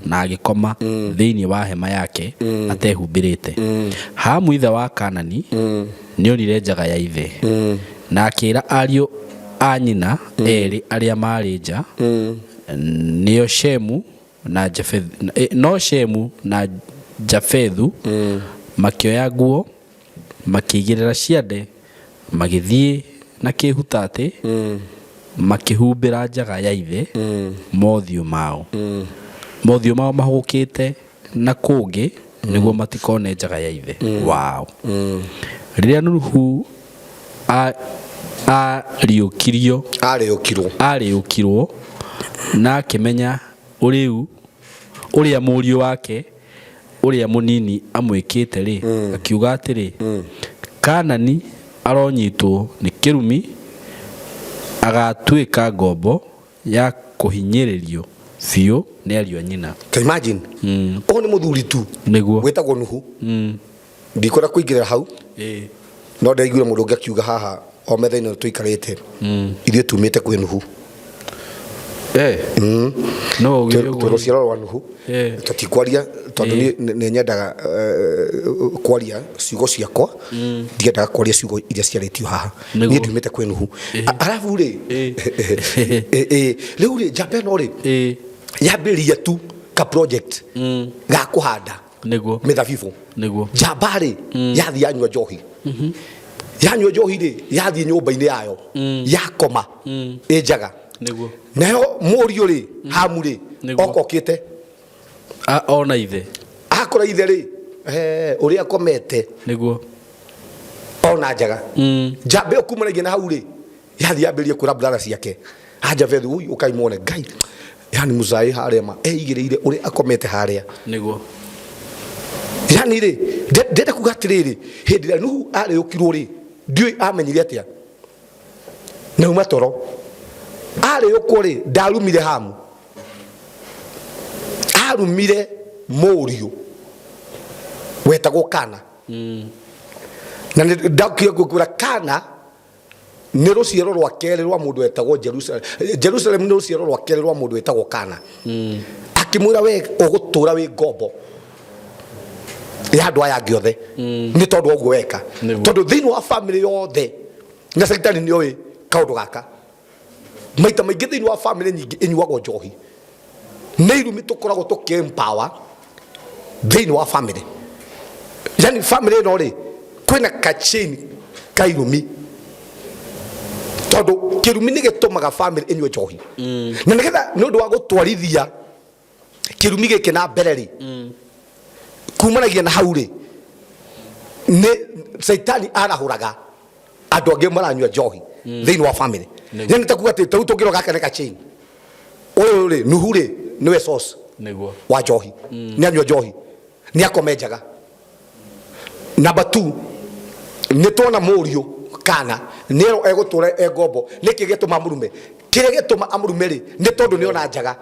na agĩkoma thĩinĩ wa hema yake atehumbĩrĩte. Hamu ithe wa Kaanani nĩonire njaga ya ithe, na akĩĩra ariũ a nyina eerĩ arĩa maarĩ nja, nĩo Shemu na Jafethu, no Shemu na Jafethu makĩoya nguo makĩigĩrĩra ciande magĩthiĩ na kĩhutatĩ makĩhumbĩra njaga ya ithe mothiũ mao mothiũ mao mahũgũkĩte na kũngĩ nĩguo matikone njaga ya ithe wao rĩrĩa Nuhu ariũkirio arĩũkirwo na akĩmenya ũrĩu ũrĩa mũriũ wake ũrĩa mũnini amwĩkĩte rĩ akiuga atĩrĩ Kaanani aronyitwo nĩ kĩrumi agatuĩka ngombo ya kũhinyĩrĩrio biũ nĩ ariũ a nyina. Can imagine ũyũ nĩ mũthuri tu nĩguo wĩtagwo Nuhu ndikwenda kũingĩrĩra hau no ndaiguire mũndũ ũngĩ akiuga haha o metha-inĩ ĩno tũikarĩte ithuĩ tumĩte kwĩ Nuhu. No ugire ũguo. Twĩ rũciaro rwa Nuhu tũtikwaria tondũ niĩ nĩ nyendaga kwaria ciugo ciakwa ndiendaga kwaria ciugo iria ciarĩtio haha Nĩguo. niĩ ndumĩte kwĩ Nuhu arabu rĩ rĩu rĩ njamba ĩno rĩ yambĩrĩria tu ka project ga kũhanda nĩguo mĩthabibũ nĩguo njamba rĩ yathiĩ yanyua njohi yanyua njohi rĩ yathiĩ nyũmba-inĩ yayo yakoma ĩ njaga nĩguo nayo mũriũ rĩ Hamu rĩ okokĩte ona ithe akora ithe rĩ ũrĩa akomete nĩguo ona njaga njamba ĩyo kumanagia na hau rĩ yathiĩ yambĩrĩria kwĩra brother ciake Jafethu ũyũ ũkai muone Ngai yani muzaĩ harĩa ma eigĩrĩire ũrĩa akomete harĩa nĩguo yani rĩ ndĩrenda kuga atĩrĩrĩ hĩndĩ ĩrĩa Nuhu arĩũkirwo rĩ ndiũĩ amenyire atĩa nauma toro arĩũkwo rĩ ndarumire Hamu arumire mũriũ wetagwo Kana na nĩ ndakire ngũkwĩra Kana nĩ rũciaro rwa kerĩ rwa mũndũ wetagwo Jerusalem Jerusalem nĩ rũciaro rwa kerĩ rwa mũndũ wetagwo Kana akĩmwĩra we ũgũtũra wĩ ngombo ya andũ aya angĩ othe nĩ tondũ wa ũguo weka tondũ thĩinĩ wa famĩlĩ yothe na caitani nĩ oĩ kaũndũ gaka maita maingĩ thĩinĩ wa famĩlĩ nyingĩ ĩnyuagwo njohi nĩ irumi tũkoragwo tũkĩ empower thĩinĩ wa famĩlĩ yani famĩlĩ ĩno rĩ kwĩna ka chain ka irumi tondũ kĩrumi nĩ gĩtũmaga famĩlĩ ĩnyue njohi na nĩgetha nĩ ũndũ wa gũtwarithia kĩrumi gĩkĩ na mbere rĩ kumanagia na hau rĩ nĩ caitani arahũraga andũ angĩ maranyua njohi thĩinĩ wa famĩlĩ yani ta kuga atĩ tarĩu tũngĩrora gaka nĩ ka chain ũyũ rĩ Nuhu rĩ nĩwe source nĩguo wa njohi nĩ anyua njohi nĩ akome njaga number 2 nĩ tuona mũriũ kana nĩ egũtũra e ngombo nĩkĩ gĩtũma amũrume kĩrĩa gĩtũma amũrume rĩ nĩ tondũ nĩ ona njaga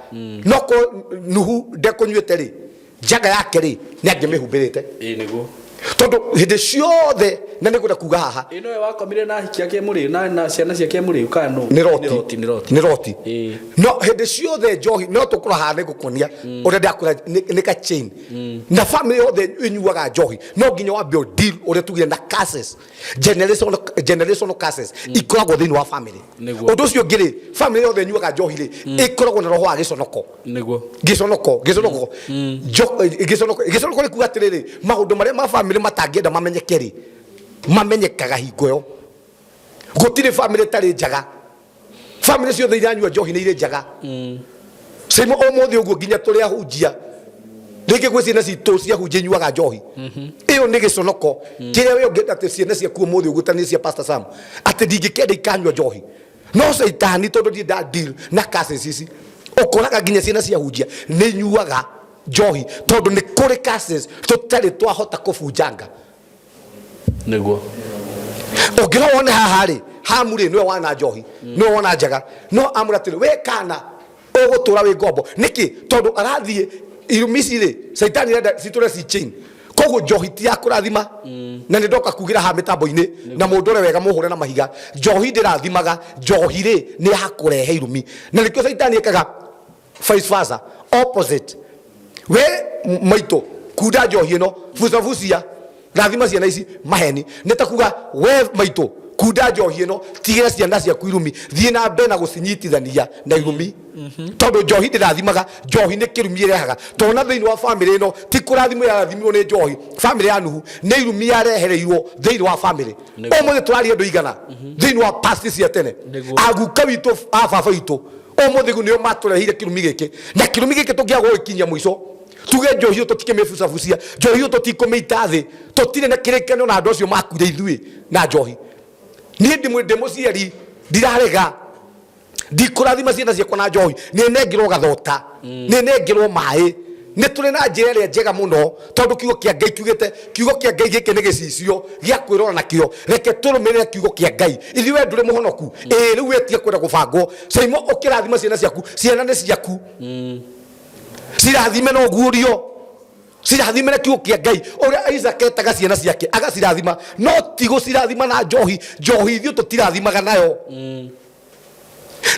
no ko Nuhu ndekũnyuĩte rĩ njaga yake rĩ nĩ angĩmĩhumbĩrĩte ĩĩ nĩguo Tondũ hĩndĩ ciothe, na nĩ ngwenda kuga haha, Ĩno we wakomire na ahiki ake mũrĩu na ciana ciake mũrĩu kana nũ? Nĩ Loti. Nĩ Loti. Nĩ Loti. Ĩĩ. No hĩndĩ ciothe njohi no tũkũra haha, nĩ ngũkuonia ũrĩa ndakũra nĩ ka chain na family yothe ĩnyuaga njohi. No nginya wambe ũ deal ũrĩa tugire na curses, generational curses ikoragwo thĩinĩ wa family. Ũndũ ũcio ũngĩ rĩ, family yothe ĩnyuaga njohi rĩ, ĩkoragwo na roho wa gĩconoko. Gĩconoko, gĩconoko. Gĩconoko, gĩconoko nĩ kuga atĩrĩrĩ, maũndũ marĩa ma family matangĩenda mamenyeke rĩ, mamenyekaga hingo ĩyo. Gũtirĩ family ĩtarĩ njaga. Family ciothe iranyua njohi nĩ irĩ njaga. Simo ũmũthĩ ũguo nginya tũrĩ ahunjia, rĩngĩ gwĩ ciana citũ cia hunjia inyuaga njohi. Ĩyo nĩ gĩconoko kĩrĩa we ũngĩenda atĩ ciana ciaku ũmũthĩ ũguo ta nĩ cia Pastor Sam, atĩ ndingĩkenda ikanyua njohi. No caitani, tondũ ndirĩ nda deal na curses ici, ũkoraga nginya ciana cia hunjia nĩ inyuaga njohi, tondũ nĩ kũrĩ curses tũtarĩ twahota kũbunjanga. Ũngĩrora wone haha rĩ, Hamu rĩ, nĩwe wana njohi, nĩwe wona njaga, no amũra atĩrĩ, we kana ũgũtũra wĩ ngombo nĩkĩ? Tondũ arathiĩ irumi ici rĩ, caitani arenda citũre ci chain. Koguo njohi ti ya kũrathima, na nĩ ndoka kugĩra haha mĩtambo-inĩ na mũndũ ũrĩa wega mũhũre na mahiga. Njohi ndĩrathimaga. Njohi rĩ, nĩ ya kũrehe irumi, na nĩkĩo caitani ekaga vice versa, opposite. We maitũ, kunda njohi ĩno, bucabucia, rathima ciana ici. Maheni nĩ ta kuga, we maitũ, kunda njohi ĩno, tigĩra ciana ciaku irumi, thiĩ na mbere na gũcinyitithania na irumi, tondũ njohi ndĩrathimaga. Njohi nĩ kĩrumi ĩrehaga. Tona thĩinĩ wa famĩlĩ ĩno ti kũrathimwo yarathimirwo nĩ njohi. Famĩlĩ ya Nuhu nĩ irumi yarehereirwo thĩinĩ wa famĩlĩ. Ũmũthĩ tũraria andũ igana thĩinĩ wa past cia tene, aguka witũ, a baba witũ, ũmũthĩ nĩo matũreheire kĩrumi gĩkĩ. Na kĩrumi gĩkĩ tũngĩaga gũgĩkinyia mũico, tuge njohi ĩyo tũtikĩmĩbucabucia, njohi ĩyo tũtikũmĩita thĩ, tũtirĩ na kĩrĩkanĩro na andũ acio makuire ithuĩ na njohi. Niĩ ndĩ mũciari, ndirarega, ndikũrathima ciana ciakwa na njohi. Nĩ nengerwo gathota, nĩ nengerwo maĩ. Nĩ tũrĩ na njĩra ĩrĩa njega mũno, tondũ kiugo kĩa Ngai kiugĩte, kiugo kĩa Ngai gĩkĩ nĩ gĩcicio gĩa kwĩrora nakĩo. Reke tũrũmĩrĩre kiugo kĩa Ngai. Ithuĩ, we ndũrĩ mũhonoku? Ĩĩ, rĩu wetige kwenda gũbangwo. Caimo, ũkĩrathima ciana ciaku, ciana nĩ ciaku, cirathime na ũguũrio, cirathime na kiugo kĩa Ngai, ũrĩa Isaac etaga ciana ciake agacirathima, no ti gũcirathima na njohi. Njohi ithuĩ tũtirathimaga nayo.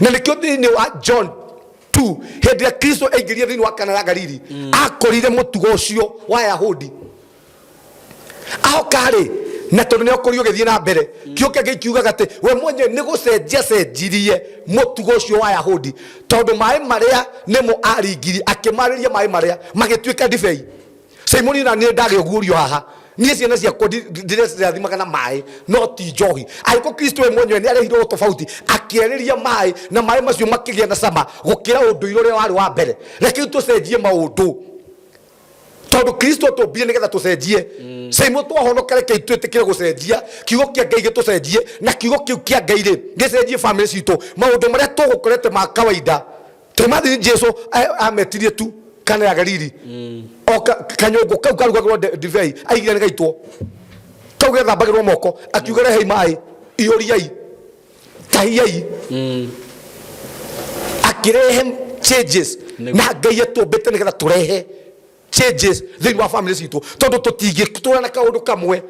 Na nĩkĩo thĩinĩ wa John 2, hĩndĩ ĩrĩa Kristo aingĩrire thĩinĩ wa Kana ya Galili, akorire mũtugo ũcio wa Yahudi ahoka-rĩ, na tondũ nĩ ũkũrio ũgĩthiĩ na mbere, kiugo kĩa Ngai kiugaga atĩ we mwenyewe nĩ gũcenjia cenjirie mũtugo ũcio wa Yahudi, tondũ maĩ marĩa nĩmo aringirie, akĩmarĩria maĩ marĩa magĩtuĩka ndibei. Simoni, na niĩ ndagĩa ũguũrio haha, niĩ ciana ciakwa ndĩrecirathimaga na maĩ no ti njohi. Angĩkorwo Kristo we mwenyewe nĩ arehire ũtofauti, akĩarĩria maĩ na maĩ macio makĩgĩa na cama gũkĩra ũndũire ũrĩa warĩ wa mbere, reke rĩu tũcenjie maũndũ, tondũ Kristo atũmbire nĩgetha tũcenjie. Caimo, twahonoka, reke twĩtĩkĩre gũcenjia, kiugo kĩa Ngai gĩtũcenjie, na kiugo kĩu kĩa Ngai rĩ, gĩcenjie famĩlĩ citũ, maũndũ marĩa tũgũkorete ma kawaida. Tũmathi Jesu ametirie tu Kana ya Galili, o kanyũngũ kau karugagĩrwo ndibei, aigire nĩ gaitwo kau gethambagĩrwo moko, akiuga, rehei maĩ, ihũriai, tahiai. Akĩrehe changes, na Ngai atũmbĩte nĩgetha tũrehe changes thĩinĩ wa family citũ, tondũ tũtingĩtũra na kaũndũ kamwe,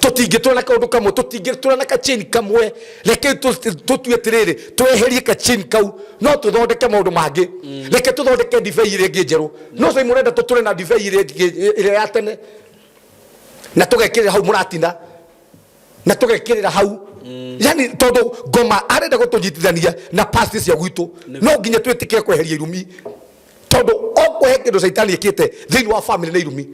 tũtingĩtũra na kaũndũ kamwe, tũtingĩtũra na kachain kamwe. Reke tũtue atĩrĩrĩ, tweherie kachain kau, no tũthondeke maũndũ mangĩ. Reke tũthondeke ndibei ĩrĩa ĩngĩ njerũ. No cai mũrenda tũtũre na ndibei ĩrĩa ĩngĩ, ĩrĩa ya tene, na tũgekĩrĩra hau mũratina, na tũgekĩrĩra hau, yani tondũ ngoma arenda gũtũnyitithania na past cia gwitũ. No nginya twĩtĩkĩre kweheria irumi, tondũ okũhe kĩndũ caitani ĩkĩte thĩinĩ wa family nĩ irumi.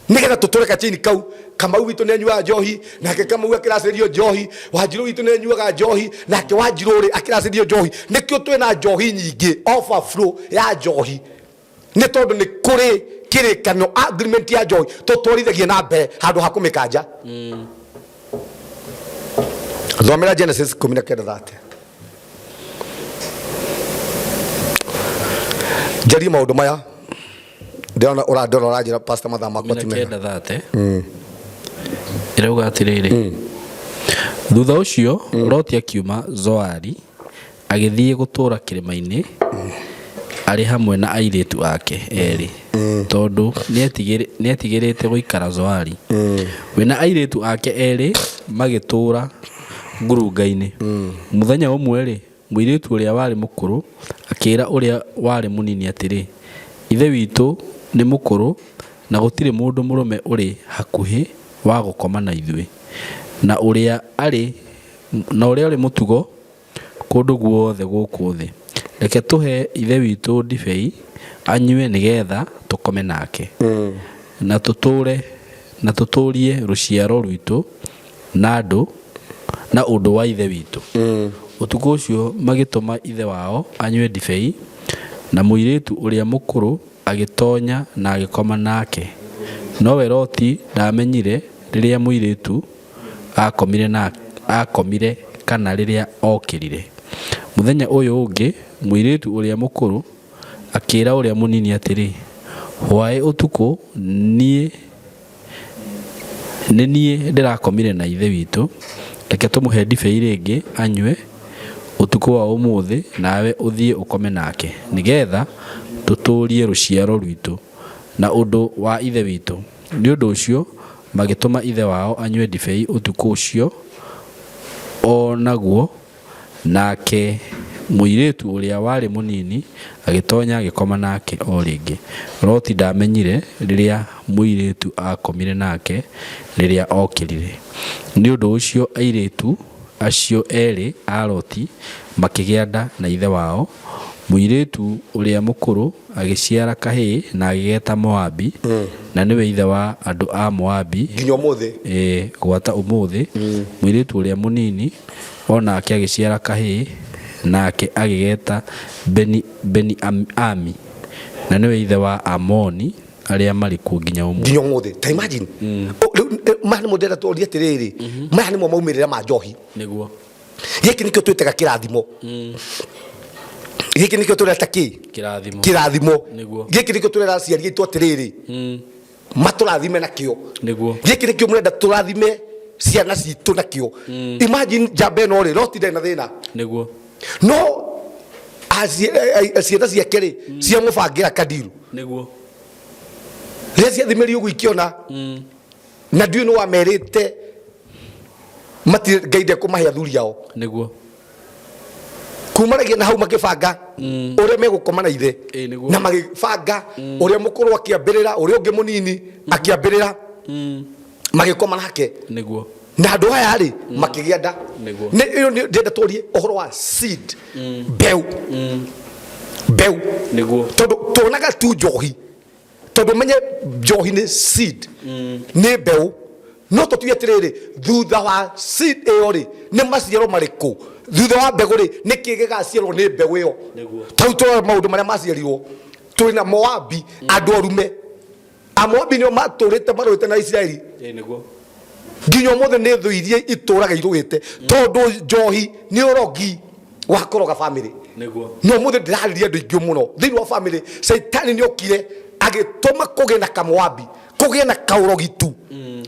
Nigetha tũtũre kachaini kau. Kamau witũ nĩ anyuaga njohi, nake Kamau akĩracĩrio njohi. Wanjirũ witũ nĩ anyuaga njohi, nake Wanjirũ rĩ, akĩracĩrio njohi. Nĩkĩo twĩna njohi nyingĩ, overflow ya njohi, nĩ tondũ nĩ kũrĩ kĩrĩkanĩro, agreement ya njohi tũtwarithagia na mbere handũ ha kũmĩkanja. Thomera Genesis 19:30. Njarie maũndũ maya ndĩrona ũrandora, ũranjĩra, pastor, mathaa makwa ti mega. 19:30 ĩrauga atĩrĩrĩ, thutha ũcio Loti akiuma Zoari agĩthiĩ gũtũũra kĩrĩma-inĩ. Arĩ hamwe na airĩtu ake erĩ, tondũ nĩetigĩrĩte gũikara Zoari. We na airĩtu ake erĩ magĩtũũra ngurunga-inĩ. Mũthenya ũmwe-rĩ, mũirĩtu ũrĩa warĩ mũkũrũ akĩĩra ũrĩa warĩ mũnini atĩrĩ, Ithe witũ nĩ mũkũrũ na gũtirĩ mũndũ mũrũme ũrĩ hakuhĩ wa gũkoma na ithuĩ, na ũrĩa arĩ na ũrĩa ũrĩ mũtugo kũndũ guothe gũkũ thĩ. Reke tũhe ithe witũ ndibei anyue nĩgeetha tũkome nake, na tũtũũre na tũtũũrie rũciaro rwitũ na andũ na ũndũ wa ithe witũ. Ũtukũ ũcio magĩtũma ithe wao anyue ndibei, na mũirĩtu ũrĩa mũkũrũ agĩtoonya na agĩkoma nake. Nowe Loti ndaamenyire rĩrĩa mũirĩtu aakomire na aakomire kana rĩrĩa ookĩrire. Mũthenya ũyũ ũngĩ mũirĩtu ũrĩa mũkũrũ akĩĩra ũrĩa mũnini atĩrĩ, Hwaĩ ũtukũ niĩ nĩ niĩ ndĩrakomire na ithe witũ, reke tũmũhe ndibei rĩngĩ anyue ũtukũ wa ũmũthĩ, nawe ũthiĩ ũkome nake, nĩgeetha tũtũũrie rũciaro rwitũ na ũndũ wa ithe witũ. Nĩ ũndũ ũcio magĩtũma ithe wao anyue ndibei ũtukũ ũcio o naguo, nake mũirĩtu ũrĩa warĩ mũnini agĩtonya agĩkoma nake o rĩngĩ. Loti ndaamenyire rĩrĩa mũirĩtu aakomire nake rĩrĩa ookĩrire. Nĩ ũndũ ũcio airĩtu acio eerĩ a Loti makĩgĩa nda na ithe wao. Mũirĩtu ũrĩa mũkũrũ agĩciara kahĩĩ na agĩgeta Moabi, na nĩwe ithe wa andũ a Moabi nginya ũmũthĩ. Ĩĩ, gwata ũmũthĩ. Mũirĩtu ũrĩa mũnini o nake agĩciara kahĩĩ, nake agĩgeta Beni, Beni-Ami, na nĩwe ithe wa Aamoni arĩa marĩ kuo nginya ũmũthĩ. Nginya ũmũthĩ. Ta imagine. Rĩu, maya nĩmo ndĩrenda tũrie atĩrĩrĩ, maya nĩmo maumĩrĩra ma njohi. Nĩguo. Gĩkĩ nĩkĩo twĩtaga kĩrathimo. Gĩkĩ nĩkĩo tũreta kĩ? Kĩrathimo. Kĩrathimo. Nĩguo. Gĩkĩ nĩkĩo tũrera aciari aitũ atĩrĩrĩ, matũrathime nakĩo. Nĩguo. Gĩkĩ nĩkĩo mũrenda tũrathime ciana citũ nakĩo. Imagine njamba ĩno rĩ, Loti ndarĩ na thĩna. Nĩguo. No ciana ciake rĩ, ciamũbangĩra kadiru. Nĩguo. Rĩrĩa ciathimĩrio ũguo ikĩona, na ndiũĩ nĩ wamerĩte matirĩ Ngai ndekũmahe athuri ao. Nĩguo. Kumanagia na hau makĩbanga ũrĩa megũkoma na ithe, na magĩbanga ũrĩa mũkũrũ akĩambĩrĩra, ũrĩa ũngĩ mũnini akĩambĩrĩra, magĩkoma nake. Nĩguo. Na andũ aya rĩ, makĩgĩa nda. Nĩguo. Nĩ ĩyo nĩ ndĩrenda tũrie ũhoro wa seed, mbeũ, mbeũ. Nĩguo. Tondũ tuonaga tu njohi, tondũ menye njohi nĩ seed, nĩ mbeũ, no tũtuge atĩrĩrĩ, thutha wa seed ĩyo rĩ, nĩ maciaro marĩkũ? Thutha wa mbegũ rĩ, nĩ kĩ gĩgaciarwo nĩ mbeũ ĩyo? Tarĩu tũrore maũndũ marĩa maciarirwo. Twĩ na Moabi, andũ arume Amoabi nĩo matũrĩte marũĩte na Isiraeli. Ĩĩ, nĩguo. Nginya ũmũthĩ nĩ thũ iria itũraga irũĩte, tondũ njohi nĩ ũrogi wa kũroga bamĩrĩ. Nĩguo. Na ũmũthĩ ndĩrarĩria andũ aingĩ mũno thĩinĩ wa bamĩrĩ. Caitani nĩ okire agĩtũma kũgĩe na kamoabi, kũgĩe na kaũrogi tu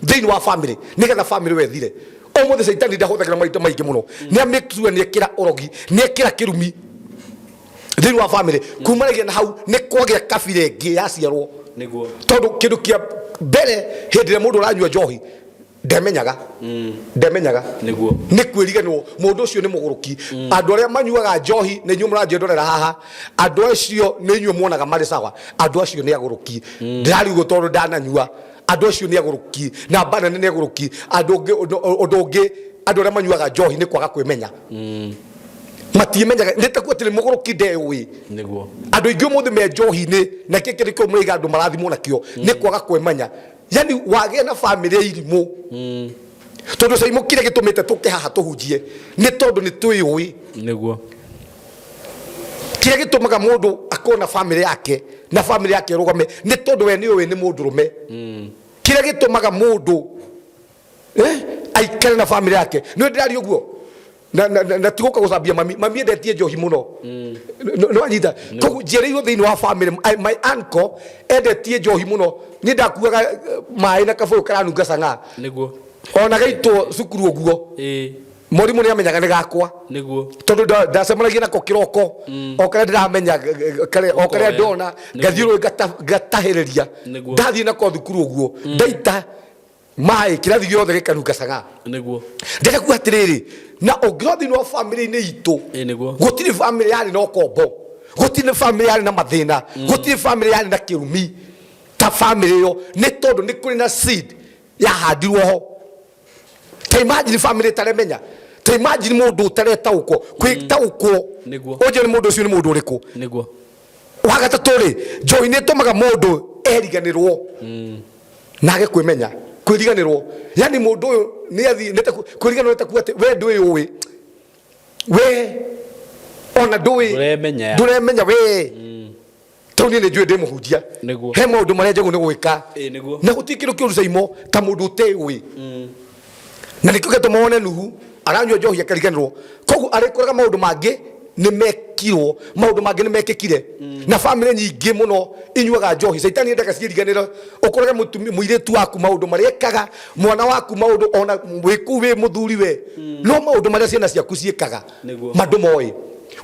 thĩinĩ wa bamĩrĩ, nĩgetha bamĩrĩ wethire. Ũmũthĩ caitani ndahũthagĩra maita maingĩ mũno, nĩ amake sure nĩ ekĩra ũrogi, nĩ ekĩra kĩrumi thĩinĩ wa bamĩrĩ. Kumanagia na hau nĩ kwagĩa kabira ĩngĩ yaciarwo. Nĩguo. Tondũ kĩndũ kĩa mbere, hĩndĩ ĩrĩa mũndũ ũranyua njohi ndemenyaga, ndemenyaga. Nĩguo. Nĩ kwĩriganĩrwo mũndũ ũcio nĩ mũgũrũki. Andũ arĩa manyuaga njohi nĩ inyuĩ mũranjĩndorera haha, andũ acio nĩ inyuĩ muonaga marĩ sawa, andũ acio nĩ agũrũki. Ndĩrariugwo tondũ ndananyua, andũ acio nĩ agũrũki, namba nene nĩ agũrũki. Andũ ũngĩ, ũndũ ũngĩ, andũ arĩa manyuaga njohi nĩ kwaga kwĩmenya, matiĩmenyaga. Nĩ takuo atĩrĩ, mũgũrũki ndewĩ. Nĩguo. Andũ aingĩ ũmũthĩ me njohi-inĩ, na kĩkĩ nĩkĩo mũraiga andũ marathimwo nakĩo, nĩ kwaga kwĩmenya. Yani wagĩa na bamĩrĩ ya irimũ, tondũ caimũ kĩrĩa gĩtũmĩte tũke haha tũhunjie nĩ tondũ nĩ twĩyũĩ. Nĩguo. Kĩrĩa gĩtũmaga mũndũ akorwo na bamĩrĩ yake na bamĩrĩ yake ĩrũgame nĩ tondũ we nĩ ũĩ nĩ mũndũrũme. Kĩrĩa gĩtũmaga mũndũ aikare na bamĩrĩ yake nĩ ndĩraria ũguo na, na, na, na tigũka gũcambia mami. Mami endetie njohi mũno. Nĩwanyita? Koguo njiarĩirwo thĩinĩ wa bamĩrĩ, my uncle endetie njohi mũno. Niĩ ndakuaga maĩ na kabũyũ karanunga cang'aa. Nĩguo. Ona gaitwo cukuru ũguo. Ĩĩ. Mũrimũ nĩ amenyaga nĩ gakwa. Nĩguo. Tondũ ndacemanagia nako kĩroko, o karĩa ndĩramenya, o karĩa Ũkoya. ndona ngathiĩ rũĩ ngatahĩrĩria. Nĩguo. Ndathiĩ nako thukuru ũguo, ndaita maĩ kĩrathi gĩothe gĩkanunga cang'aa. Nĩguo. Ndĩrenda kuga atĩrĩrĩ, na ũngĩrora thĩinĩ wa bamĩrĩ-inĩ itũ, Ĩ nĩguo. gũtirĩ bamĩrĩ yarĩ na ũkombo, gũtirĩ bamĩrĩ yarĩ na mathĩna, gũtirĩ bamĩrĩ yarĩ na kĩrumi ta bamĩrĩ ĩyo, nĩ tondũ nĩ kũrĩ na seed yahandirwo ho. Ta imagine bamĩrĩ ĩtaremenya, ta imagine mũndũ ũtaretaũkwo kwĩtaũkwo. Nĩguo. Ũnjĩre mũndũ ũcio nĩ mũndũ ũrĩkũ? Nĩguo. Wa gatatũ rĩ, njohi nĩ ĩtũmaga mũndũ eriganĩrwo na age kwĩmenya. Kwĩriganĩrwo yani mũndũ ũyũ nĩ athiĩ nĩ ta kwĩriganĩrwo nĩ ta kuga atĩ we ndũĩ ũĩ, we ona ndũĩ. Ndũremenya. Ndũremenya we. Tondũ niĩ nĩ njũĩ ndĩ mũhunjia. Nĩguo. He maũndũ marĩa njagĩrĩirwo nĩ gwĩka. Ĩ nĩguo. Na gũtirĩ kĩndũ kĩũru caimo ta mũndũ ũteũĩ. Na nĩkĩo gĩatũma wone Nuhu aranyua njohi akariganĩrwo. Koguo arĩkoraga maũndũ mangĩ nĩ mekirwo, maũndũ mangĩ nĩ mekĩkire. Na bamĩrĩ nyingĩ mũno inyuaga njohi, caitani endaga ciĩriganĩre. Ũkorage mũirĩtu waku maũndũ marĩa ekaga, mwana waku maũndũ, ona wĩ kũu wĩ mũthuri we, no maũndũ marĩa ciana ciaku ciĩkaga Nĩguo. ma ndũmoĩ.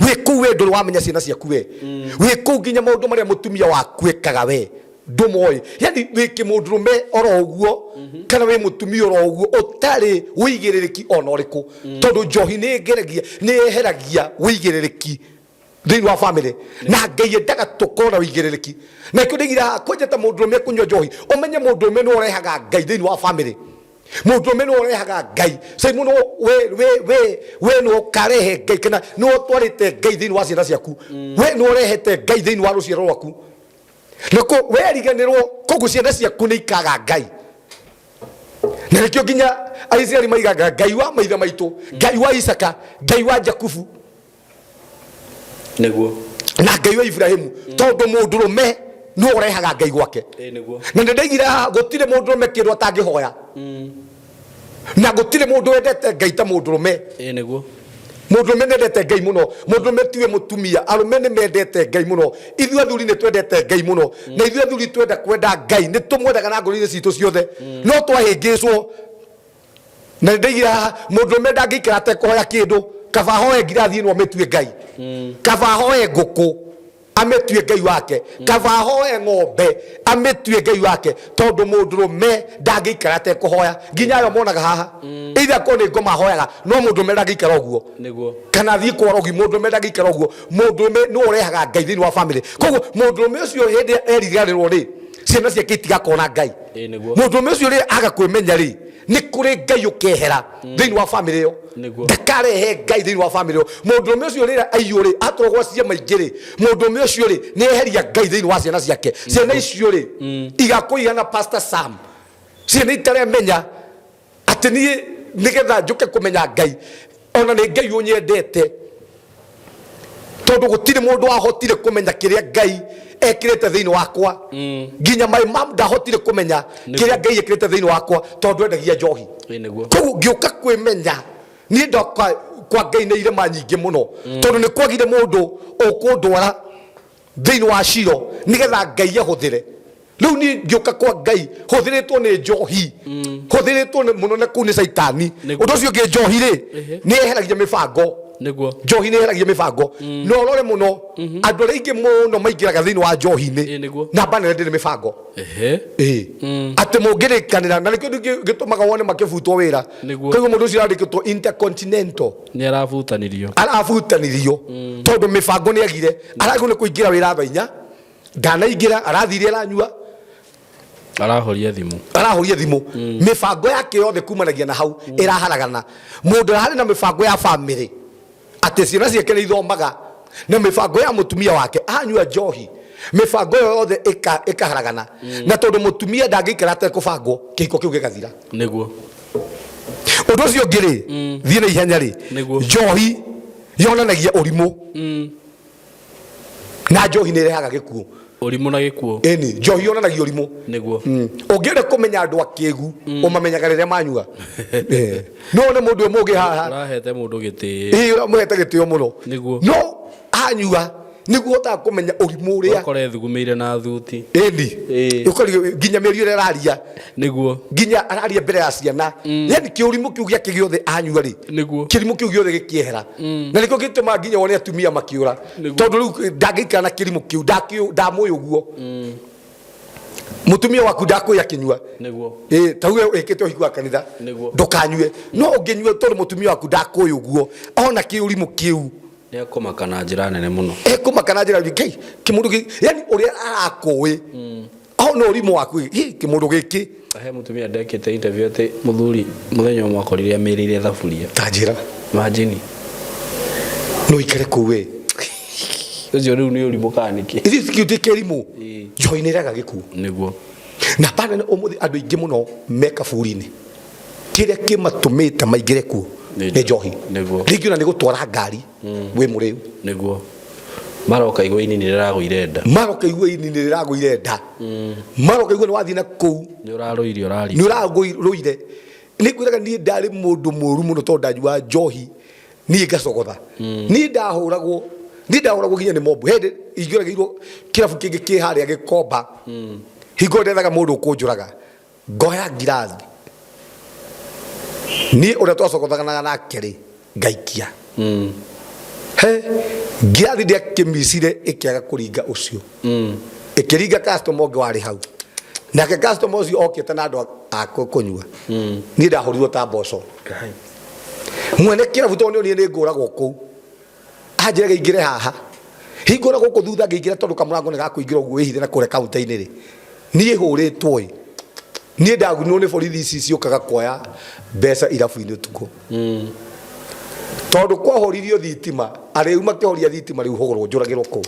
Wĩ kũu we ndũrĩ wamenya ciana ciaku we. Wĩ kũu nginya maũndũ marĩa mũtumia waku ekaga we ndũmoĩ. Yani wĩ kĩmũndũrũme oro ũguo, kana wĩ mũtumia oro ũguo, ũtarĩ ũigĩrĩrĩki ona ũrĩkũ. Tondũ njohi nĩ ĩgeragia, nĩ yeheragia ũigĩrĩrĩki thĩinĩ wa bamĩrĩ. Na Ngai endaga tũkorwo na ũigĩrĩrĩki. Na nĩkĩo ndaigire haha, kwanja ta mũndũrũme ekũnyua njohi, ũmenye mũndũrũme nĩwe ũrehaga Ngai thĩinĩ wa bamĩrĩ. Mũndũrũme nĩwe ũrehaga Ngai. Sai mũno we, we, we, we nĩwe ũkarehe Ngai, kana nĩwe ũtwarĩte Ngai thĩinĩ wa ciana ciaku. We nĩwe ũrehete Ngai thĩinĩ wa rũciaro rwaku. Nĩkũ weriganĩrwo, koguo ciana ciaku nĩ ikaga Ngai. Na nĩkĩo nginya Aisiraeli maigaga Ngai wa maithe maitũ, Ngai wa Isaka, Ngai wa Jakubu. Nĩguo. Na Ngai wa Ibrahimu, tondũ mũndũrũme nĩwe ũrehaga Ngai gwake. Ĩ nĩguo. Na nĩ ndaigire haha, gũtirĩ mũndũrũme kĩndũ atangĩhoya. Na gũtirĩ mũndũ wendete Ngai ta mũndũrũme. Ĩ nĩguo. Mũndũrũme nĩ endete Ngai mũno. Mũndũrũme tiwe mũtumia, arũme nĩ mendete Ngai mũno. Ithuĩ athuri nĩ twendete Ngai mũno. Na ithuĩ athuri twenda kwenda Ngai, nĩ tũmwendaga na ngoro-inĩ citũ ciothe. No twahĩngĩcwo. Na nĩ ndaigire haha, mũndũrũme ndangĩikara atekũhoya kĩndũ, kaba ahoe ngirathi ĩno amĩtue Ngai. Kaba ahoe ngũkũ amĩtue Ngai wake. Kaba ahoe ng'ombe amĩtue Ngai wake, tondũ mũndũrũme ndangĩikara atekũhoya. Nginya ayo monaga haha. Either akorwo nĩ ngoma ahoyaga, no mũndũrũme ndangĩikara ũguo. Nĩguo. Kana athiĩ kwa rogi, mũndũrũme ndangĩikara ũguo. Mũndũrũme nĩwe ũrehaga Ngai thĩinĩ wa bamĩrĩ. Koguo mũndũrũme ũcio hĩndĩ ĩrĩa eriganĩrwo rĩ, ciana ciake itigakona Ngai. Ĩ nĩguo. Mũndũrũme ũcio rĩ aga kwĩmenya rĩ, nĩ kũrĩ Ngai ũkehera thĩinĩ wa bamĩrĩ ĩyo. Nĩguo. Ndakarehe Ngai thĩinĩ wa bamĩrĩ ĩyo. Mũndũrũme ũcio rĩrĩa aiyũ rĩ, atwarwo gwa ciama ingĩ rĩ, mũndũrũme ũcio rĩ, nĩ eheria Ngai thĩinĩ wa ciana ciake. Ciana icio rĩ, igakũigana Pastor Sam. Ciana itaremenya atĩ niĩ nĩgetha njũke kũmenya Ngai, ona nĩ Ngai ũnyendete. Tondũ gũtirĩ mũndũ wahotire kũmenya kĩrĩa Ngai ekĩrĩte thĩinĩ wakwa. Nginya my mom ndahotire kũmenya kĩrĩa Ngai ekĩrĩte thĩinĩ wakwa, tondũ endagia njohi. Ĩ nĩguo. Koguo ngĩũka kwĩmenya, niĩ ndoka kwa Ngai nĩ irema nyingĩ mũno. Tondũ nĩ kwagire mũndũ ũkũndwara thĩinĩ wa Shilo nĩgetha Ngai ahũthĩre. Rĩu niĩ ngĩũka kwa Ngai hũthĩrĩtwo nĩ njohi, hũthĩrĩtwo nĩ mũno na kũu nĩ caitani. Nĩguo. Ũndũ ũcio ũngĩ, njohi rĩ, nĩ yeheragia mĩbango. Nĩguo. Njohi nĩ yeheragia mĩbango. Na ũrore mũno, andũ arĩa aingĩ mũno maingĩraga thĩinĩ wa njohi-inĩ, Ĩ nĩguo. namba nene ndĩrĩ mĩbango. Ehe. Ĩ. Atĩ mũngĩrĩkanĩra, na nĩkĩo gĩtũmaga wone makĩbutwo wĩra. Nĩguo. Koguo mũndũ ũcio arandĩkĩtwo Intercontinental. Nĩ arabutanirio. Arabutanirio. Tondũ mĩbango nĩ agire. Aragwo nĩ kũingĩra wĩra thaa inya. Ndanaingĩra, arathire aranyua. Arahoria thimũ. Arahoria thimũ. Mĩbango yake yothe kumanagia na hau ĩraharagana. Mũndũ ararĩ na mĩbango ya bamĩrĩ, atĩ ciana ciake nĩ ithomaga, na mĩbango ya mũtumia wake, anyua njohi, mĩbango ĩyo yothe ĩkaharagana. Na tondũ mũtumia ndangĩikara atekũbangwo, kĩhiko kĩu gĩgathira. Nĩguo. Ũndũ ũcio ũngĩ rĩ, thiĩ na ihenya rĩ, Nĩguo. njohi yonanagia ũrimũ. Na njohi nĩ ĩrehaga gĩkuũ. Ũrimũ na gĩkuũ. Ĩni, njohi yonanagia ũrimũ. Nĩguo. Ũngĩenda kũmenya andũ akĩgu, ũmamenyaga rĩrĩa manyua. No wone mũndũ ũyũ mũngĩ haha. Ũrahete mũndũ gĩtĩo. Ĩĩ, ũramũhete gĩtĩo mũno. Nĩguo. No anyua, Nĩguo ũhotaga kũmenya ũrimũ ũrĩa Ũkore thugumĩire na thuti. Ĩni. Ũkori nginya mĩario ĩrĩa araria. Nĩguo. Nginya araria mbere ya ciana. Yani kĩũrimũ kĩu gĩake gĩothe anyua rĩ. Nĩguo. Kĩrimũ kĩu gĩothe gĩkĩehera. Na nĩkĩo gĩtũmaga nginya wone atumia makĩũra. Tondũ rĩu ndangĩikara na kĩrimũ kĩu ndamũĩ ũguo. Mũtumia waku ndakwĩ akĩnyua. Nĩguo. Ĩ ta uge wĩkĩte ũhiki wa kanitha. Nĩguo. Ndũkanyue. No ũngĩnyua tondũ mũtumia waku ndakũĩ ũguo. Ona kĩũrimũ kĩu. Nĩ ekũmaka na njĩra nene mũno. Ekũmaka na njĩra ngai kĩmũndũ gĩkĩ yani ũrĩa arakũĩ ona ũrimũ waku hi kĩmũndũ gĩkĩ. He mũtumia ndekĩte interview atĩ mũthuri mũthenya ũmwe akorire amĩrĩire thaburia. Ta njĩra. Imagine. No ikare kũu we. Ũcio rĩu nĩ ũrimũ kana nĩkĩ? Ithuĩ tũtiũĩ kĩrimũ. Njohi nĩ ĩrehaga gĩkuũ. Nĩguo. Na pana ũmũthĩ andũ aingĩ mũno me kaburi-inĩ. Kĩrĩa kĩmatũmĩte maingĩre kuo nĩ njohi. Nĩguo. Rĩngĩ ona nĩ gũtwara ngari wĩ mũrĩu. Nĩguo. Maroka igua ini nĩ rĩragũire nda. Maroka igua ini nĩ rĩragũire nda. Maroka igua nĩ wathiĩ na kũu. Nĩ ũrarũire ũrari. Nĩ ũrarũire. Nĩ ngwĩraga niĩ ndarĩ mũndũ mũru mũno tondũ ndanyuaga njohi niĩ ngacogotha. Niĩ ndahũragwo niĩ ndahũragwo nginya nĩ mobu. Hĩndĩ ingĩoragĩirwo kĩrabu kĩngĩ kĩ harĩa Gĩkomba. Hingo ndethaga mũndũ ũkũnjũraga. Ngoya ngirathi. Niĩ ũrĩa twacogothanaga nake rĩ ngaikia. He ngirathi ndĩakĩmicire ĩkĩaga kũringa ũcio. Ĩkĩringa customer ũngĩ warĩ hau. Nake customer ũcio okĩte na andũ a kũnyua. Niĩ ndahũrirwo ta mboco. Mwene kĩrabu tondũ nĩonire nĩ ngũragwo kũu. Anjĩra ngĩingĩre haha. Hingũra gũkũ thutha ngĩingĩra tondũ kamũrango nĩ gakũingĩra ũguo wĩhithe na kũrĩa kaunta-inĩ rĩ. Niĩ hũrĩtwo ĩ. Niĩ ndagunirwo nĩ borithi ici ciũkaga kuoya mbeca irabu-inĩ ũtukũ. Tondũ kwahoririo thitima, arĩu makĩhoria thitima rĩu hũrwo njũragĩrwo kũu.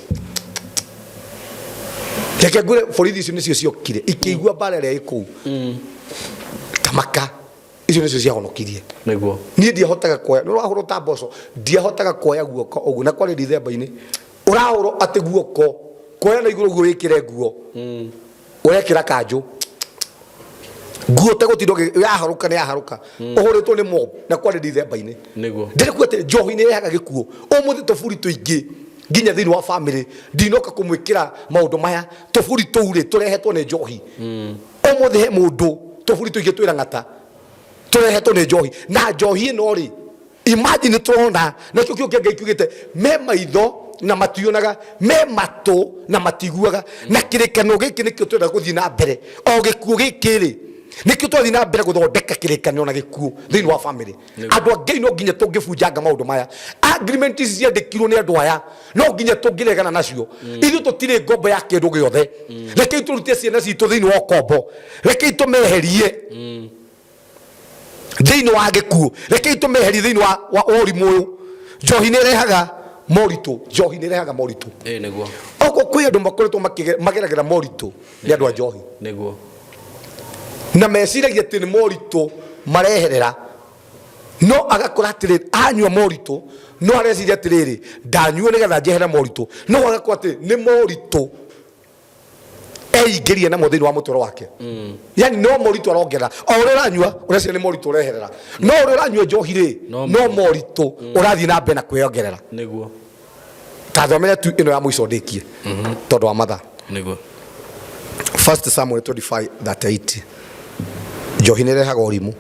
Reke ngwĩre borithi icio nĩcio ciokire ikĩigua mbara ĩrĩa ĩ kũu. Tamaka icio nĩcio ciahonokirie. Nĩguo. Niĩ ndiahotaga kuoya, nĩ ũrahũrwo ta mboco, ndiahotaga kuoya guoko ũguo na kwarĩ Dithemba-inĩ. Ũrahũrwo atĩ guoko, kuoya na igũrũ ũguo wĩkĩre nguo. Ũrekĩra kanjũ. Nguo ũtegũtinda yaharũka nĩ yaharũka. Ũhũrĩtwo nĩ mob na kwarĩ Dithemba-inĩ. Nĩguo. Ndĩrekuga atĩ njohi nĩ ĩrehaga gĩkuũ. Ũmũthĩ tũburi tũingĩ nginya thĩinĩ wa family ndinoka kũmwĩkĩra maũndũ maya tũburi tũu rĩ tũrehetwo nĩ njohi. Ũmũthĩ he mũndũ tũburi tũingĩ twĩ rang'ata tũrehetwo nĩ njohi na njohi ĩno rĩ imagine tũrona nakĩo kĩo kĩa Ngai kiugĩte me maitho na mationaga me matũ na matiguaga na kĩrĩkanĩro gĩkĩ nĩkĩo tũrenda gũthiĩ na mbere o gĩkuũ gĩkĩ rĩ nĩkĩo tũrathiĩ na mbere gũthondeka kĩrĩkanĩro na gĩkuũ thĩinĩ wa family. Andũ a Ngai no nginya tũngĩbunjanga maũndũ maya. Agreement ici ciandĩkirwo nĩ andũ aya no nginya tũngĩregana nacio. Ithuĩ tũtirĩ ngombo ya kĩndũ gĩothe. Rekei tũrute ciana citũ thĩinĩ wa ũkombo. Rekei tũmeherie thĩinĩ wa gĩkuũ. Rekei tũmeherie thĩinĩ wa ũrimũ ũyũ. Njohi nĩ ĩrehaga moritũ. Njohi nĩ ĩrehaga moritũ. Ĩĩ nĩguo. Okorwo kwĩ andũ makoretwo mageragĩra moritũ nĩ andũ a njohi. Nĩguo. Na meciragia atĩ nĩ moritũ mareherera. No agakora atĩrĩrĩ, anyua moritũ, no areciria atĩrĩrĩ, ndanyua nĩgetha njehere moritũ. No agakora atĩ nĩ moritũ eingĩria namo thĩinĩ wa mũtũrĩre wake. Yani no moritũ arongerera. O ũrĩa ũranyua, ũreciria nĩ moritũ ũreherera. No ũrĩa ũranyua njohi rĩ, no moritũ ũrathiĩ na mbere na kwĩongerera. Nĩguo. Ta thomere tu ĩno ya mũico ndĩkie. Tondũ wa mathaa. Nĩguo. First Samuel 25:38. Njohi nĩ ĩrehaga ũrimũ.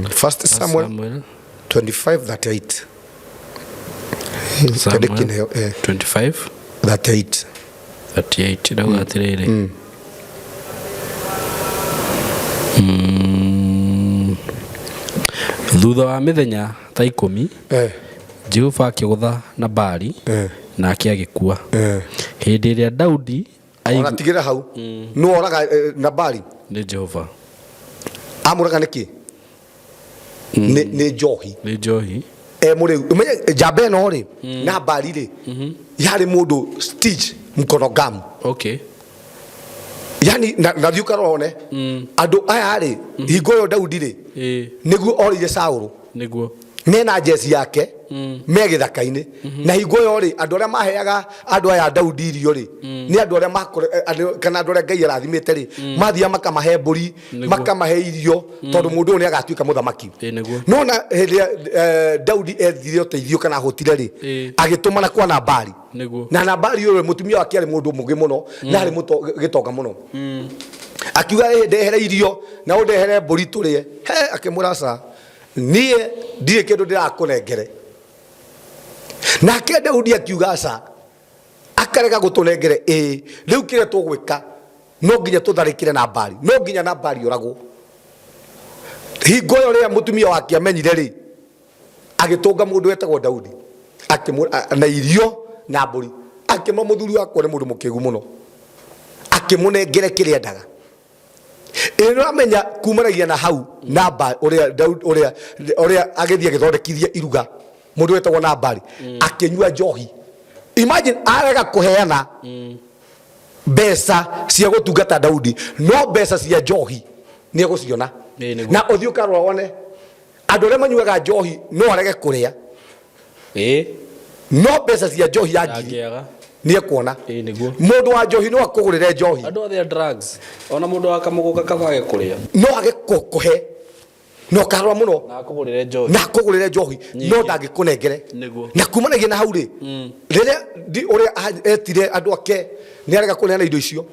First Samuel 25:38. Samuel Kĩndũ 25 38. 38 ndauga atĩrĩrĩ. Thutha wa mĩthenya ta ikũmi Jehova akĩgũtha Nabali nake agĩkua. Hĩndĩ ĩrĩa Daudi Ona tigĩra hau. Nũ oraga Nabali? Nĩ Jehova. Amũraga nĩkĩ? Nĩ njohi. Nĩ njohi. Mũrĩu. Ũmenye njamba ĩno rĩ, Nabali rĩ, yarĩ mũndũ stitch mkono gamu. Okay. Yani na thiĩ ũkarora one. Andũ aya rĩ, hingo ĩyo Daudi rĩ, nĩguo orĩire Saũlũ. Nĩguo. Mena jezi yake. Me gĩthaka-inĩ na hingo ĩyo rĩ, andũ arĩa maheaga andũ aya a Daudi irio rĩ, nĩ andũ arĩa kana andũ arĩa Ngai arathimĩte rĩ, mathiaga makamahe mbũri, makamahe irio, tondũ mũndũ ũyũ nĩ agatuĩka mũthamaki. No na hĩndĩ ĩrĩa Daudi ethire ũteithio kana ahũtire rĩ, agĩtũmana kwa Nabali. Na Nabali ũyũ mũtumia wake arĩ mũndũ mũgĩ mũno na arĩ gĩtonga mũno. Akiuga, "Ĩ, ndehere irio na ũndehere mbũri tũrĩe." He akĩmwĩra, "Ca, niĩ ndirĩ kĩndũ ndĩrakũnengere." Nake Daudi akiuga, "Aca, akarega gũtũnengere, ĩĩ rĩu kĩrĩa tũgwĩka, no nginya tũtharĩkĩre Nabali, no nginya Nabali oragwo." Hingo ĩyo rĩrĩa mũtumia wake amenyire rĩ, agĩtũnga mũndũ wetagwo Daudi na irio na mbũri, akĩmwĩra, "Mũthuri wakwa nĩ mũndũ mũkĩgu mũno." Akĩmũnengere kĩrĩa endaga. Ĩ nĩũramenya kumanagia na hau namba ũrĩa Daudi ũrĩa agĩthiĩ agĩthondekithia iruga, mũndũ wetagwo Nabali akĩnyua njohi. Imagine, arega kũheana mbeca cia gũtungata Daudi, no mbeca cia njohi nĩ egũciona. Na ũthiĩ ũkarora wone andũ arĩa manyuaga njohi, no arege kũrĩa, no mbeca cia njohi ya ngiri Ndangĩaga. Nĩ ekuona. Mũndũ wa njohi no akũgũrĩre njohi. Andũ othe a drugs, ona mũndũ wa kamũgũka kaba age kũrĩa. No age kũhe na ũkarora mũno. Na akũgũrĩre njohi. Na akũgũrĩre njohi, no ndangĩkũnengere. Na kumanagia na hau rĩ, rĩrĩa ũrĩa etire andũ ake, nĩ arega kũneana indo icio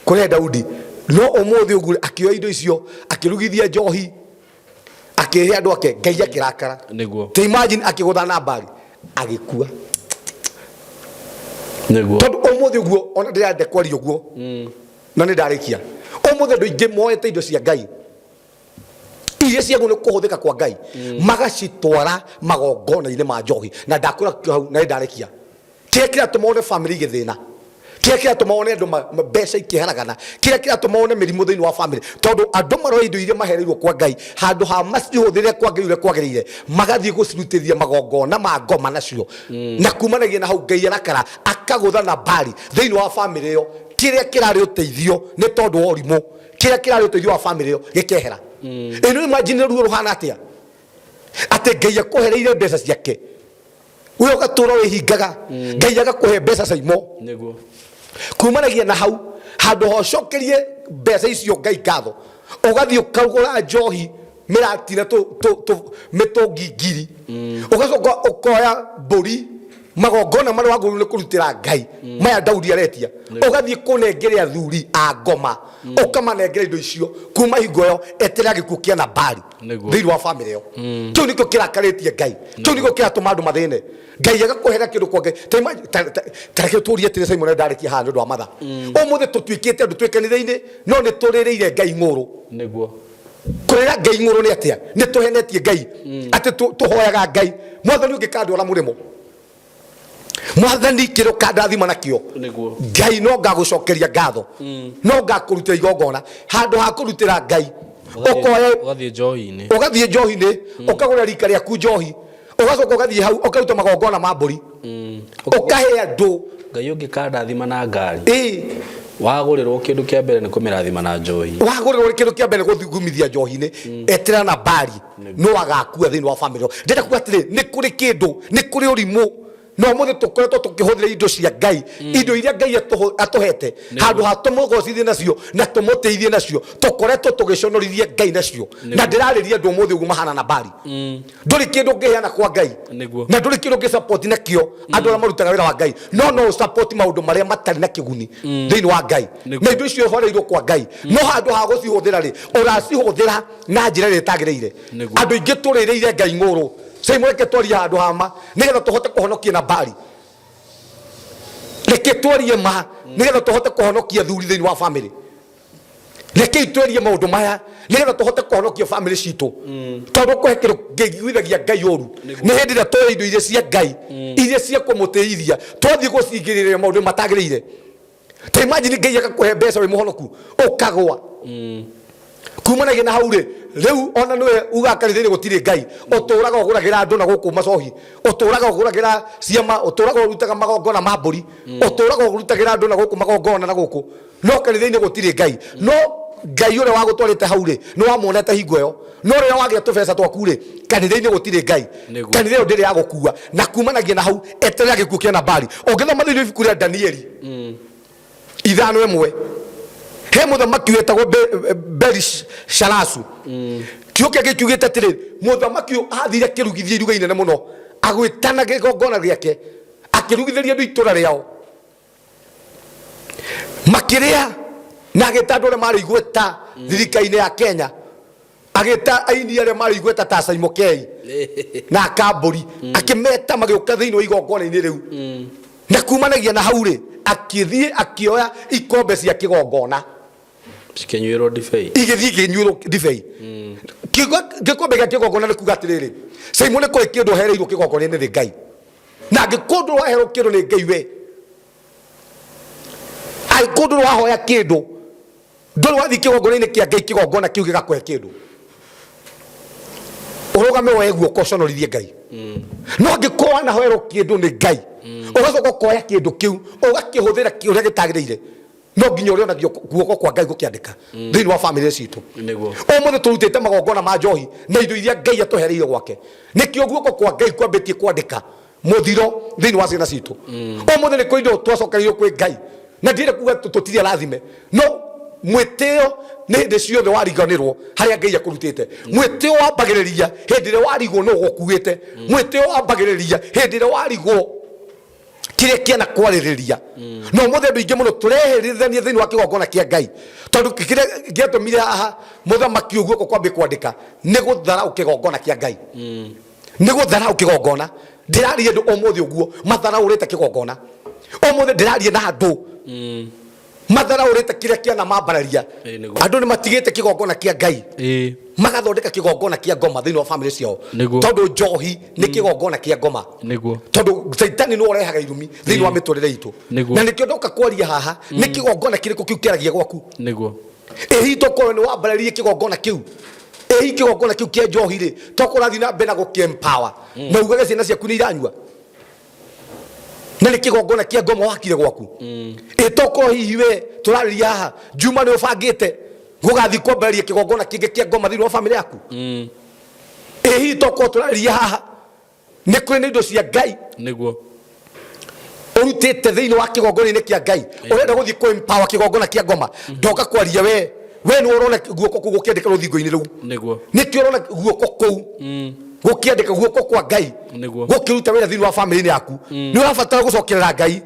kũrĩ Daudi. No ũmũthĩ ũguo akĩoya indo icio, akĩrugithia njohi, akĩhe andũ ake, Ngai akĩrakara. Ta imagine, akĩgũtha Nabali agĩkua. Tondũ ũmũthĩ ũguo ona ndĩrenda kwaria ũguo na nĩ ndarĩkia, ũmũthĩ andũ aingĩ moete indo cia Ngai iria ciagwo nĩ kũhũthĩka kwa Ngai, magacitwara magongona-inĩ ma njohi. Na ndakũra hau na nĩ ndarĩkia, kĩrĩa kĩratũma one family igĩthĩna, kĩrĩa kĩratũma one andũ mbeca ikĩharagana, kĩrĩa kĩratũma one mĩrimũ thĩinĩ wa family, tondũ andũ maroya indo iria mahereirwo kwa Ngai, handũ ha macihũthĩre kwa Ngai ũrĩa kwagĩrĩire, magathiĩ gũcirutithia magongona ma ngoma nacio. Na kumanagia na hau Ngai arakara, akagũtha Nabali thĩinĩ wa family ĩyo. Kĩrĩa kĩrarĩ ũteithio, nĩ tondũ wa ũrimũ, kĩrĩa kĩrarĩ ũteithio wa family ĩyo gĩkehera. Ĩno imagine ruo rũhana atĩa, atĩ Ngai akũhereire mbeca ciake, we ũgatũra wĩhingaga, Ngai agakũhe mbeca caimo. Kumanagia na hau, handũ ha ũcokerie mbeca icio Ngai ngatho, ũgathiĩ ũkagũra njohi mĩratina mĩtũngi ngiri, ũgacoka ũkoya mbũri, magongona marĩa wagũrĩirwo nĩ kũrutĩra Ngai maya Daudi aretia, ũgathiĩ kũnengere athuri a ngoma, ũkamanengera indo icio. Kuma hingo ĩyo eterera gĩkuũ kĩa Nabali thĩinĩ wa famĩlĩ ĩyo. Kĩu nĩkĩo kĩrakarĩtie Ngai, kĩu nĩkĩo kĩratũma andũ mathĩne. Ngai agakũhera kĩndũ kwa Ngai. Ta imagine, ta reke tũrie atĩrĩ, Simon, ndarĩkia haha nĩ ũndũ wa mathaa. Ũmũthĩ tũtuĩkĩte andũ twĩ kanitha-inĩ, no nĩ tũrĩrĩire Ngai ng'ũrũ. Kũrĩra Ngai ng'ũrũ nĩ atĩa? Nĩ tũhenetie Ngai atĩ tũhoyaga Ngai, "Mwathani, ũngĩkandwara mũrĩmo, Mwathani, kĩrĩa ũkandathima nakĩo, Ngai, no ngagũcokeria ngatho, no ngakũrutĩra igongona." Handũ ha kũrutĩra Ngai, ũkoya ũgathiĩ njohi-inĩ. Ũgathiĩ njohi-inĩ, ũkagũra rika rĩaku njohi, ũgacoka ũgathiĩ hau ũkaruta magongona ma mbũri, ũkahe andũ. "Ngai, ũngĩkandathima na ngari." Wagũrĩrwo kĩndũ kĩa mbere nĩ kũmĩrathima na njohi. Wagũrĩrwo kĩndũ kĩa mbere gũthugumithia njohi-inĩ. Etera Nabali no agakua thĩinĩ wa famĩlĩ. Ndĩrenda kuga atĩrĩ, nĩ kũrĩ kĩndũ, nĩ kũrĩ ũrimũ, na ũmũthĩ tũkoretwo tũkĩhũthĩra indo cia Ngai, indo iria Ngai atũhete, handũ ha tũmũgocithie nacio na tũmũteithie nacio, tũkoretwo tũgĩconorithia Ngai nacio. Na ndĩrarĩria andũ ũmũthĩ ũguo mahana Nabali. Ndũrĩ kĩndũ ũngĩheana kwa Ngai na ndũrĩ kĩndũ ũngĩsupport nakĩo andũ arĩa marutaga wĩra wa Ngai, no ũsupport maũndũ marĩa matarĩ na kĩguni thĩinĩ wa Ngai. Na indo icio ũhoreirwo kwa Ngai, no handũ ha gũcihũthĩra rĩ, ũracihũthĩra na njĩra ĩrĩa ĩtagĩrĩire. Andũ aingĩ tũrĩrĩire Ngai ng'ũrũ. Cai, reke twarie handũ ha ma nĩgetha tũhote kũhonokia Nabali. Reke twarie ma nĩgetha tũhote kũhonokia athuri thĩinĩ wa famĩlĩ. Rekei twerie maũndũ maya nĩgetha tũhote kũhonokia famĩlĩ citũ, tondũ kũhe kĩndũ kĩiguithagia Ngai ũru nĩ hĩndĩ ĩrĩa twoya indo iria cia Ngai, iria cia kũmũtĩithia, twathiĩ gũcingĩrĩria maũndũ matagĩrĩire. Ta imagine, Ngai agakũhe mbeca wĩ mũhonoku, ũkagwa. Kumanagia na hau rĩ, rĩu ona nĩwe ugaga kanitha-inĩ gũtirĩ Ngai. Ũtũraga ũgũragĩra andũ na gũkũ macohi, ũtũraga ũgũragĩra ciama, ũtũraga ũrutaga magongona ma mbũri, ũtũraga ũrutagĩra andũ na gũkũ magongona na gũkũ, no kanitha-inĩ gũtirĩ Ngai. No Ngai ũrĩa wagũtwarĩte hau rĩ, nĩ wamuonete hingo ĩyo. No rĩrĩa wagĩa tũbeca twaku rĩ, kanitha-inĩ gũtirĩ Ngai. Nĩguo. Kanitha ĩyo ndĩrĩ ya gũkua. Na kumanagia na hau, eterera gĩkuũ kĩa Nabali. Ũngĩthoma thĩinĩ wa ibuku rĩa Danieli, 5:1, he mũthamaki wetagwo Belisharasu. Kiugo kĩa Ngai kiugĩte atĩrĩ, mũthamaki ũyũ athire akĩrugithia iruga inene mũno, agwĩtana kĩgongona gĩake, akĩrugithĩria andũ itũra rĩao. Makĩrĩa na agĩta andũ arĩa marĩ igweta thirikari-inĩ ya Kenya, agĩta aini arĩa marĩ igweta ta Saimo Kei na Kambũri, akĩmeta magĩũka thĩinĩ wa igongona-inĩ rĩu. Na kumanagia na hau rĩ, akĩthiĩ akĩoya ikombe cia kĩgongona Cikĩnyuĩrwo ndibei. Igĩthiĩ ikĩnyuĩrwo ndibei. Gĩkombe gĩa kĩgongona nĩ kuga atĩrĩrĩ, Saimo, nĩ kũrĩ kĩndũ ũhereirwo kĩgongona-inĩ nĩ Ngai, na angĩkorwo ndũrĩ waherwo kĩndũ nĩ Ngai we, angĩkorwo ndũrĩ wahoya kĩndũ, ndũrĩ wathiĩ kĩgongona-inĩ kĩa Ngai, kĩgongona kĩu gĩgakũhe kĩndũ, ũrũgame woe guoko ũconorithie Ngai. No angĩkorwo wanahoerwo kĩndũ nĩ Ngai, ũgacoka ũkoya kĩndũ kĩu ũgakĩhũthĩra ũrĩa gĩtagĩrĩire, no nginya ũrĩonagio guoko kwa Ngai gũkĩandĩka thĩinĩ wa famĩlĩ citũ. Ũmũthĩ tũrutĩte magongona ma njohi na indo iria Ngai atũhereire gwake, nĩkĩo guoko kwa Ngai kwambĩtie kwandĩka mũthiro thĩinĩ wa ciana citũ. Ũmũthĩ nĩ kũrĩ indo twacokereirio kwĩ Ngai, na ndirenda kuga tũtirĩ arathime, no mwĩtĩo nĩ hĩndĩ ciothe wariganĩrwo harĩa Ngai akũrutĩte. Mwĩtĩo wambagĩrĩria hĩndĩ ĩrĩa warigwo nũ ũgũkuĩte. Mwĩtĩo wambagĩrĩria hĩndĩ ĩrĩa warigwo kĩrĩa kĩana kwarĩrĩria. No ũmũthĩ andũ aingĩ mũno tũreherithania thĩinĩ wa kĩgongona kĩa Ngai, tondũ kĩrĩa gĩatũmire haha mũthamaki ũyũ guoko kwambie kwandĩka nĩ gũtharaũ kĩgongona kĩa Ngai, nĩ gũtharaũ kĩgongona. Ndĩraria andũ ũmũthĩ ũguo matharaũrĩte kĩgongona. Ũmũthĩ ndĩraria na andũ matharaũrĩte kĩrĩa kĩana mambararia. Andũ nĩ matigĩte kĩgongona kĩa Ngai, magathondeka kĩgongona kĩa ngoma thĩinĩ wa famĩlĩ ciao, tondũ njohi nĩ kĩgongona kĩa ngoma, tondũ Caitani nĩwe ũrehaga irumi thĩinĩ wa mĩtũrĩre itũ. Na nĩkĩo ndoka kwaria haha, nĩ kĩgongona kĩrĩkũ kĩu kĩaragia gwaku? Ĩhi tokorwo nĩ wambararirie kĩgongona kĩu, ĩhi kĩgongona kĩu kĩa njohi rĩ, tokorwo ũrathiĩ na mbere na gũkĩ empower na ugage ciana ciaku nĩ iranyua, na nĩ kĩgongona kĩa ngoma wakire gwaku. Ĩ tokorwo hihi we tũrarĩria haha Juma nĩ ũbangĩte gũgathiĩ kwambararia kĩgongona kĩngĩ kĩa ngoma thĩinĩ wa famĩlĩ yaku. Ĩ hihi tokorwo tũrarĩria haha nĩ kũrĩ na indo cia Ngai ũrutĩte thĩinĩ wa kĩgongona-inĩ kĩa Ngai, ũrenda gũthiĩ kũ empower kĩgongona kĩa ngoma. Ndoka kwaria we, we nĩ ũrona guoko kũu gũkĩandĩka rũthingo-inĩ rũu. Nĩkĩo ũrona guoko kũu gũkĩandĩka, guoko kwa Ngai gũkĩruta wĩra thĩinĩ wa famĩlĩ yaku. Nĩ ũrabatara gũcokerera Ngai.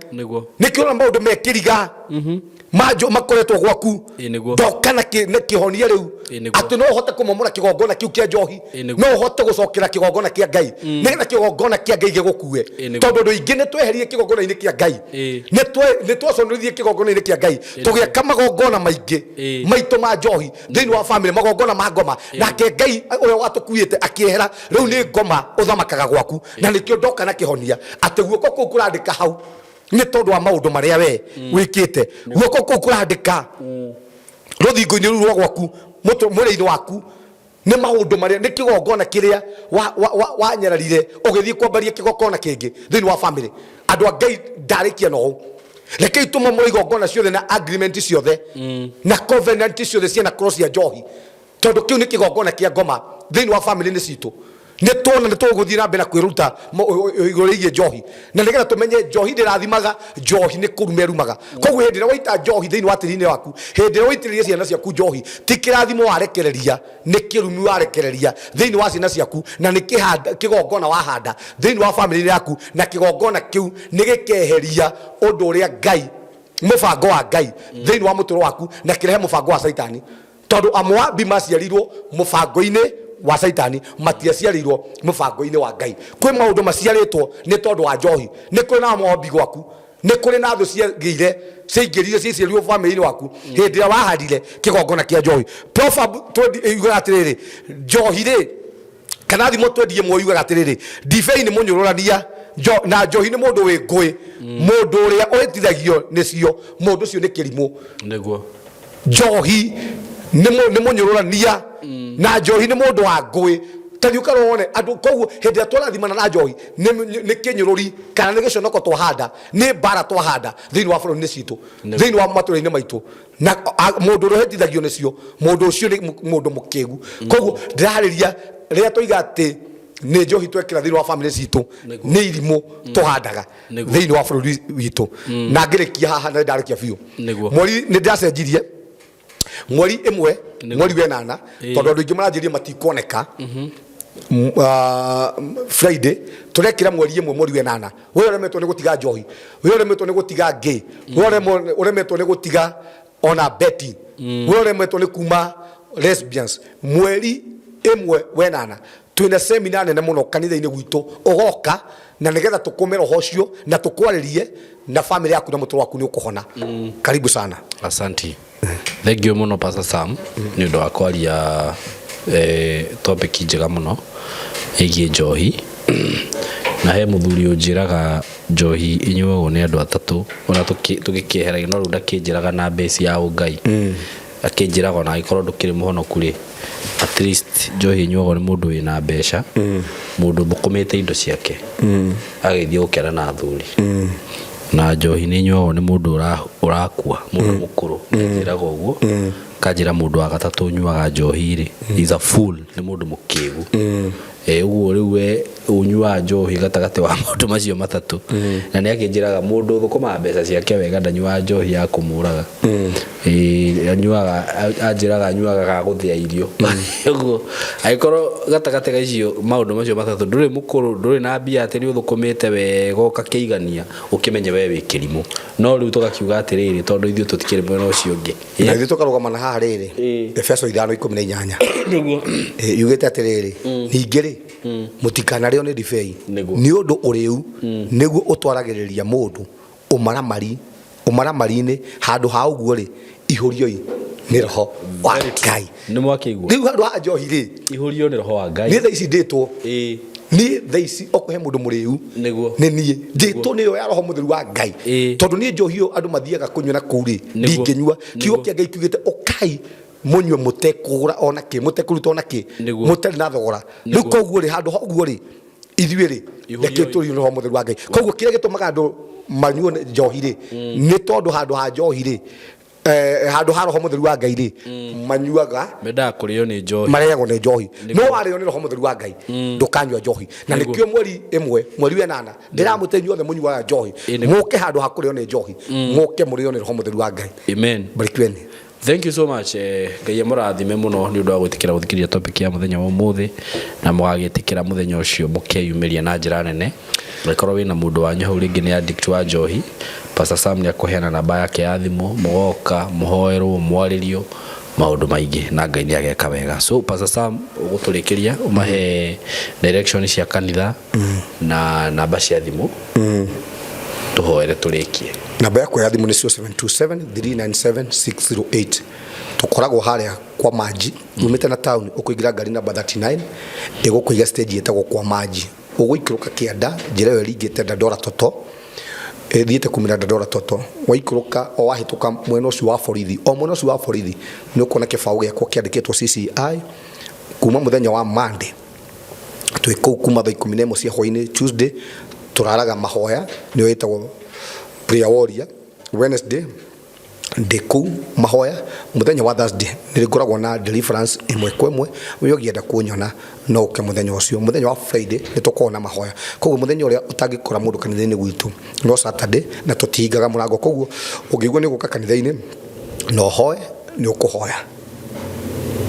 Nĩkĩo ũrona maũndũ mekĩriga manjo makoretwo gwaku. Ndoka na kĩhonia rĩu, atĩ no ũhote kũmomora kĩgongona kĩu kĩa njohi, no ũhote gũcokera kĩgongona kĩa Ngai, nĩgetha kĩgongona kĩa Ngai gĩgũkue. Tondũ andũ aingĩ nĩ tweherire kĩgongona-inĩ kĩa Ngai, nĩ twaconorithie kĩgongona-inĩ kĩa Ngai, tũgĩaka magongona maingĩ maitũ ma njohi thĩinĩ wa famĩlĩ, magongona ma ngoma, nake Ngai ũrĩa watũkuĩte akĩehera. Rĩu nĩ ngoma ũthamakaga gwaku, na nĩkĩo ndoka na kĩhonia, atĩ guoko kũu kũrandĩka hau nĩ tondũ wa maũndũ marĩa we wĩkĩte. Guoko kũu kũrandĩka rũthingo-inĩ rũu rwa gwaku, mwĩrĩ-inĩ waku, nĩ maũndũ marĩa, nĩ kĩgongona kĩrĩa wanyararire ũgĩthiĩ kwambaria kĩgongona kĩngĩ thĩinĩ wa famĩlĩ. Andũ a Ngai, ndarĩkia na ũũ, rekei tũmomore igongona ciothe na agreement ciothe na covenant ciothe ciana cross cia njohi, tondũ kĩu nĩ kĩgongona kĩa ngoma thĩinĩ wa famĩlĩ-inĩ citũ. Nĩ tuona nĩ tũgũthiĩ na mbere na kwĩruta igũrũ rĩgiĩ njohi, na nĩgetha tũmenye njohi ndĩrathimaga, njohi nĩ kũruma ĩrumaga. Koguo hĩndĩ ĩrĩa waita njohi thĩinĩ wa tĩri-inĩ waku, hĩndĩ ĩrĩa waitĩrĩria ciana ciaku njohi, ti kĩrathimo warekereria, nĩ kĩrumi warekereria thĩinĩ wa ciana ciaku, na nĩ kĩgongona wahanda thĩinĩ wa famĩlĩ yaku, na kĩgongona kĩu nĩ gĩkeheria ũndũ ũrĩa Ngai, mũbango wa Ngai thĩinĩ wa mũtũrĩre waku, na kĩrehe mũbango wa Caitani, tondũ Amoabi maciarirwo mũbango-inĩ wa Caitani, matiaciarirwo mũbango-inĩ wa Ngai. Kwĩ maũndũ maciarĩtwo nĩ tondũ wa njohi. Nĩ kũrĩ na Amoabi gwaku, nĩ kũrĩ na thũ ciagĩire, ciaingĩrire, ciaciarirwo famĩlĩ-inĩ waku hĩndĩ ĩrĩa wahandire kĩgongona kĩa njohi. Proverb 20 yugaga atĩrĩrĩ, njohi rĩ, kana Thimo 21 yugaga atĩrĩrĩ, ndibei nĩ mũnyũrũrania na njohi nĩ mũndũ wĩ ngũĩ. Mũndũ ũrĩa ũhĩtithagio nĩcio, mũndũ ũcio nĩ kĩrimũ. Njohi nĩ mũnyũrũrania na njohi nĩ mũndũ wa ngũĩ. Ta thiĩ ũkarora wone andũ. Koguo hĩndĩ ĩrĩa twarathimana na njohi nĩ kĩnyũrũri kana nĩ gĩconoko twahanda, nĩ mbara twahanda thĩinĩ wa bũrũri-inĩ citũ, thĩinĩ wa matũra-inĩ maitũ. Na mũndũ ũrĩa ũhĩtithagio nĩcio, mũndũ ũcio nĩ mũndũ mũkĩgu. Koguo ndĩrarĩria rĩrĩa twoiga atĩ nĩ njohi twekĩra thĩinĩ wa famĩlĩ citũ, nĩ irimũ tũhandaga thĩinĩ wa bũrũri witũ. Na ngĩrĩkia haha, na ndarĩkia biũ, mweri nĩ ndĩracenjirie mweri 1, mweri 8, tondũ andũ aingĩ maranjĩria matikuoneka. Friday tũrekĩra mweri 1, mweri 8. We ũremetwo nĩ gũtiga njohi, we ũremetwo nĩ gũtiga ngĩ, we ũremetwo nĩ gũtiga ona betting, we ũremetwo nĩ kuma lesbians, mweri 1 8 twĩna semina nene mũno kanitha-inĩ gwitũ. Ũgoka na nĩgetha tũkũme roho ũcio na tũkwarĩrie na famĩlĩ yaku na mũtũrĩre waku nĩ ũkũhona. Karibu sana. Asanti, thank you mũno, Pastor Sam, nĩ ũndũ wa kwaria topic njega mũno ĩgiĩ njohi. Na he mũthuri ũnjĩraga njohi ĩnyuagwo nĩ andũ atatũ, ona tũgĩkĩeheragia, no rĩu ndakĩnjĩraga na base ya ũngai. Akĩnjĩraga ona angĩkorwo ndũkĩrĩ mũhonoku rĩ, at least njohi ĩnyuagwo nĩ mũndũ wĩna mbeca, mũndũ ũthũkũmĩte indo ciake agĩthiĩ gũkena na athuri. Na njohi nĩ ĩnyuagwo nĩ mũndũ ũrakua, mũndũ mũkũrũ, njĩraga ũguo. Kanjĩra mũndũ wa gatatũ ũnyuaga njohi rĩ is a fool, nĩ mũndũ mũkĩgu. Ũguo rĩu we ũnyuaga njohi gatagatĩ wa maũndũ macio matatũ. Na nĩ akĩnjĩraga mũndũ ũthũkũmaga mbeca ciake wega ndanyuaga njohi ya kũmũraga. Anyuaga, anjĩraga anyuaga ga gũthĩa irio. Ũguo angĩkorwo gatagatĩ ga icio maũndũ macio matatũ ndũrĩ mũkũrũ, ndũrĩ na mbia atĩ nĩ ũthũkũmĩte wega ũgakĩigania, ũkĩmenye we wĩ kĩrimũ. No rĩu tũgakiuga atĩrĩrĩ, tondũ ithuĩ tũtikĩrĩ mwena ũcio ũngĩ. Na ithuĩ tũkarũgama na haha rĩrĩ, Efeso 5:18 yugĩte atĩrĩrĩ, ningĩ rĩ, mũtikanarĩo nĩ ndibei, nĩ ũndũ ũrĩu nĩguo ũtwaragĩrĩria mũndũ ũmaramari ũmaramari-inĩ, handũ ha ũguo rĩ, ihũrioi nĩ roho wa Ngai. Nĩ mwakĩigua. Rĩu handũ ha njohi rĩ, ihũrio nĩ roho wa Ngai. Niĩ thaa ici ndĩtwo, niĩ thaa ici okũhe mũndũ mũrĩu nĩ niĩ ndĩtwo nĩyo ya roho mũtheru wa Ngai, tondũ niĩ njohi ĩyo andũ mathiaga kũnyua na kũu rĩ, ndingĩnyua. Kiugo kĩa Ngai kiugĩte ũkai mũnyue mũtekũgũra ona kĩ, mũtekũruta ona kĩ, mũtarĩ na thogora. Rĩu koguo rĩ, handũ ha ũguo rĩ, ithuĩ rĩ, reke tũrĩo nĩ roho mũtheru wa Ngai. Koguo kĩrĩa gĩtũmaga andũ manyue njohi rĩ, nĩ tondũ handũ ha njohi rĩ, handũ ha roho mũtheru wa Ngai rĩ, manyuaga mendaga kũrĩo nĩ njohi. Marĩagwo nĩ njohi. No warĩo nĩ roho mũtheru wa Ngai, ndũkanyua njohi. Na nĩkĩo mweri 1, mweri 8, ndĩramwĩta inyuothe mũnyuaga njohi, mũke handũ ha kũrĩo nĩ njohi, mũke mũrĩo nĩ roho mũtheru wa Ngai. Amen. Barikiweni. Thank you so much. Ngai amũrathime mũno nĩ ũndũ wa gwĩtĩkĩra gũthikĩrĩria topic ya mũthenya wa ũmũthĩ, na mũgagĩtĩkĩra mũthenya ũcio mũkeyumĩria na njĩra nene. Angĩkorwo wĩna mũndũ wanyu hau rĩngĩ nĩ addict wa njohi, Pastor Sam nĩ akũheana namba yake ya thimũ, mũgoka mũhoerwo, mwarĩrio maũndũ maingĩ na Ngai nĩ ageka wega. So Pastor Sam, ũgũtũrĩkĩria ũmahe direction cia kanitha na namba cia thimũ, tũhoere tũrĩkie. Namba yakwa ya thimũ nĩ 0727 397 608. Tũkoragwo harĩa kwa Manji. Umĩte na town, ũkũingĩra ngari namba 39 ĩgũkũiga stage ĩtagwo kwa Manji. Ũgũikũrũka kĩanda, njĩra ĩyo ĩringĩte Dandora Toto, ĩthiĩte kumĩra Dandora Toto. Waikũrũka o wahĩtũka mwena ũcio wa borithi, o mwena ũcio wa borithi nĩ ũkuona kĩbaũ gĩakwa kĩandĩkĩtwo CCI. Kuma mũthenya wa Monday twĩ kũu kuma thaa 11 cia hwainĩ. Tuesday tũraraga mahoya, nĩyo ĩtagwo prayer warrior. Wednesday ndĩ kũu mahoya. Mũthenya wa Thursday nĩ ngoragwo na deliverance ĩmwe kwa ĩmwe, we ũngĩenda kũnyona no ũke mũthenya ũcio. Mũthenya wa Friday nĩ tũkoragwo na mahoya, koguo mũthenya ũrĩa ũtangĩkora mũndũ kanitha-inĩ gwitũ no Saturday, na tũtihingaga mũrango. Koguo ũngĩigua nĩ ũgũka kanitha-inĩ na ũhoe, nĩ ũkũhoya.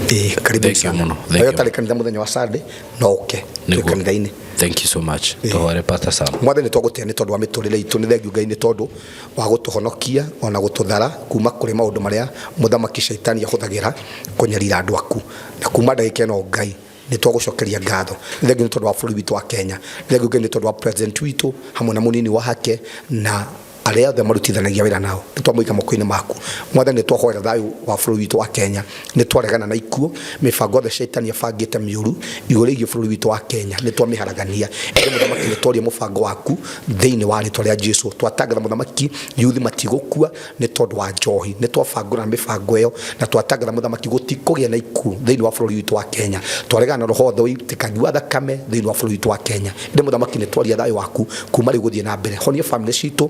Ĩĩ, karibu Thank you sana. mũno. Thank Nawe you. ũtarĩ kanitha mũthenya wa Sunday no ũke twĩ kanitha-inĩ. Thank you so much. Tũhoere, Pastor Sam. Mwathani, twagũtĩa nĩ tondũ wa mĩtũrĩre itũ. Nĩ thengiũ Ngai nĩ tondũ wa gũtũhonokia ona gũtũthara kuma kũrĩ maũndũ marĩa mũthamaki Shaitani ahũthagĩra kũnyarira andũ aku. Na kuma ndagĩka ĩno Ngai nĩ twagũcokeria ngatho. Nĩ thengiũ nĩ tondũ wa bũrũri witũ wa Kenya. Nĩ thengiũ Ngai nĩ tondũ wa president witũ hamwe na mũnini wake na Arĩa othe marutithanagia wĩra nao nĩ twamũiga moko-inĩ maku. Mwathani, nĩ twahoera thayũ wa bũrũri witũ wa Kenya. Nĩ twaregana na ikuũ, mĩbango yothe caitani abangĩte mĩũru igũrũ rĩgiĩ bũrũri witũ wa Kenya nĩ twamĩharagania. Ĩndĩ mũthamaki, nĩ twaria mũbango waku thĩinĩ wa rĩtwa rĩa Jesu. Twatangatha, mũthamaki, yuthi matigũkua nĩ tondũ wa njohi. Nĩ twabangũra mĩbango ĩyo na twatangatha, mũthamaki, gũtikũgĩa na ikuũ thĩinĩ wa bũrũri witũ wa Kenya. Twaregana na roho wothe ũitĩkangi wa thakame thĩinĩ wa bũrũri witũ wa Kenya. Ĩndĩ mũthamaki, nĩ twaria thayũ waku kuma rĩu gũthiĩ na mbere. Honia famĩlĩ citũ,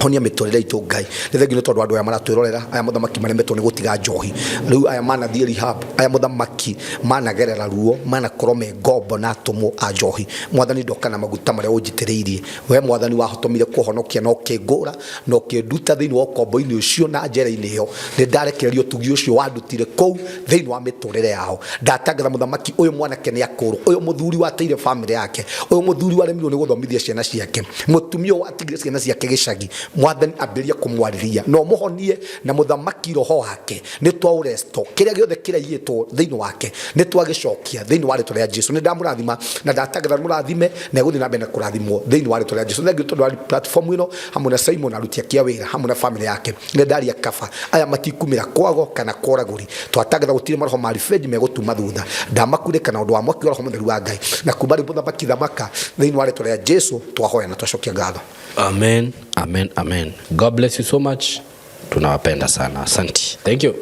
honia mĩtũrĩre itũ. Ngai, nĩ thengiũ nĩ tondũ andũ aya maratwĩrorera, aya, mũthamaki, maremetwo nĩ gũtiga njohi. Rĩu aya manathiĩ rehab, aya, mũthamaki, managerera ruo, manakorwo me ngombo na atũmwo a njohi. Mwathani, ndoka na maguta marĩa ũnjitĩrĩirie. We Mwathani wahotomire kũhonokia na ũkĩngũra na ũkĩnduta thĩinĩ wa ũkombo-inĩ ũcio na njera-inĩ ĩyo, nĩ ndarekereria ũtugi ũcio wandutire kũu thĩinĩ wa mĩtũrĩre yao. Ndatangatha, mũthamaki, ũyũ mwanake nĩ akũrũ, ũyũ mũthuri wateire famĩlĩ yake, ũyũ mũthuri waremirwo nĩ gũthomithia ciana ciake, mũtumia ũyũ watigire ciana ciake gĩcagi. Mwathani, ambĩrĩria kũmwarĩria na ũmũhonie. Na mũthamaki, roho wake nĩ twaũresto, kĩrĩa gĩothe kĩraiyĩtwo thĩinĩ wake nĩ twagĩcokia thĩinĩ wa rĩtwa rĩa Jesu. Nĩ ndamũrathima na ndatangatha mũrathime na egũthiĩ na mbere na kũrathimwo thĩinĩ wa rĩtwa rĩa Jesu. Thengiũ tondũ wa platform ĩno hamwe na Simon, aruti ake a wĩra hamwe na famĩlĩ yake. Nĩ ndaria kaba aya matikumĩra kwago kana koragũri. Twatangatha gũtirĩ maroho ma revenge megũtuma thutha. Ndamakunĩka na ũndũ wa mwaki wa roho mũtheru wa Ngai, na kuma rĩu, mũthamaki, thamaka thĩinĩ wa rĩtwa rĩa Jesu. Twahoya na twacokia ngatho. Amen, amen, amen. God bless you so much. Tunawapenda sana. Asante, thank you.